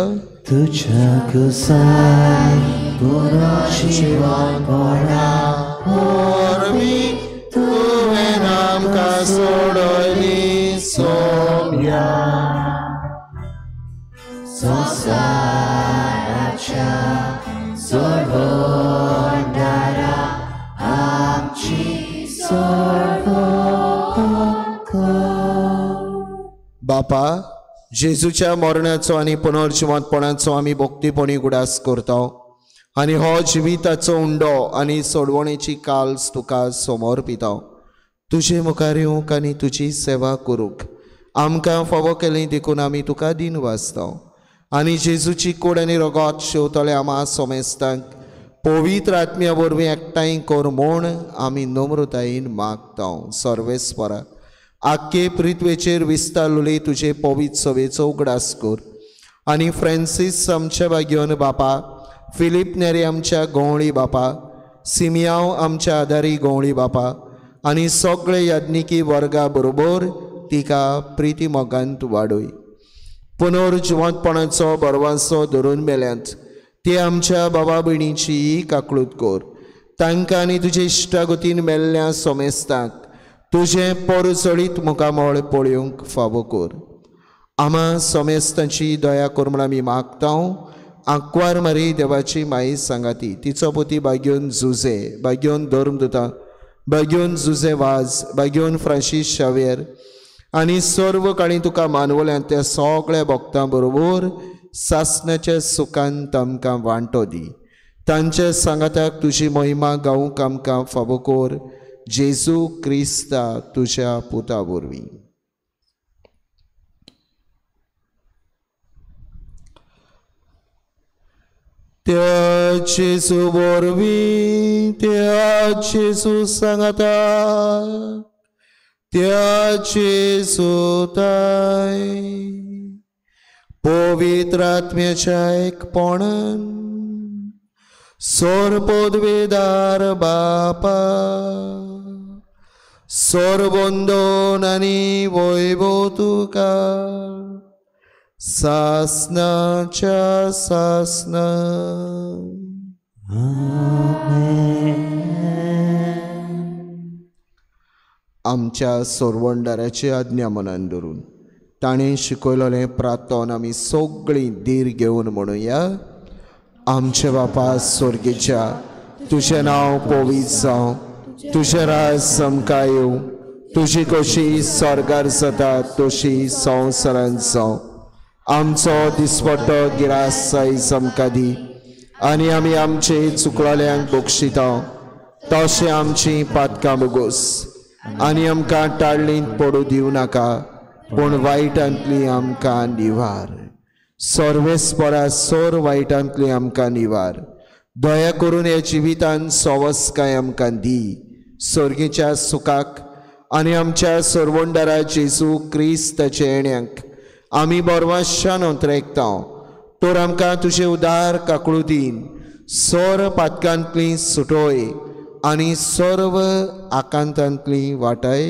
तुझ्या कुसांनी पुनर्जिवन पडा, वरवीं तुवें आमकां सोडयली सोम्या. संवसाराच्या सोडवणारा आमची सोडवण कर. बापा, जेजूच्या मरणाचो आनी पुनर्जिवंतपणाचो आमी भक्तीपणी उगडास करता आनी हो जिविताचो उंडो आनी सोडवणेची काल्स तुका समर्पिता. तुजे मुखार येवंक आनी तुजी सेवा करूंक आमकां फावो केली देखून आमी तुका दिन वाचता आनी जेजूची कूड आनी रगत शेवतले आमा समेस्तांक पवित्र आत्म्या वरवीं एकठांय कर म्हूण आमी नम्रतायेन मागता. सर्वेस्परा, आख्खे पृथ्वेचेर विस्तारलेले तुजे पवित्र सभेचो उगडास कर आनी फ्रांसीस आमच्या भाग्योन बापा, फिलीप नेरी आमच्या गवळी बापा, सिमियांव आमच्या आदारी गवळी बापा आनी सगळे याज्ञिकी वर्गा बरोबर तिका प्रिती मोगांत वाडय. पुनर्जिवंतपणाचो बरवासो धरून मेल्यांत ती आमच्या बाबा भयणीची काकळूत कर. तांकां आनी तुजे इश्टागतीन मेल्ल्या सोमेस्तांक तुजें परजळीत मुखामळ पळोवंक फावो कर. आमा सोमेस्तांची दया कर म्हूण आमी मागता. आंकवार मारी देवाची माई सांगाती, तिचो पोती बागेवन जुजे, बागेवन धर्मदुता, बागेवन जुजे वाज, बागेवन फ्रांसीस शावेर आनी सर्व काळी तुका मानवल्यान त्या सगळ्या भक्तां बरोबर सासणाच्या सुखान तांकां वांटो दी. तांच्या सांगाताक तुजी महिमा गावूंक आमकां फावो कर, जेजू क्रिस्ता तुज्या पुता वरवीं. त्या जेजू वरवीं, त्या जेजू सांगाता, त्या जेजूताय पवित्र आत्म्याच्या एकपणान सोरपोदवेदार बापा सोरबंदोन आनी वैभव तुका सासनाच्या सासना. आमच्या सोरवंडाराची आज्ञा मनान धरून ताणें शिकयलें प्रार्थन आमी सगळीं धीर घेवन म्हणुया. आमच्या बापा स्वर्गेच्या, तुजें नांव पवित्र जावं, तुजें राज आमकां येवं, तुजी कशी स्वर्गार जाता तशी संवसारांत जावं. आमचो दिसपट्टो गिरास आयज आमकां दी आनी आमी आमचे चुकलेल्यांक बक्षिता तशें आमची पातकां बोगोस आनी आमकां टाळणींत पडूं दिवं नाका, पूण वायटांतली आमकां निवार. सर्वेस्परा सोर वायटांतली आमकां निवार. दया करून ह्या जिवितान सवस्काय आमकां दी, सर्गीच्या सुखाक आनी आमच्या सरवंडारा जेजू क्रिस्ताच्या येण्याक आमी बरवाशान अंतरेकता. तर आमकां तुजे उदार काकळुतीन सोर पातकांतली सुटोय आनी सर्व आकांतांतली वाटाय.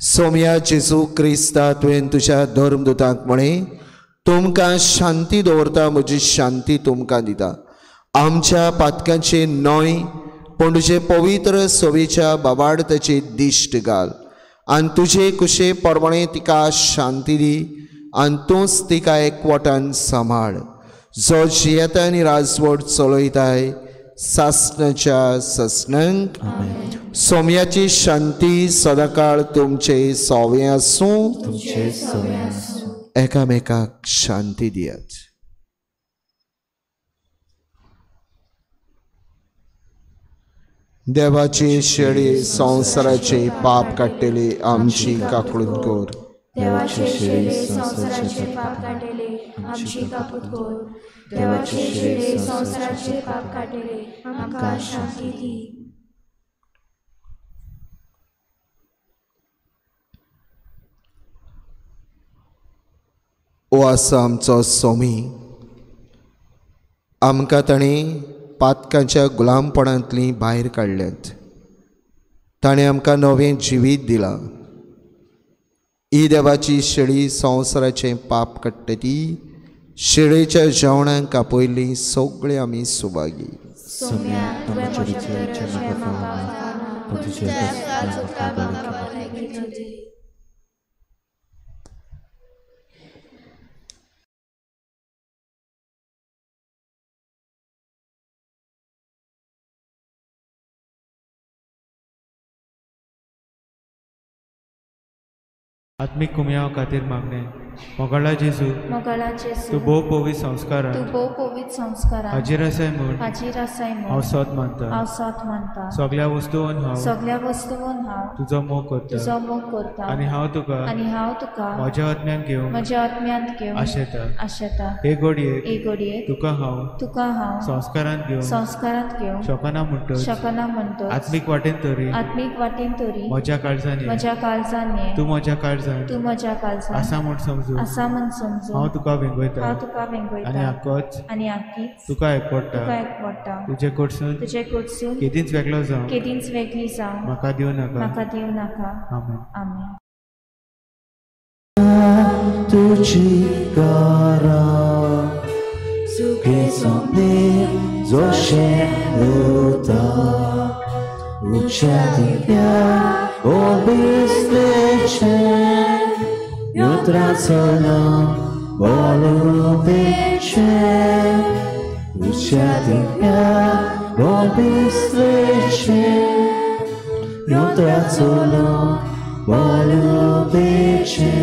सोम्या जेजू क्रिस्ता, तुवें तुज्या धर्मदूतांक म्हळें, तुमकां शांती दवरता, म्हजी शांती तुमकां दिता. आमच्या पातकांचे न्हय पूण तुजे पवित्र सवेच्या बाबाडताची दिश्ट घाल आनी तुजे कुशे प्रमाणे तिका शांती दी आनी तूंच तिका एकवटान सांबाळ, जो जियेता आनी राजवट चलयताय सासनाच्या सासनांक. सोम्याची शांती सदांकाळ तुमचे सोवे आसूं. एकामेकाक शांती दियात. देवाची शेळी संवसाराचे पाप काडटली आमची काकळून कर. देवाचे शेळी संवसाराचे पाप काडटले आमची काकूत कर. देवाचे शेळी संवसाराचे पाप काडटले आमकां शांती दी. ओ आसा आमचो स्वामी, आमकां ताणें पातकांच्या गुलामपणांतली भायर काडल्यात, ताणें आमकां नवें जिवीत दिलां. ही देवाची शेळी संवसाराचें पाप काडटा ती शेळेच्या जेवणाक आपयल्ली सगळीं आमी सुभागी. आत्मिक कुमयाव खातीर मागणें. मोगाळा जेजू, तूं भोव पवित्र संस्कारान हाजीर आसाय म्हूण हांव सत मानता. सगळ्या वस्तून हांव तुजो मोग करता आनी हांव तुका म्हज्या आत्म्यान घेवन आशेता. हे घडयेक तुका हांव संस्कारांत घेवन शकना म्हणटच आत्मीक वाटेन तरी म्हज्या काळजान ये, तूं म्हज्या काळजान आसा म्हूण समजून हांव तुका वेंगयता आनी आकीच तुका एकवटा. तुजे कडसून केदींच वेगळो जावं म्हाका दिवं नाका. आमेन. तुजी गरज सुखे सोंपले जशें उरता उच्चारिया ओबिस्लेचें Yotrasolo volupeche Uchatia obisleche Yotrasolo volupeche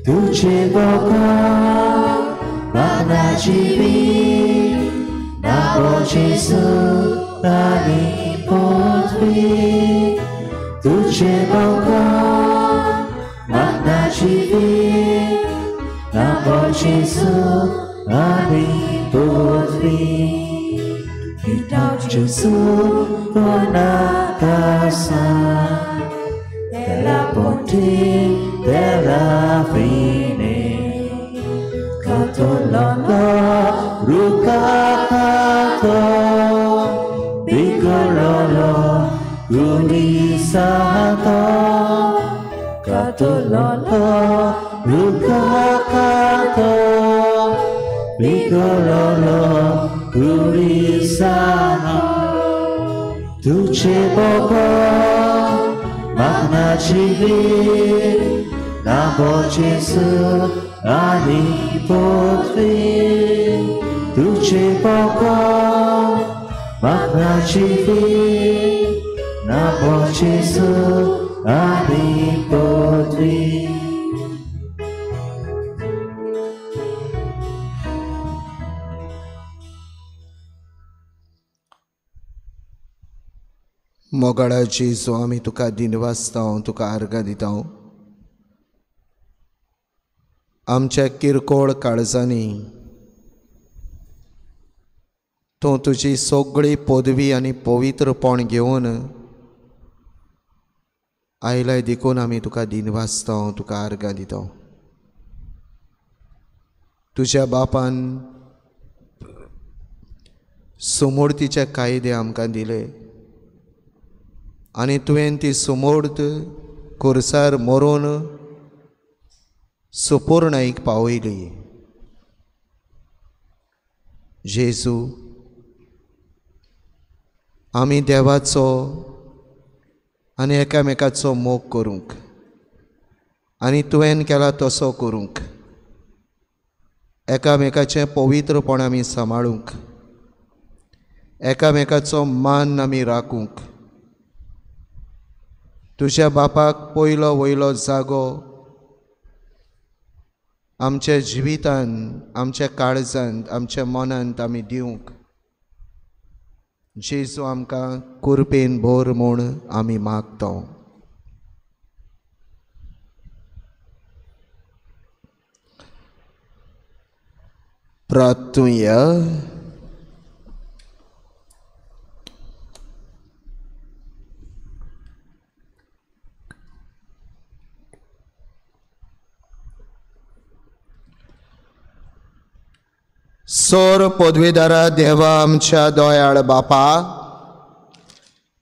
Tu Duce boca, magna civi, nabo Gesù, ani potvi. Duce boca, magna civi, nabo Gesù, ani potvi. Itaw Gesù, buona casa, della ponte della fine, Catololo, Rucacato, Picololo, Gurisato, Catololo, Rucacato, Picololo, Gurisato, Duce poco, magna civi, nabo Gesù, ani potvi. Duce poco, magna civi, nabo Gesù, ani potvi. मोगाळा जेजू, आमी तुका दिनवासता, तुका आर्गां दिता. आमच्या किरकोळ काळजांनी तूं तुजी सगळी पदवी आनी पवित्रपण घेवन आयलाय देखून आमी तुका दिनवासता, तुका आर्गां दिता. तुज्या बापान सुमूर्तीचे कायदे आमकां दिले आनी तुवें ती सुमूर्त खुर्सार मरून सुपूर्णाईक पावयली. जेजू, आमी देवाचो आनी एकामेकाचो मोग करूंक आनी तुवें केला तसो करूंक, एकामेकाचें पवित्रपण आमी सांबाळूंक, एकामेकाचो मान आमी राखूंक, तुज्या बापाक पयलो वयलो जागो आमच्या जिवितान, आमच्या काळजांत, आमच्या मनांत आमी दिवंक जेजू आमकां कुरपेन भर म्हूण आमी मागता. प्रार्थुया. सोर पदवीदारा देवा आमच्या दयाळ बापा,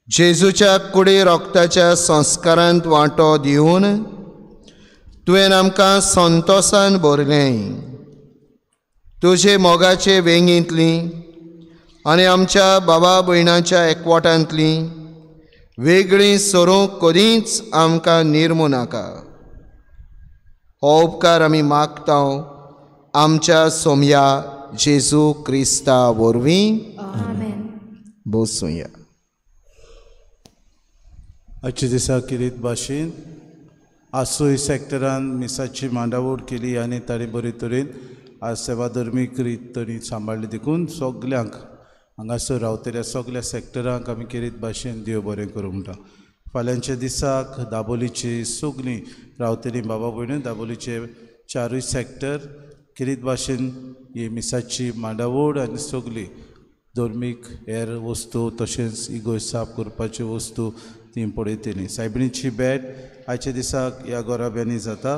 जेजूच्या कुडी रोगताच्या संस्कारांत वांटो दिवन तुवें आमकां संतोसान भरलें. तुजे मोगाचे वेंगेंतली आनी आमच्या बाबा भयणाच्या एकवटांतली वेगळी सरूंक कदींच आमकां निर्मू नाका. हो उपकार आमी मागता आमच्या सोमया जेजू क्रिस्ता वरवीं. बसुया. आजच्या दिसा किरीत भाशेन आसोय सेक्टरान मिसाची मांडावळ केली आनी ताणें बरे तरेन आज सेवा धर्मीक रीत तांणी सांबाळ्ळी देखून सगल्यांक हांगासर रावतल्या सगल्या सेक्टरांक आमी किरीत भाशेन देव बरें करूं म्हणटा. फाल्यांच्या दिसाक दाबोलीची सगळीं रावतलीं बाबा भयणी दाबोलीचे चारूय सेक्टर किरीत भाशेन ही मिसाची मांडावळ आनी सगळी धर्मीक हेर वस्तू तशेंच इगोर्ज साफ करपाच्यो वस्तू ती पळयतली. सायबिणीची भेट आयच्या दिसाक ह्या गोराब्यांनी जाता.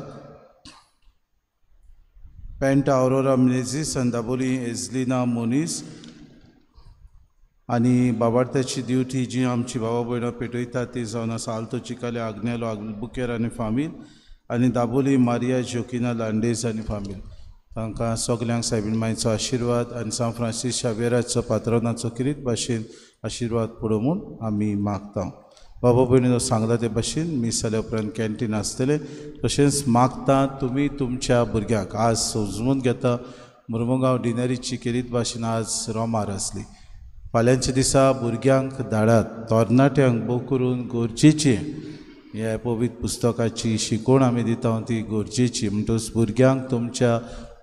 पेंटा औरोरा मिनेझीस आनी दाबोली एजलिना मोनीस आनी बाबार्थ्याची ड्युटी जी आमची बाबा भयणां पेटयतात ती जावन आसा आल्तो चिकाले आग्नेलो आल्बुकेर आनी फामील आनी दाबोली मारिया जोकिना लांडेज आनी फामील. तांकां सगल्यांक सायबीण मायचो आशिर्वाद आनी सांत फ्रांसीस शावेराचो पात्रणाचो किरीत भाशेन आशिर्वाद पडो म्हूण आमी मागता. बाबा भयणीनो सांगला ते भाशेन मीस जाल्या उपरांत कॅन्टीन आसतलें. तशेंच मागता तुमी तुमच्या भुरग्यांक आज समजून घेता मुरमुगांव डिनरीची किरीत भाशेन आज रोमार आसली. फाल्यांच्या दिसा भुरग्यांक धाडात, तरणाट्यांक भोव करून गरजेचें ह्या पवित्र पुस्तकाची शिकवण आमी दिता ती गरजेची. म्हणटकच भुरग्यांक तुमच्या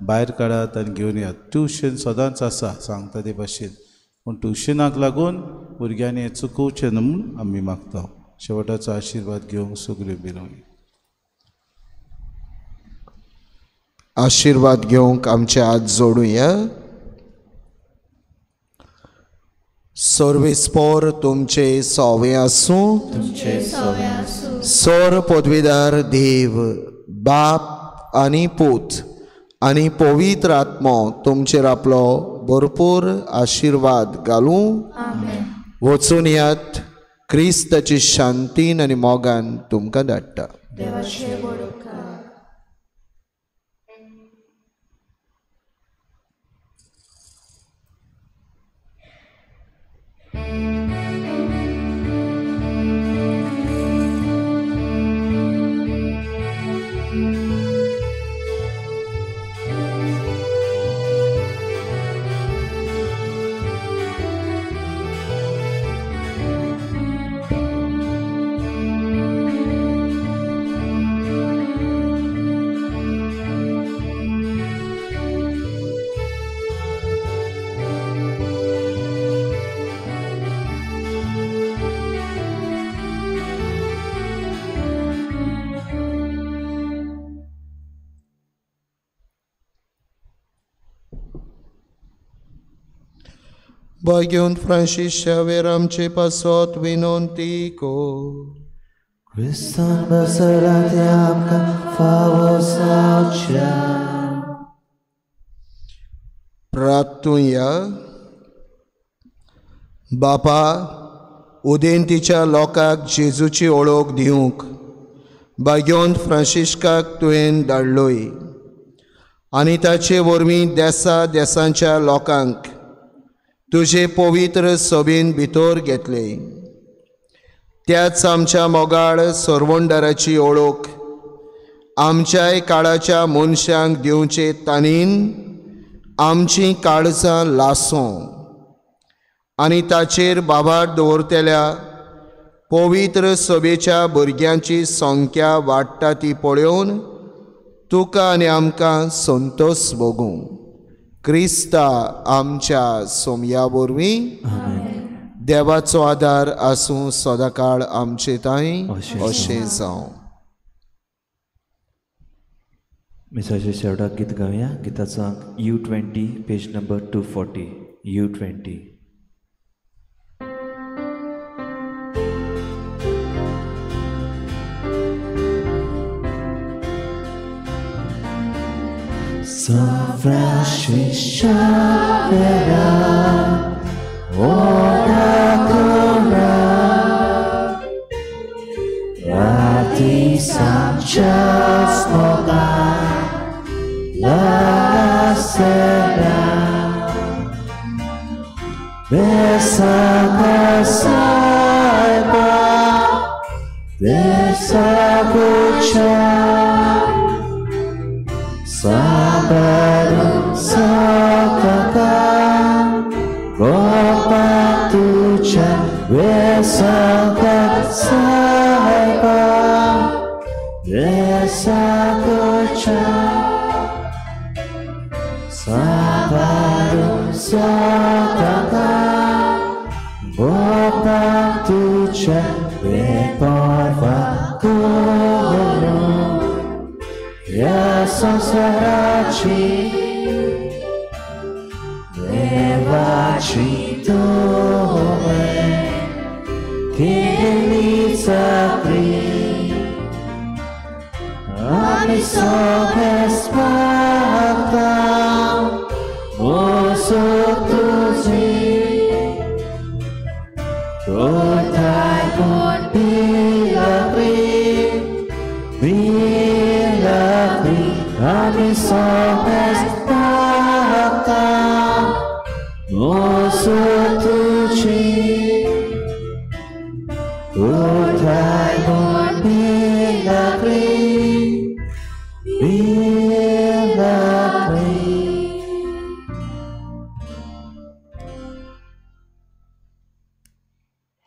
भायर काडात आनी घेवन येयात. ट्युशन सदांच आसा सांगता ते भाशेन, पूण ट्युशनाक लागून भुरग्यांनी हें चुकोवचें न्हू म्हूण आमी मागता. शेवटाचो आशिर्वाद घेवंक सगल्यो बिलोवया. आशिर्वाद घेवंक आमचे हात जोडुया. सर्वेस्पोर तुमचे सोवे आसूं. सोर पदवीदार देव बाप आनी पूत आनी पवित्र आत्मो तुमचेर आपलो भरपूर आशिर्वाद घालूं. वचून यात. क्रिस्ताची शांतीन आनी मोगान तुमकां धाडटा. भाग्योन फ्रांसीस शावेर आमचे पासत विनंती कर. क्रिस्तान बसला ते आमकां फावो जावच्या. प्रार्थुया. बापा, उदेंतीच्या लोकांक जेजूची ओळख दिवंक भाग्योन फ्रांसिस्काक तुवें धाडलोय आनी ताचे वरवीं देसा देसांच्या लोकांक तुजे पवित्र सभेन भितर घेतले. त्याच आमच्या मोगाळ सरवंडाराची ओळख आमच्याय काळाच्या मनशांक दिवचे ताणीन आमचीं काळजां लासूं आनी ताचेर बाबार दवरतल्या पवित्र सभेच्या भुरग्यांची संख्या वाडटा ती पळोवन तुका आनी आमकां संतोष भोगूं. क्रिस्ता आमच्या सोमया वरवीं. देवाचो आदार आसूं सदांकाळ आमचे ताई. अशें जावं. मिसाच्या शेवटाक गीत गावया. गिताचो अंक U20 page number 240. U20. San Francisco Xavier, ora cura, Rati Sanchez Moga, la sera, Besa Saiba, Besa Kucha, Sabaru Sakaka, Gopatucha, Vesaka Saiba, Vesakucha, Sabaru Sakaka, Gopatucha, Veparva Guru. Samsarachi Devachi Tome Kilitsa Pri Ami Sobes Bhakta Osutuzi Kotai Kun Pilakri Pilakri Ami Sobes Bhakta Osutuzi.